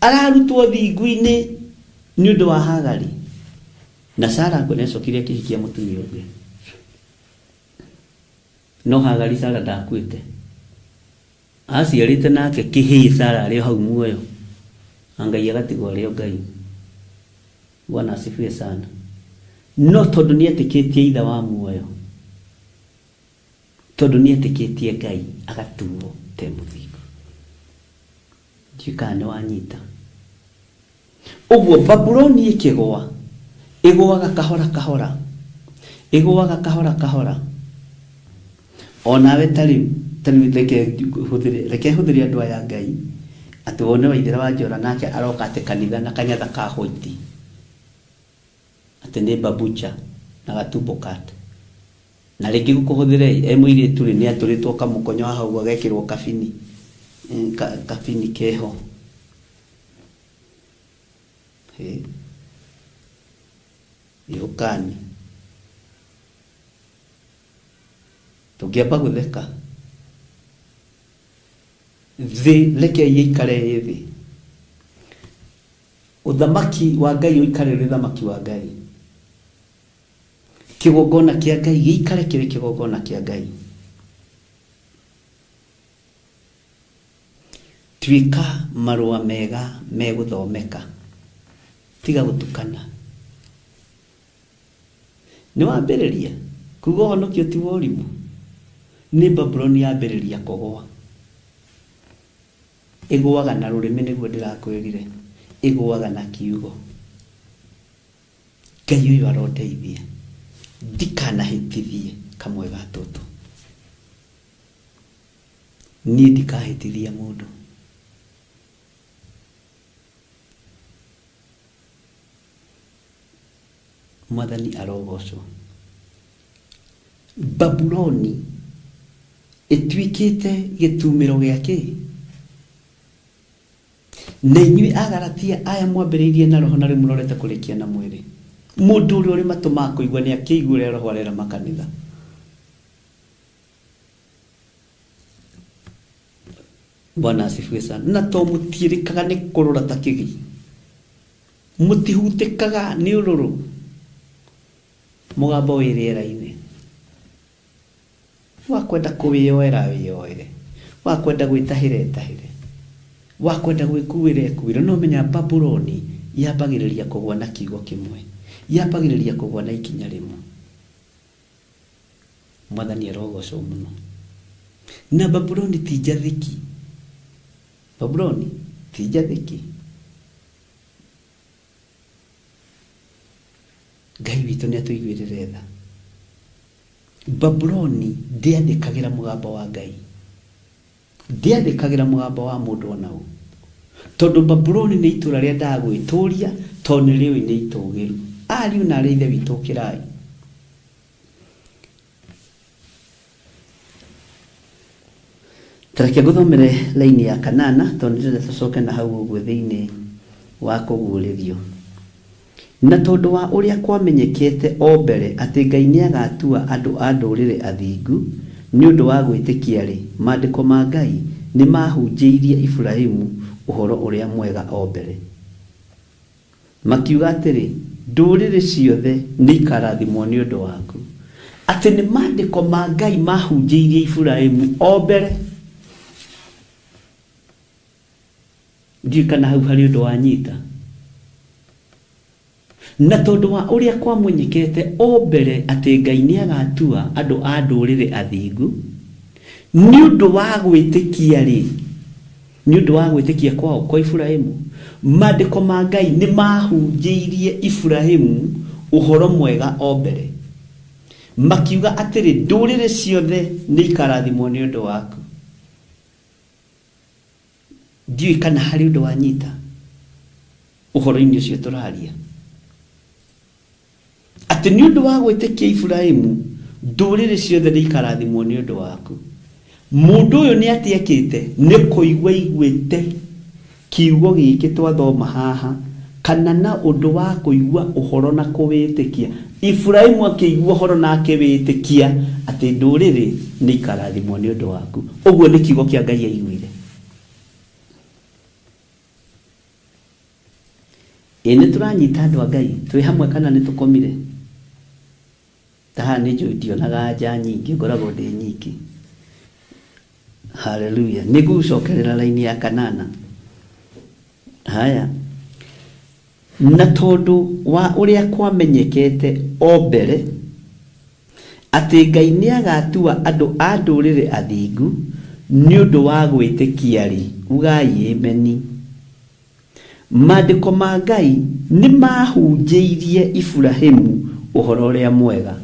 Ararutwo thingu-inĩ nĩ ũndũ wa Hagari. Na Sara nĩacokire akĩhikia mũtumia ũngĩ. No Hagari Sara ndakuĩte, aciarĩte nake kĩhĩĩ Sara arĩ o hau muoyo, na Ngai agatigwo arĩ o Ngai. Bwana asifiwe sana. No tondũ nĩetĩkĩtie ithe wa muoyo, tondũ nĩetĩkĩtie Ngai, agatuo te mũthingu. Ndiũĩ kana nĩ wanyita. Ũguo Babuloni ĩkĩgũa, ĩgũaga kahora kahora, ĩgũaga kahora kahora. Onawe ta rĩu reke hũthĩre andũ aya Ngai atĩ wone Waithera wa Njora nake aroka atĩ kanitha na kanyatha ka white, atĩ nĩ babucha na gatumbo kat. Na rĩngĩ gũkũhũthĩre e mũirĩtu rĩ, nĩ atũrĩtwo kamũkonyo haha ũguo agekĩrwo kabini, kabini keho. Ĩũkani tũngĩamba gũtheka thĩ, reke ĩikare ĩ thĩ. Ũthamaki wa Ngai ũikare ũrĩ ũthamaki wa Ngai. Kĩgongona kĩa Ngai gĩikare kĩrĩ kĩgongona kĩa Ngai. Tuĩka marũa mega megũthomeka, tiga gũtukana. Nĩ wambĩrĩria kuga ũhonokio ti wa ũrimũ. Nĩ Babuloni yambĩrĩria kũgũa. Ĩgũaga na rũrĩmĩ, nĩguo ndĩrakwĩrire, ĩgũaga na kiugo. Ngai ũyũ arondeithia ndikanahĩtithie kamwe ga tũtũ. Niĩ ndikahĩtithia mũndũ. Mwathani arogocwo. Babuloni ĩtuĩkĩte gĩtumĩro gĩa kĩ? Na inyuĩ Agalatia aya mwambĩrĩirie na roho na rĩu mũrorete kũrĩkia na mwĩrĩ. Mũndũ ũrĩa ũrĩ matũ ma kũigua nĩ akĩigua ũrĩa roho arera makanitha. Bwana asifiwe sana. Na to mũtiĩrĩkaga nĩ kũrũra ta kĩgi, mũtihutĩkaga nĩ ũrũrũ, mũgambo wĩ rĩera-inĩ. Wakwenda kũwĩyoera wĩyoere, wakwenda gwĩtahĩra ĩtahĩre, wakwenda gwĩkuĩra ĩkuĩre. No menya Babuloni yambagĩrĩria kũgũa na kiugo kĩmwe, yambagĩrĩria kũgũa na ikinya rĩmwe. Mwathani arogocwo mũno. Na Babuloni ti njathĩki, Babuloni ti njathĩki. Ngai witũ nĩ atũiguĩrĩre tha. Babuloni ndĩathĩkagĩra mũgambo wa Ngai, ndĩathĩkagĩra mũgambo wa mũndũ ona ũ, tondũ Babuloni nĩ itũũra rĩendaga gwĩtũũria, tondũ nĩ rĩũĩ nĩ itũũgĩru. Ariũ na arĩa ithe witũ ũkĩrai. Tareke ngũthomere laini ya kanana, tondũ ndĩrenda tũcoke na hau ũguo thĩinĩ wa kũguũrĩrio. Na tondũ wa ũrĩa kwamenyekete o mbere atĩ Ngai nĩagatua andũ a ndũrĩrĩ athingu nĩ ũndũ wa gwĩtĩkia-rĩ, maandĩko ma Ngai nĩmahunjĩirie Iburahĩmu ũhoro ũrĩa mwega o mbere. Makiuga atĩrĩ, ndũrĩrĩ ciothe nĩikarathimwo nĩ ũndũ waku. Atĩ nĩ maandĩko ma Ngai mahunjĩirie Iburahĩmu o mbere. Ndiũĩ kana hau harĩ ũndũ wanyita. Na tondũ wa ũrĩa kwamenyekete o mbere atĩ Ngai nĩagatua andũ a ndũrĩrĩ athingu nĩ ũndũ wa gwĩtĩkia-rĩ, nĩ ũndũ wa gwĩtĩkia kwao kwa Iburahĩmu, maandĩko ma Ngai nĩmahunjĩirie Iburahĩmu ũhoro mwega o mbere. Makiuga atĩrĩ, ndũrĩrĩ ciothe nĩikarathimwo nĩ ũndũ waku. Ndiũĩ kana harĩ ũndũ wanyita ũhoro-inĩ ũcio tũraria. Atĩ nĩ ũndũ wa gwĩtĩkia Iburahĩmu, ndũrĩrĩ ciothe nĩikarathimwo nĩ ũndũ waku. Mũndũ ũyũ nĩ atĩ ekĩte nĩ kũigua aiguĩte kiugo gĩkĩ twathoma haha, kana na ũndũ wa kũigua ũhoro na kũwĩtĩkia. Iburahĩmu akĩigua ũhoro na akĩwĩtĩkia atĩ ndũrĩrĩ nĩikarathimwo nĩ ũndũ waku. Ũguo nĩ kiugo kĩa Ngai aiguire. Ĩ nĩ tũranyita andũ a Ngai twĩ hamwe kana nĩ tũkomire? Ta haha nĩ njũĩ ndionaga nja nyingĩ, ngoragwo ndĩ nyingĩ. Haleluya. Nĩ ngũgũcokerera raini ya kanana. Haya. Na tondũ wa ũrĩa kwamenyekete o mbere atĩ Ngai nĩagatua andũ a ndũrĩrĩ athingu nĩ ũndũ wa gwĩtĩkia-rĩ, ugai ameni. Maandĩko ma Ngai nĩmahunjĩirie Iburahĩmu ũhoro ũrĩa mwega.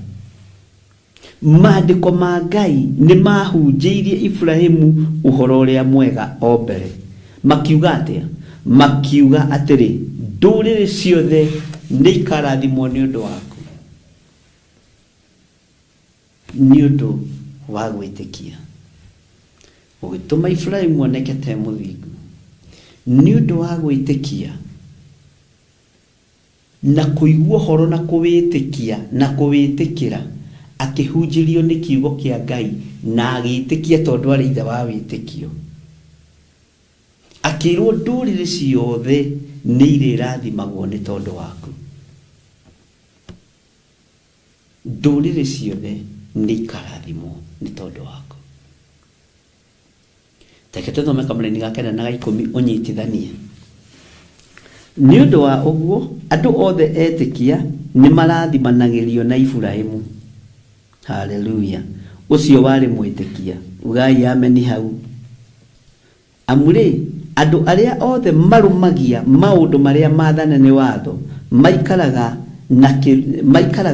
Maandĩko ma Ngai nĩmahunjĩirie Iburahĩmu ũhoro ũrĩa mwega o mbere. Makiuga atĩa? Makiuga atĩrĩ, ndũrĩrĩ ciothe nĩikarathimwo nĩ ũndũ waku, nĩ ũndũ wa gwĩtĩkia. Ũgĩtũma Iburahĩmu oneke ta e mũthingu nĩ ũndũ wa gwĩtĩkia na kũigua ũhoro na kũwĩtĩkia na kũwĩtĩkĩra, akĩhunjĩrio nĩ kiugo kĩa Ngai na agĩtĩkia tondũ arĩ ithe wa wĩtĩkio. Akĩrwo ndũrĩrĩ ciothe nĩ irĩrathimagwo nĩ tondũ waku. Ndũrĩrĩ ciothe nĩ ikarathimwo nĩ tondũ waku. Reke tũthome kamũraini ga 9 na ga 10 ũnyitithanie. Nĩ ũndũ wa ũguo andũ othe etĩkia nĩmarathimanagĩrio na Iburahĩmu. Haleluya. Ũcio warĩ mwĩtĩkia. Ugai ameni hau. Amu rĩ, andũ arĩa othe marũmagia maũndũ marĩa maathane nĩ watho maikaraga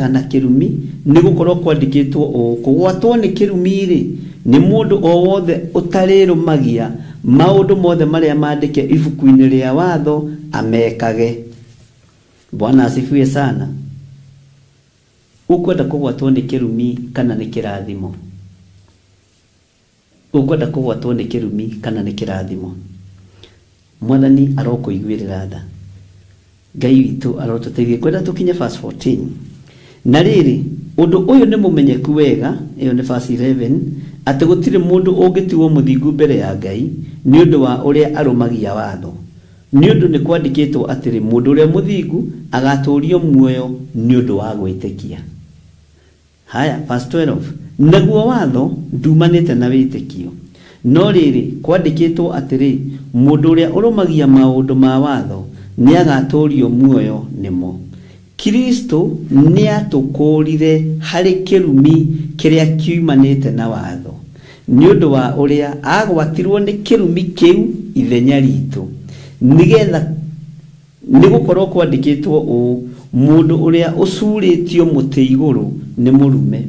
na kĩrumi, nĩ gũkorwo kwandĩkĩtwo ũũ, kũgwatwo nĩ kĩrumi-rĩ nĩ mũndũ o wothe ũtarĩrũmagia maũndũ mothe marĩa maandĩke ibuku-inĩ rĩa watho amekage. Bwana asifiwe sana. Ũkwenda kũgwatwo nĩ kĩrumi kana nĩ kĩrathimo? Ũkwenda kũgwatwo nĩ kĩrumi kana nĩ kĩrathimo? Mwathani arokũiguĩrĩra tha. Ngai witũ arotũteithie. Kwenda tũkinye verse 14. Na rĩrĩ, ũndũ ũyũ nĩ mũmenyeku wega, ĩyo nĩ verse 11, atĩ gũtirĩ mũndũ ũngĩtuo mũthingu mbere ya Ngai nĩ ũndũ wa ũrĩa arũmagia watho. Nĩ ũndũ nĩ kwandĩkĩtwo atĩrĩ, mũndũ ũrĩa mũthingu agatũũrio muoyo nĩ ũndũ wa gwĩtĩkia. Haya, verse 12. Naguo watho ndumanĩte na wĩtĩkio. No rĩrĩ, kwandĩkĩtwo atĩrĩ, mũndũ ũrĩa ũrũmagia maũndũ ma watho nĩagatũũrio muoyo nĩmo. Kristo nĩatũkũũrire harĩ kĩrumi kĩrĩa kiumanĩte na watho, nĩ ũndũ wa ũrĩa agwatirwo nĩ kĩrumi kĩu ithenya ritũ, nĩgetha Nĩ gũkorwo kwandĩkĩtwo ũũ, mũndũ ũrĩa ũcurĩtio mũtĩ igũrũ nĩ mũrume,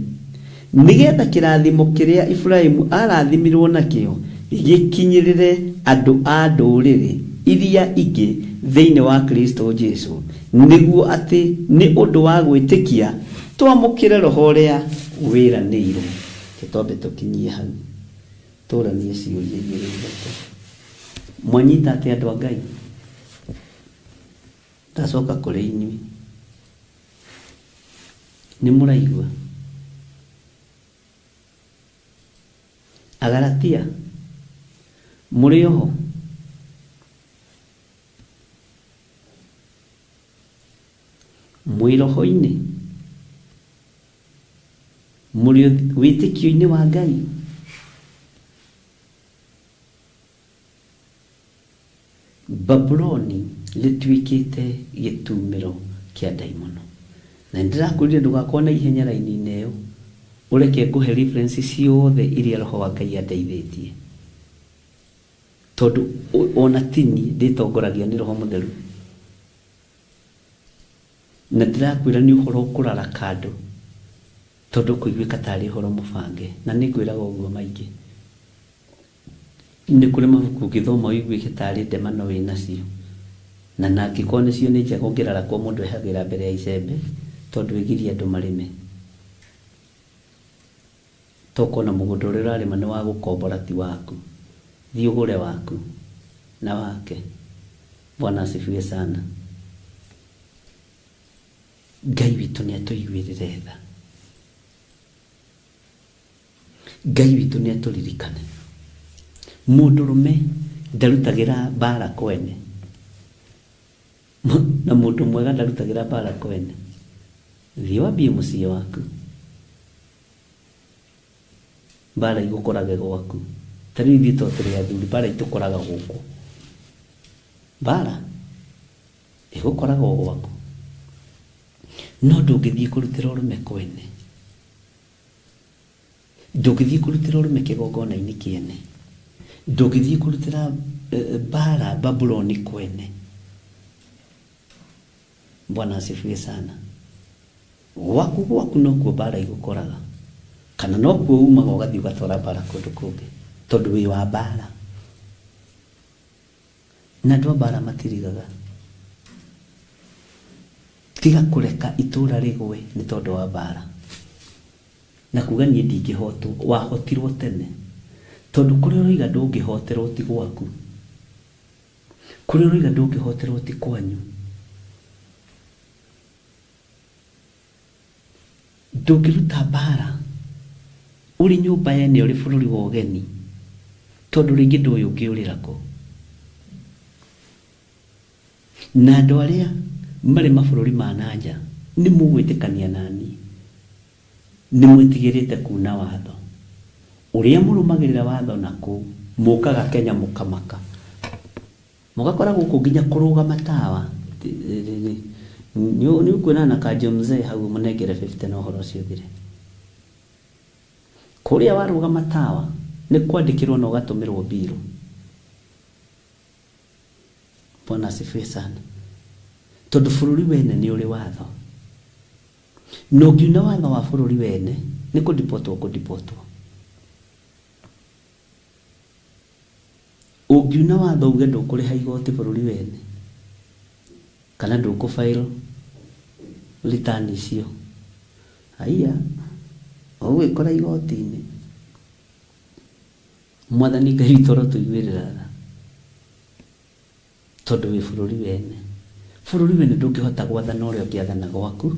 nĩgetha kĩrathimo kĩrĩa Iburahĩmu arathimirwo nakĩo gĩkinyĩrĩre andũ a ndũrĩrĩ iria ingĩ thĩinĩ wa Kristo Jesu, nĩguo atĩ nĩ ũndũ wa gwĩtĩkia twamũkĩre roho ũrĩa wĩranĩirwo. Twambe tũkinyie hau, tũranie ciũria igĩrĩ ithatũ. Mwanyita atĩ andũ a Ngai? Ndacoka kũrĩ inyuĩ. Nĩ mũraigua? Agalatia, mũrĩ oho? Mwĩ roho-inĩ? Mũrĩ wĩtĩkio-inĩ wa Ngai? Babuloni rĩtuĩkĩte gĩtumĩro kĩa ndaimono. Na nĩndĩrakwĩrire ndũgakorwo na ihenya raini-inĩ ĩyo, ũreke ngũhe reference ciothe iria roho wa Ngai andeithĩtie. Tondũ ona tini ndĩtongoragia nĩ roho mũtheru. Na ndĩrakwĩra nĩ ũhoro ũkũrara kando, tondũ ũkũiguĩka tarĩ ũhoro mũbange. Na nĩngwĩraga ũguo maingĩ. Nĩ kũrĩ mabuku ũngĩthoma ũiguĩke tarĩ ndemano wĩnacio. Na nangĩkorwo nĩcio nĩ njega ũngĩrarakwo mũndũ ehagĩra mbere ya icembe, tondũ ĩgirie andũ marĩme. Tokona mũgũnda ũrĩa ũrarĩma nĩ wa gũkombora ti waku. Thiĩ ũgũre waku na wake. Bwana asifiwe sana. Ngai witũ nĩ atũiguĩrĩre tha. Ngai witũ nĩ atũririkane. Mũndũrũme ndarutagĩra mbara kwene, na mũndũ mwega ndarutagĩra mbara kwene. Thiĩ wambie mũciĩ waku, mbara igũkorage gwaku. Ta rĩu ithuĩ to tũrĩ athuri, mbara itũkoraga gũkũ. Mbara ĩgũkoraga o gwaku. No ndũngĩthiĩ kũrutĩra ũrũme kwene, ndũngĩthiĩ kũrutĩra ũrũme kĩgongona-inĩ kĩene, ndũngĩthiĩ kũrutĩra mbara Babuloni kwene. Bwana asifiwe sana. Gwaku gwaku nokuo mbara igũkoraga, kana nokuo umaga ũgathiĩ ũgatwara mbara kũndũ kũngĩ, tondũ wĩ wa mbara. Na andũ a mbara matirigaga. Tiga kũreka itũra rĩgwe nĩ tondũ wa mbara. Na kuga niĩ ndingĩhotwo, wahotirwo tene. Tondũ kũrĩa ũroiga ndũngĩhoterwo ti gwaku. Kũrĩa ũroiga ndũngĩhoterwo ti kwanyu. Ndũngĩruta mbara ũrĩ nyũmba yene ũrĩ bũrũri wa ũgeni, tondũ rĩngĩ ndũĩ ũngĩũrĩra kũ. Na andũ arĩa marĩ mabũrũri ma na nja nĩ mũgwĩtĩkania naniĩ, nĩ mwĩtigĩrĩte kuna watho. Ũrĩa mũrũmagĩrĩra watho na kũu, mũkaga Kenya mũkamaka. Mũgakora gũkũ nginya kũrũgama tawa. Nĩ ũkuona na kanjũ mzee hau mũnengere 50 na ũhoro ũcio ũthire. Kũrĩa warũgama tawa nĩ kwandĩkĩrwo na ũgatũmĩrwo mbirũ. Bwana asifiwe sana. Tondũ bũrũri wene nĩ ũrĩ watho. Na ũngiuna watho wa bũrũri wene nĩ kũndipotwo kũndipotwo. Ũngiuna watho uge ndũkũrĩha igoti bũrũri wene, kana ndũkũ file return icio, haiya, ũgwĩkora igoti-inĩ. Mwathani Ngai witũ arotũiguĩrĩra tha, tondũ wĩ bũrũri wene. Bũrũri wene ndũngĩhota gwathana ũrĩa ũngĩathana gwaku,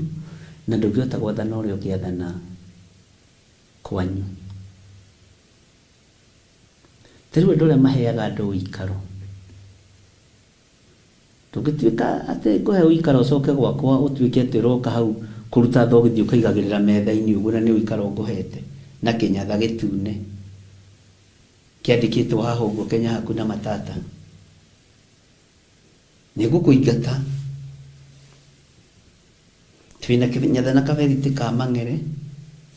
na ndũngĩhota gwathana ũrĩa ũngĩathana kwanyu. Ta rĩu andũ arĩa maheaga andũ ũikaro, ndũngĩtuĩka atĩ ngũhe ũikaro ũcoke gwakwa ũtuĩke atĩ ũroka hau kũruta thogithi ũkaigagĩrĩra metha-inĩ ũguo, na nĩ ũikaro ngũhete na kĩnyatha gĩtune kĩandĩkĩtwo haha ũguo Kenya hakuna matata. Nĩ ngũkũingata. Twĩna kĩnyatha na kaberiti ka mang'ere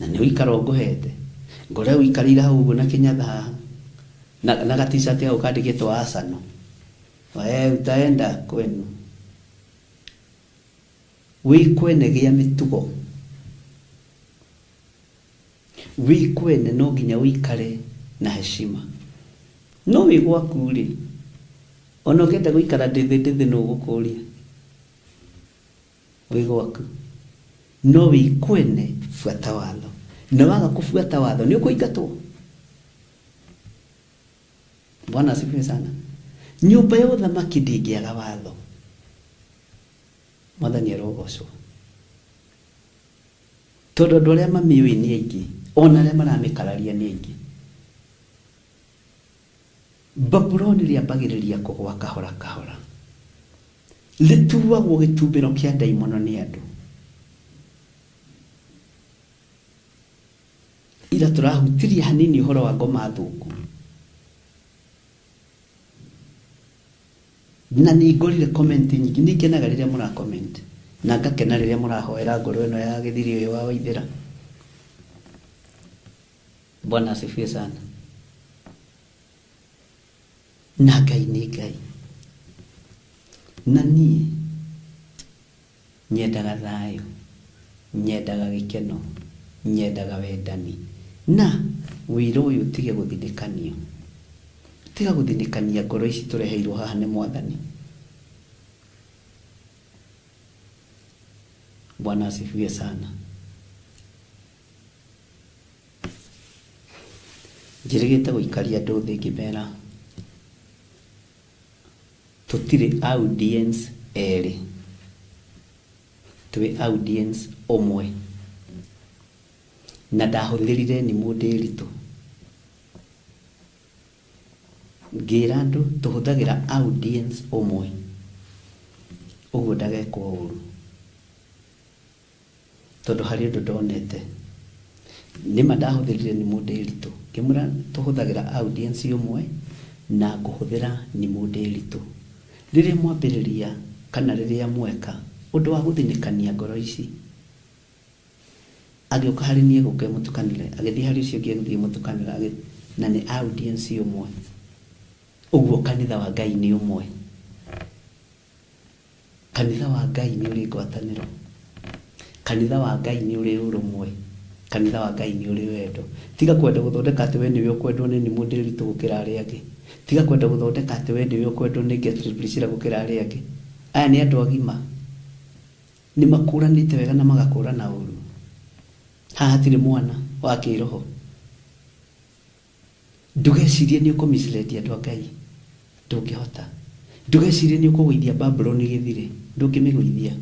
na nĩ ũikaro ngũhete. Ngore ũikarĩire hau ũguo na kĩnyatha haha na ga t-shirt hau kandĩkĩtwo Arsenal. We utaenda kwenu. Wĩ kwene gĩa mĩtugo. Wĩ kwene no nginya ũikare na heshima. No wĩ gwaku rĩ, ona ũngĩenda gũikara ndĩthĩ ndĩthĩ nũ ũgũkũria. Wĩ gwaku. No wĩ kwene buata watho. Na waga kũbuata watho nĩ ũkũingatwo. Bwana asifiwe sana. Nyũmba ya ũthamaki ndĩngĩaga watho. Mwathani arogocwo. Tondũ andũ arĩa mamĩũĩ nĩ aingĩ, ona arĩa maramĩkararia nĩ aingĩ. Babuloni rĩambagĩrĩria kũgwa kahora kahora. Rĩtuagwo gĩtumbĩro kĩa ndaimono nĩ andũ. Ira tũrahutirie hanini ũhoro wa ngoma thũku. Na nĩ ngorire comment nyingĩ, nĩ ngenaga rĩrĩa mũra comment na ngakena rĩrĩa mũrahoera ngoro ĩno ya gĩthiri ũyũ wa Waithĩra. Bwana asifiwe sana. Na Ngai nĩ Ngai. Na niĩ nyendaga thayũ, nyendaga gĩkeno, nyendaga wendani. Na wĩra ũyũ ũtige gũthinĩkanio. Tiga gũthinĩkania ngoro ici tũreheirwo haha nĩ Mwathani. Bwana asifiwe sana. Njĩrĩgĩte gũikaria andũ thĩ ngĩmera tũtirĩ audience erĩ, twĩ audience ũmwe. Na ndahũthĩrire nĩ Ndĩritũ ngĩra andũ tũhũthagĩra audience ũmwe, ũguo ndagekwo ũru, tondũ harĩ ũndũ ndonete. Nĩma ndahũthĩrire nĩ Ndĩritũ ngĩmwĩra tũhũthagĩra audience ũmwe na ngũhũthĩra nĩ Ndĩritũ. Rĩrĩa mwambĩrĩria kana rĩrĩa mweka ũndũ wa gũthinĩkania ngoro ici, agĩũka harĩ niĩ gũka mũtukanĩre, agĩthiĩ harĩ ũcio ũngĩ agĩthiĩ mũtukanĩre, na nĩ audience ũmwe. Ũguo kanitha wa Ngai nĩ ũmwe. Kanitha wa Ngai nĩ ũrĩ ngwatanĩro. Kanitha wa Ngai nĩ ũrĩ ũrũmwe. Kanitha wa Ngai nĩ ũrĩ wendo. Tiga kwenda gũthondeka atĩ we nĩwe ũkwendwo nĩ Ndĩritũ gũkĩra arĩa angĩ. Tiga kwenda gũthondeka atĩ we nĩwe ũkwendwo nĩ Gertrude Priscilla gũkĩra arĩa angĩ. Aya nĩ andũ agima. Nĩ makũranĩte wega na magakũrana ũru. Haha hatirĩ mwana wa kĩroho. Ndũgecirie nĩ ũkũmislead andũ a Ngai. Ndũngĩhota. Ndũgecirie nĩ ũkũgũithia Babuloni gĩthire. Ndũngĩmĩgũithia.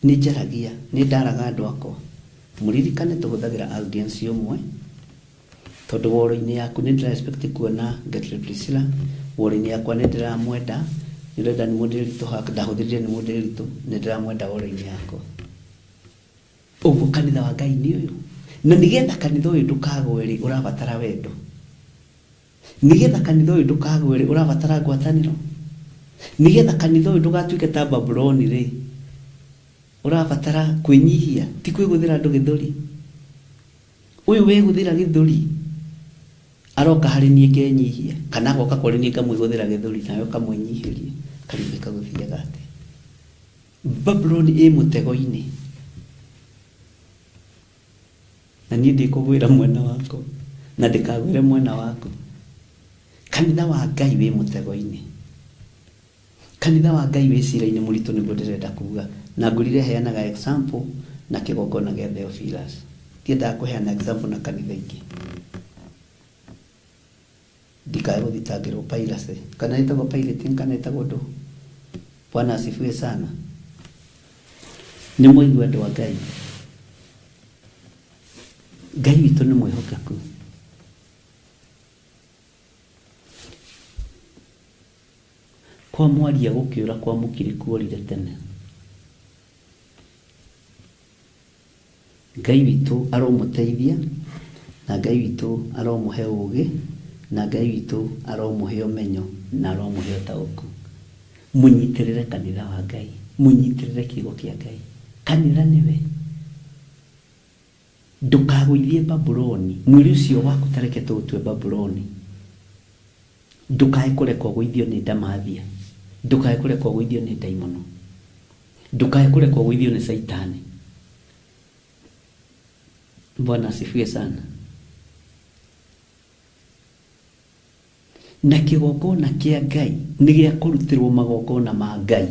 Nĩ njaragia, nĩ ndaraga andũ akwa. Mũririkane tũhũthagĩra audience ũmwe, tondũ woro-inĩ yaku nĩ ndĩra expect kuona Gertrude Priscilla, woro-inĩ yakwa nĩ ndĩramwenda, nĩ ndĩrenda nĩ Ndĩritũ, ndahũthĩrire nĩ Ndĩritũ, nĩ ndĩramwenda woro-inĩ yakwa. Ũguo kanitha wa Ngai nĩ ũyũ. Na nĩgetha kanitha ũyũ ndũkagwe rĩ, ũrabatara wendo. Nĩgetha kanitha ũyũ ndũkagwe rĩ, ũrabatara ngwatanĩro. Nĩgetha kanitha ũyũ ndũgatuĩke ta Babuloni rĩ, ũrabatara kwĩnyihia, ti kwĩgũthĩra andũ gĩthũri. Ũyũ wegũthĩra gĩthũri aroka harĩ niĩ ngenyihia, kana agoka kũrĩ niĩ ngamwĩgũthĩra gĩthũri, nawe ũkamwĩnyihĩria, karigĩ kagũthiaga atĩa? Babuloni ĩ mũtego-inĩ. Na niĩ ndikũgwĩra mwena waku, na ndĩkagwĩre mwena waku. Kanitha wa Ngai wĩ mũtego-inĩ. Kanitha wa Ngai wĩ cira-inĩ mũritũ, nĩguo ndĩrenda kuga. Na ngũrire heanaga example na kĩgongona gĩa Theophilus. Ndiendaga kũheana example na kanitha ingĩ. Ndikae gũthitangĩrwo piracy. Kana ĩtagwo pirating, kana ĩtagwo ndũ. Bwana asifiwe sana. Nĩ mwaigua andũ a Ngai. Ngai witũ nĩ mwĩhokeku. Kwa mwaria gũkĩũra kwa mũkiri kuorire tene. Ngai witũ aromũteithia, na Ngai witũ aromũhe ũũgĩ, na Ngai witũ aromũhe ũmenyo, na aromũhe ũtaũku. Mũnyitĩrĩre kanitha wa Ngai, mũnyitĩrĩre kiugo kĩa Ngai. Kanitha nĩwe. Ndũkagũithie Babuloni, mwĩrĩ ũcio waku tareke tũũtue Babuloni. Ndũkae kũrekwo gũithio nĩ ndamathia. Ndukae kũrekwo ũgũithio nĩ ndaimono. Ndukae kũrekwo ũgũithio nĩ Saitani. Bwana asifiwe sana. Na kĩgongona kĩa Ngai nĩ gĩa kũrutĩrwo magongona ma Ngai,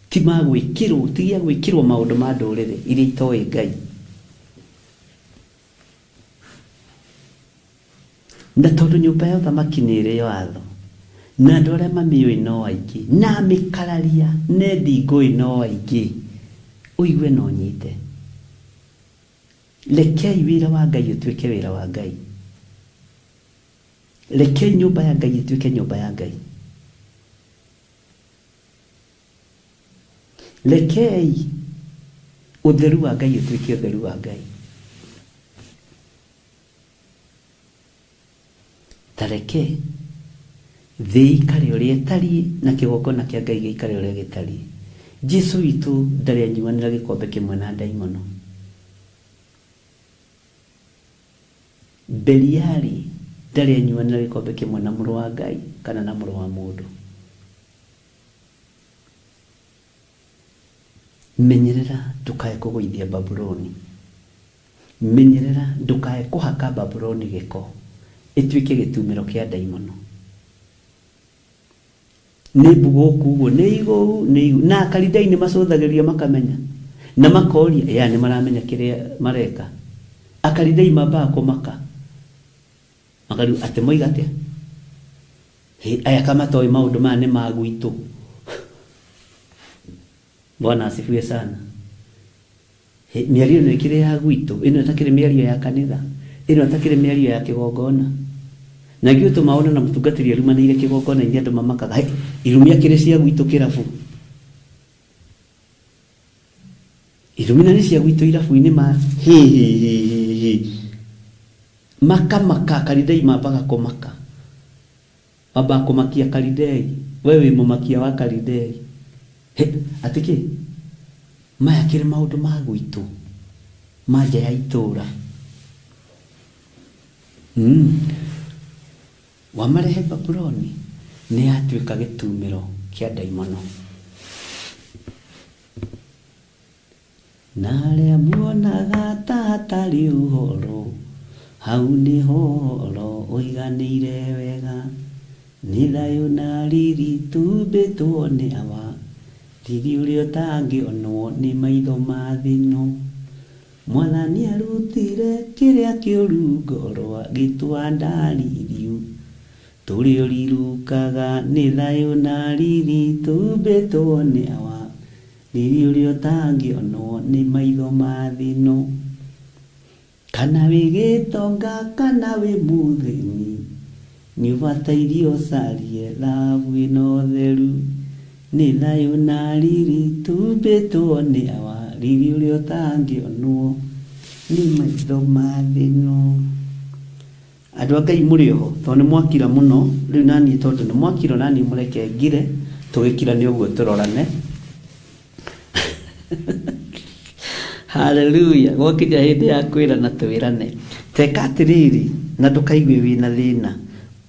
ti ma gwĩkĩrwo, ti gĩa gwĩkĩrwo maũndũ ma ndũrĩrĩ iria itoĩ Ngai. Na tondũ nyũmba ya ũthamaki nĩ ĩrĩ watho, na andũ arĩa mamĩũĩ no aingĩ, na mĩkararia nendi ngũĩ no aingĩ, ũigue na ũnyite. Rekei wĩra wa Ngai ũtuĩke wĩra wa Ngai. Rekei nyũmba ya Ngai ĩtuĩke nyũmba ya Ngai. Rekei ũtheru wa Ngai ũtuĩke ũtheru wa Ngai. Ta reke thĩ ĩikare ũrĩa ĩtariĩ na kĩgongona kĩa Ngai gĩikare ũrĩa gĩtariĩ. Jesu witũ ndarĩ anyuanĩra gĩkombe kĩmwe na ndaimono. Beliali ndarĩ anyuanĩra gĩkombe kĩmwe na mũrũ wa Ngai kana na mũrũ wa mũndũ. Menyerera ndukae kũgũithia Babuloni. Menyerera ndukae kũhaka Babuloni gĩko ĩtuĩke gĩtumĩro kĩa ndaimono. Nĩ mbugũku ũguo, nĩ igũu, nĩ igũu. Na akaridai nĩ macũthagĩrĩria makamenya na makoria, ya nĩ maramenya kĩrĩa mareka. Akaridai mambaga kũmaka makariu atĩ moiga atĩa, hĩ aya kamatoĩ maũndũ maya nĩ ma gwitũ. Bwana asifiwe sana. Mĩario ĩno ĩkĩrĩ ya gwitũ, ĩno ĩtakĩrĩ mĩario ya kanitha, ĩno ĩtakĩrĩ mĩario ya kĩgongona. Na ngĩ tũmaona na mũtungatĩri arumanĩire kĩgongona-inĩ andũ mamakaga, hĩ irumi akĩrĩ cia gwitũ kĩrabu. Irumi na nĩ cia gwitũ irabu-inĩ ma hĩ hĩ hĩ hĩ hĩ. Makamaka karidei mambaga kũmaka. Mambaga kũmakia karidei. We wĩ mũmakia wa karidei. Hĩ atĩ kĩ? Maya kĩrĩ maũndũ ma gwitũ ma nja ya itũũra. Wamarehe Babuloni nĩ yatuĩka gĩtumĩro kĩa ndaimono. Na arĩa muonaga ta hatarĩ ũhoro, hau nĩho ũhoro ũiganĩire wega. Nĩ thayũ na riri tumbĩtwo nĩ Awa, riri ũrĩa ũtangĩonwo nĩ maitho ma thĩ ĩno. Mwathani arutire kĩrĩa kĩũru ngoro agĩtwa ndaririu. Tũrĩ ũrirukaga nĩ thayũ na riri tumbĩtwo nĩ Awa, riri ũrĩa ũtangĩonwo nĩ maitho ma thĩ ĩno. Kana wĩ gĩtonga kana wĩ mũthĩni, nĩ ũbataire ũcarie thahabu ĩno theru. Nĩ thayũ na riri tumbĩtwo nĩ Awa, riri ũrĩa ũtangĩonwo nĩ maitho ma thĩ ĩno. Andũ a Ngai mũrĩ oho, tondũ nĩ mwakira mũno rĩu naniĩ, tondũ nĩ mwakira naniĩ mũreke ngire, tũgĩkira nĩ ũguo tũrorane. Hallelujah. Gwakinya hĩndĩ ya kwĩrana twĩrane. Teka atĩrĩrĩ na ndũkaigue wĩna thĩna,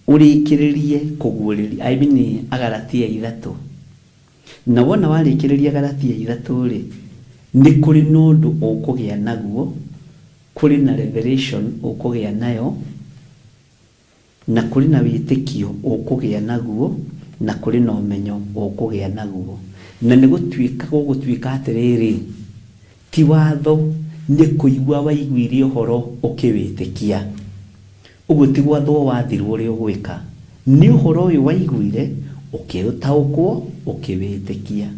ũrĩkĩrĩrie kũguũrĩria, I mean Agalatia 3. Na wona warĩkĩrĩria Galatia 3 rĩ, nĩ kũrĩ na ũndũ ũkũgĩa naguo, kũrĩ na revelation ũkũgĩa nayo, na kũrĩ na wĩtĩkio ũkũgĩa naguo, na kũrĩ na ũmenyo ũkũgĩa naguo. Na nĩ gũtuĩka gũgũtuĩka atĩrĩrĩ, ti watho nĩ kũigua waiguire ũhoro ũkĩwĩtĩkia. Ũguo ti gwathwo wathirwo ũrĩa ũgwĩka, nĩ ũhoro ũyũ waiguire ũkĩũtaũkwo ũkĩwĩtĩkia,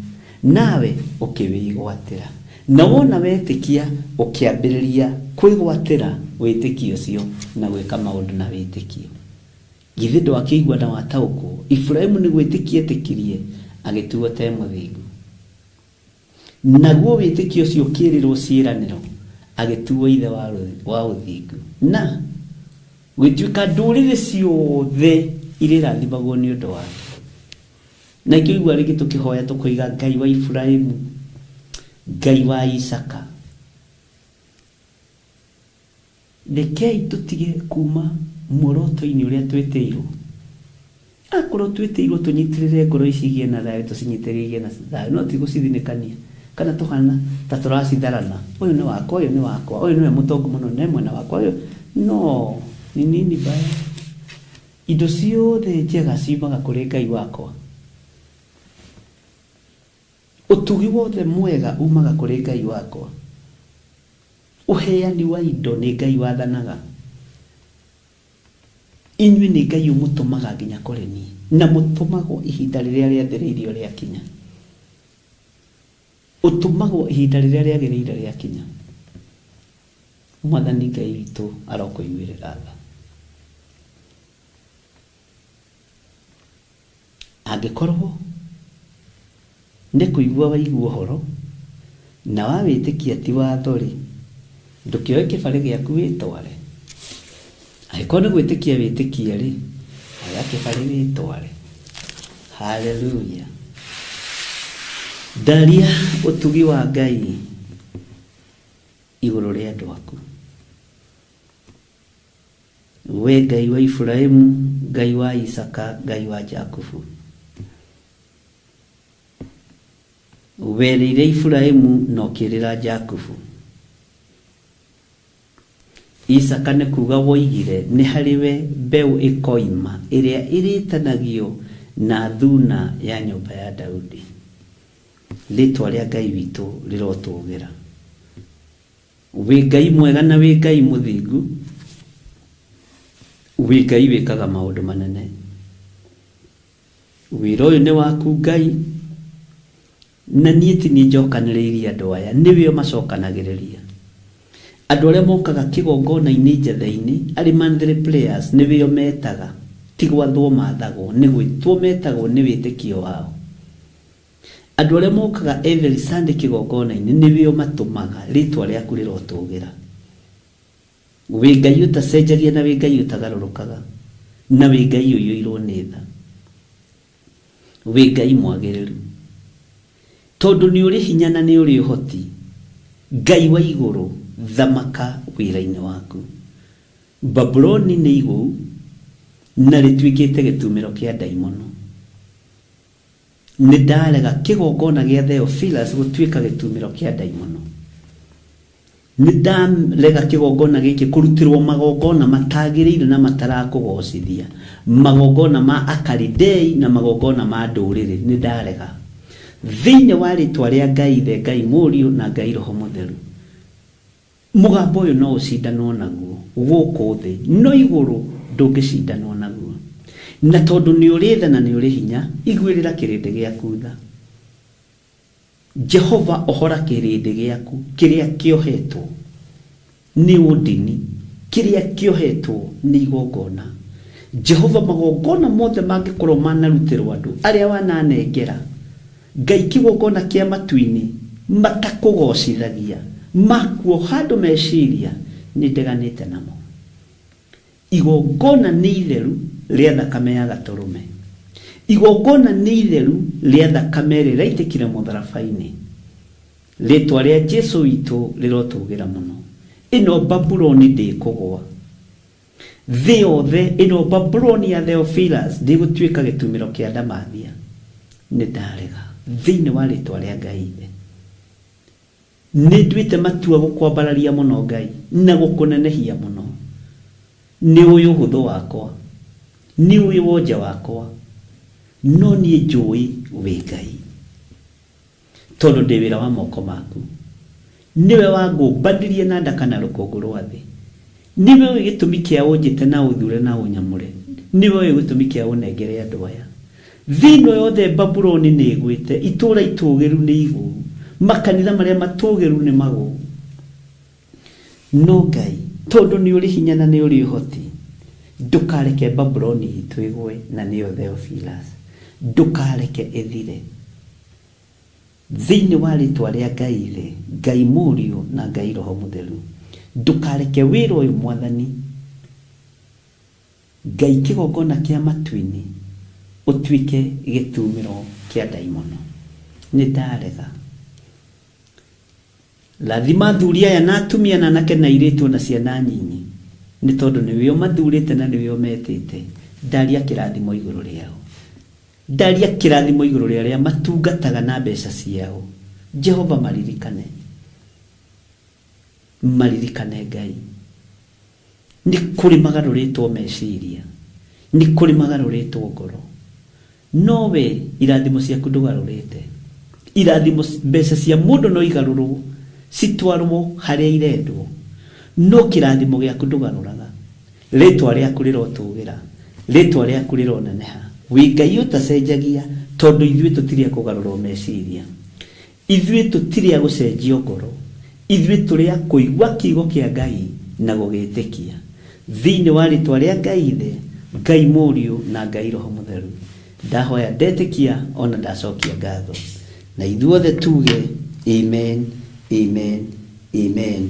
nawe ũkĩwĩgwatĩra. Na wona wetĩkia ũkĩambĩrĩria kwĩgwatĩra wĩtĩkio ũcio na gwĩka maũndũ na wĩtĩkio. Githĩ ndwakĩigua na wataũkwo? Iburahĩmu nĩ gwĩtĩkia etĩkirie agĩtuo te mũthingu. Naguo wĩtĩkio ũcio ũkĩĩrĩrwo ciĩranĩro agĩtuo ithe wa ũthingu. Na gwĩtuĩka ndũrĩrĩ ciothe irĩrathimagwo nĩ ũndũ wake. Na ikĩigua rĩngĩ tũkĩhoya tũkoiga Ngai wa Iburahĩmu, Ngai wa Isaka. Rekei tũtige kuma muoroto-inĩ ũrĩa twĩtĩirwo. Akorwo twĩtĩirwo tũnyitĩrĩre ngoro ici igĩe na thayũ, tũcinyitĩrĩre igĩe na thayũ, no ti gũcithinĩkania kana tũhana ta tũracitharana. Ũyũ nĩ wakwa, ũyũ nĩ wakwa, ũyũ nĩwe mũtongu mũno ne mwena wakwa, ũyũ no ni nini mbaya. Indo ciothe njega ciumaga kũrĩ Ngai wakwa. Ũtugi wothe mwega umaga kũrĩ Ngai wakwa. Ũheani wa indo nĩ Ngai wathanaga. Inyuĩ nĩ Ngai ũmũtũmaga nginya kũrĩ niĩ, na mũtũmagwo ihinda rĩrĩa rĩathĩrĩirio rĩakinya. Ũtũmagwo ihinda rĩrĩa rĩagĩrĩire rĩakinya. Mwathani Ngai witũ arokũiguĩrĩra tha. Angĩkorwo nĩ kũigua waigua ũhoro na wawĩtĩkia ti watho rĩ, ndũkĩoe kĩbarĩ gĩaku wĩtware. Angĩkorwo nĩ gwĩtĩkia wĩtĩkie rĩ, oya kĩbarĩ wĩtware. Haleluya. Ndaria ũtugi wa Ngai igũrũ rĩa andũ aku. We Ngai wa Iburahĩmu, Ngai wa Isaka, Ngai wa Jakubu. Werĩire Iburahĩmu na ũkĩĩrĩra Jakubu. Isaka nĩ kuga woigire nĩ harĩ we mbeũ ĩkoima ĩrĩa ĩrĩtanagio na thuna ya nyũmba ya Daudi. Rĩtwa rĩa Ngai witũ rĩrotũgĩra. Wĩ Ngai mwega na wĩ Ngai mũthingu, wĩ Ngai wĩkaga maũndũ manene. Wĩra ũyũ nĩ waku Ngai, na niĩ ti niĩ njokanĩrĩirie andũ aya, nĩwe ũmacokanagĩrĩria. Andũ arĩa mokaga kĩgongona-inĩ njetha-inĩ arĩ monthly players nĩwe metaga, ti gwathwo mathagwo, nĩ gwĩtwo metagwo nĩ wĩtĩkio wao. Andũ arĩa mokaga every Sunday kĩgongona-inĩ nĩwe ũmatũmaga, rĩtwa rĩaku rĩrotũgĩra. Wĩ Ngai ũtacenjagia na wĩ Ngai ũtagarũrũkaga, na wĩ Ngai ũiyũirwo nĩ tha. Wĩ Ngai mwagĩrĩru, tondũ nĩ ũrĩ hinya na nĩ ũrĩ ũhoti. Ngai wa igũrũ, thamaka wĩra-inĩ waku. Babuloni nĩ igũu na rĩtuĩkĩte gĩtumĩro kĩa ndaimono. Nĩ ndarega kĩgongona gĩa Theophilus gũtuĩka gĩtumĩro kĩa ndaimono. Nĩ ndarega kĩgongona gĩkĩ kũrutĩrwo magongona matagĩrĩire na matarakũgocithia, magongona ma Akaridei na magongona ma ndũrĩrĩ. Nĩ ndarega thĩinĩ wa rĩtwa rĩa Ngai Ithe, Ngai Mũriũ na Ngai Roho Mũtheru. Mũgambo ũyũ no ũcindanwo naguo gũkũ thĩ, no igũrũ ndũngĩcindanwo naguo. Na tondũ nĩ ũrĩ tha na nĩ ũrĩ hinya, iguĩrĩra kĩrĩndĩ gĩaku tha. Jehova ohora kĩrĩndĩ gĩaku kĩrĩa kĩohetwo nĩ ũndini, kĩrĩa kĩohetwo nĩ igongona. Jehova, magongona mothe mangĩkorwo manarutĩrwo andũ arĩa wananengera Ngai kĩgongona kĩa matu-inĩ matakũgocithagia, makuoha andũ meciria, nĩ ndeganĩte namo. Igongona nĩ itheru rĩa thakame ya gatũrũme. Igongona nĩ itheru rĩa thakame rĩraitĩkire mũtharaba-inĩ. Rĩtwa rĩa Jesu witũ rĩrotũgĩra mũno. Ĩno Babuloni ndĩkũgũa. Thĩ yothe ĩno Babuloni ya Theophilus ndĩgũtuĩka gĩtumĩro kĩa ndamathia. Nĩ ndarega thĩinĩ wa rĩtwa rĩa Ngai Ithe. Nĩ nduĩte matua gũkwambararia mũno Ngai na gũkũnenehia mũno. Nĩ ũĩ ũhũthũ wakwa, nĩ ũĩ wonje wakwa, no niĩ njũĩ wĩ Ngai, tondũ ndĩ wĩra wa moko maku. Nĩwe wangũmbanirie na nda kana rũkũngũ rwa thĩ. Nĩwe ũĩ gĩtũmi kĩa ũnjĩte na ũthure na ũnyamũre. Nĩwe ũĩ gĩtũmi kĩa ũnengere andũ aya. Thĩ ĩno yothe Babuloni nĩ ĩgwĩte, itũũra itũũgĩru nĩ igũu, makanitha marĩa matũũgĩru nĩ magũu. No Ngai, tondũ nĩ ũrĩ hinya na nĩ ũrĩ ũhoti, ndũkareke Babuloni itũ ĩgwe, na nĩyo Theophilus. Ndũkareke ĩthire. Thĩinĩ wa rĩtwa rĩa Ngai Ithe, Ngai Mũriũ na Ngai Roho Mũtheru, ndũkareke wĩra ũyũ Mwathani Ngai kĩgongona kĩa matu-inĩ ũtuĩke gĩtumĩro kĩa ndaimono. Nĩ ndarega. Rathima athuri aya na atumia na anake na airĩtu na ciana nyinyi, nĩ tondũ nĩwe ũmathurĩte na nĩwe ũmetĩte. Ndaria kĩrathimo igũrũ rĩao. Ndaria kĩrathimo igũrũ rĩa arĩa matungataga na mbeca ciao. Jehova maririkane, maririkane Ngai. Nĩ kũrĩ magarũrĩtwo meciria, nĩ kũrĩ magarũrĩtwo ngoro, no we irathimo ciaku ndũgarũrĩte. Irathimo mbeca cia mũndũ no igarũrwo citwarwo harĩa irendwo, no kĩrathimo gĩaku ndũgarũraga. Rĩtwa rĩaku rĩrotũgĩra, rĩtwa rĩaku rĩroneneha. Wĩ Ngai ũtacenjagia, tondũ ithuĩ tũtirĩ a kũgarũrwo meciria, ithuĩ tũtirĩ a gũcenjio ngoro, ithuĩ tũrĩ a kũigua kiugo kĩa Ngai na gũgĩtĩkia. Thĩinĩ wa rĩtwa rĩa Ngai Ithe, Ngai Mũriũ na Ngai Roho Mũtheru, ndahoya ndetĩkia ona ndacokia ngatho, na ithuothe tuge amen, amen, amen.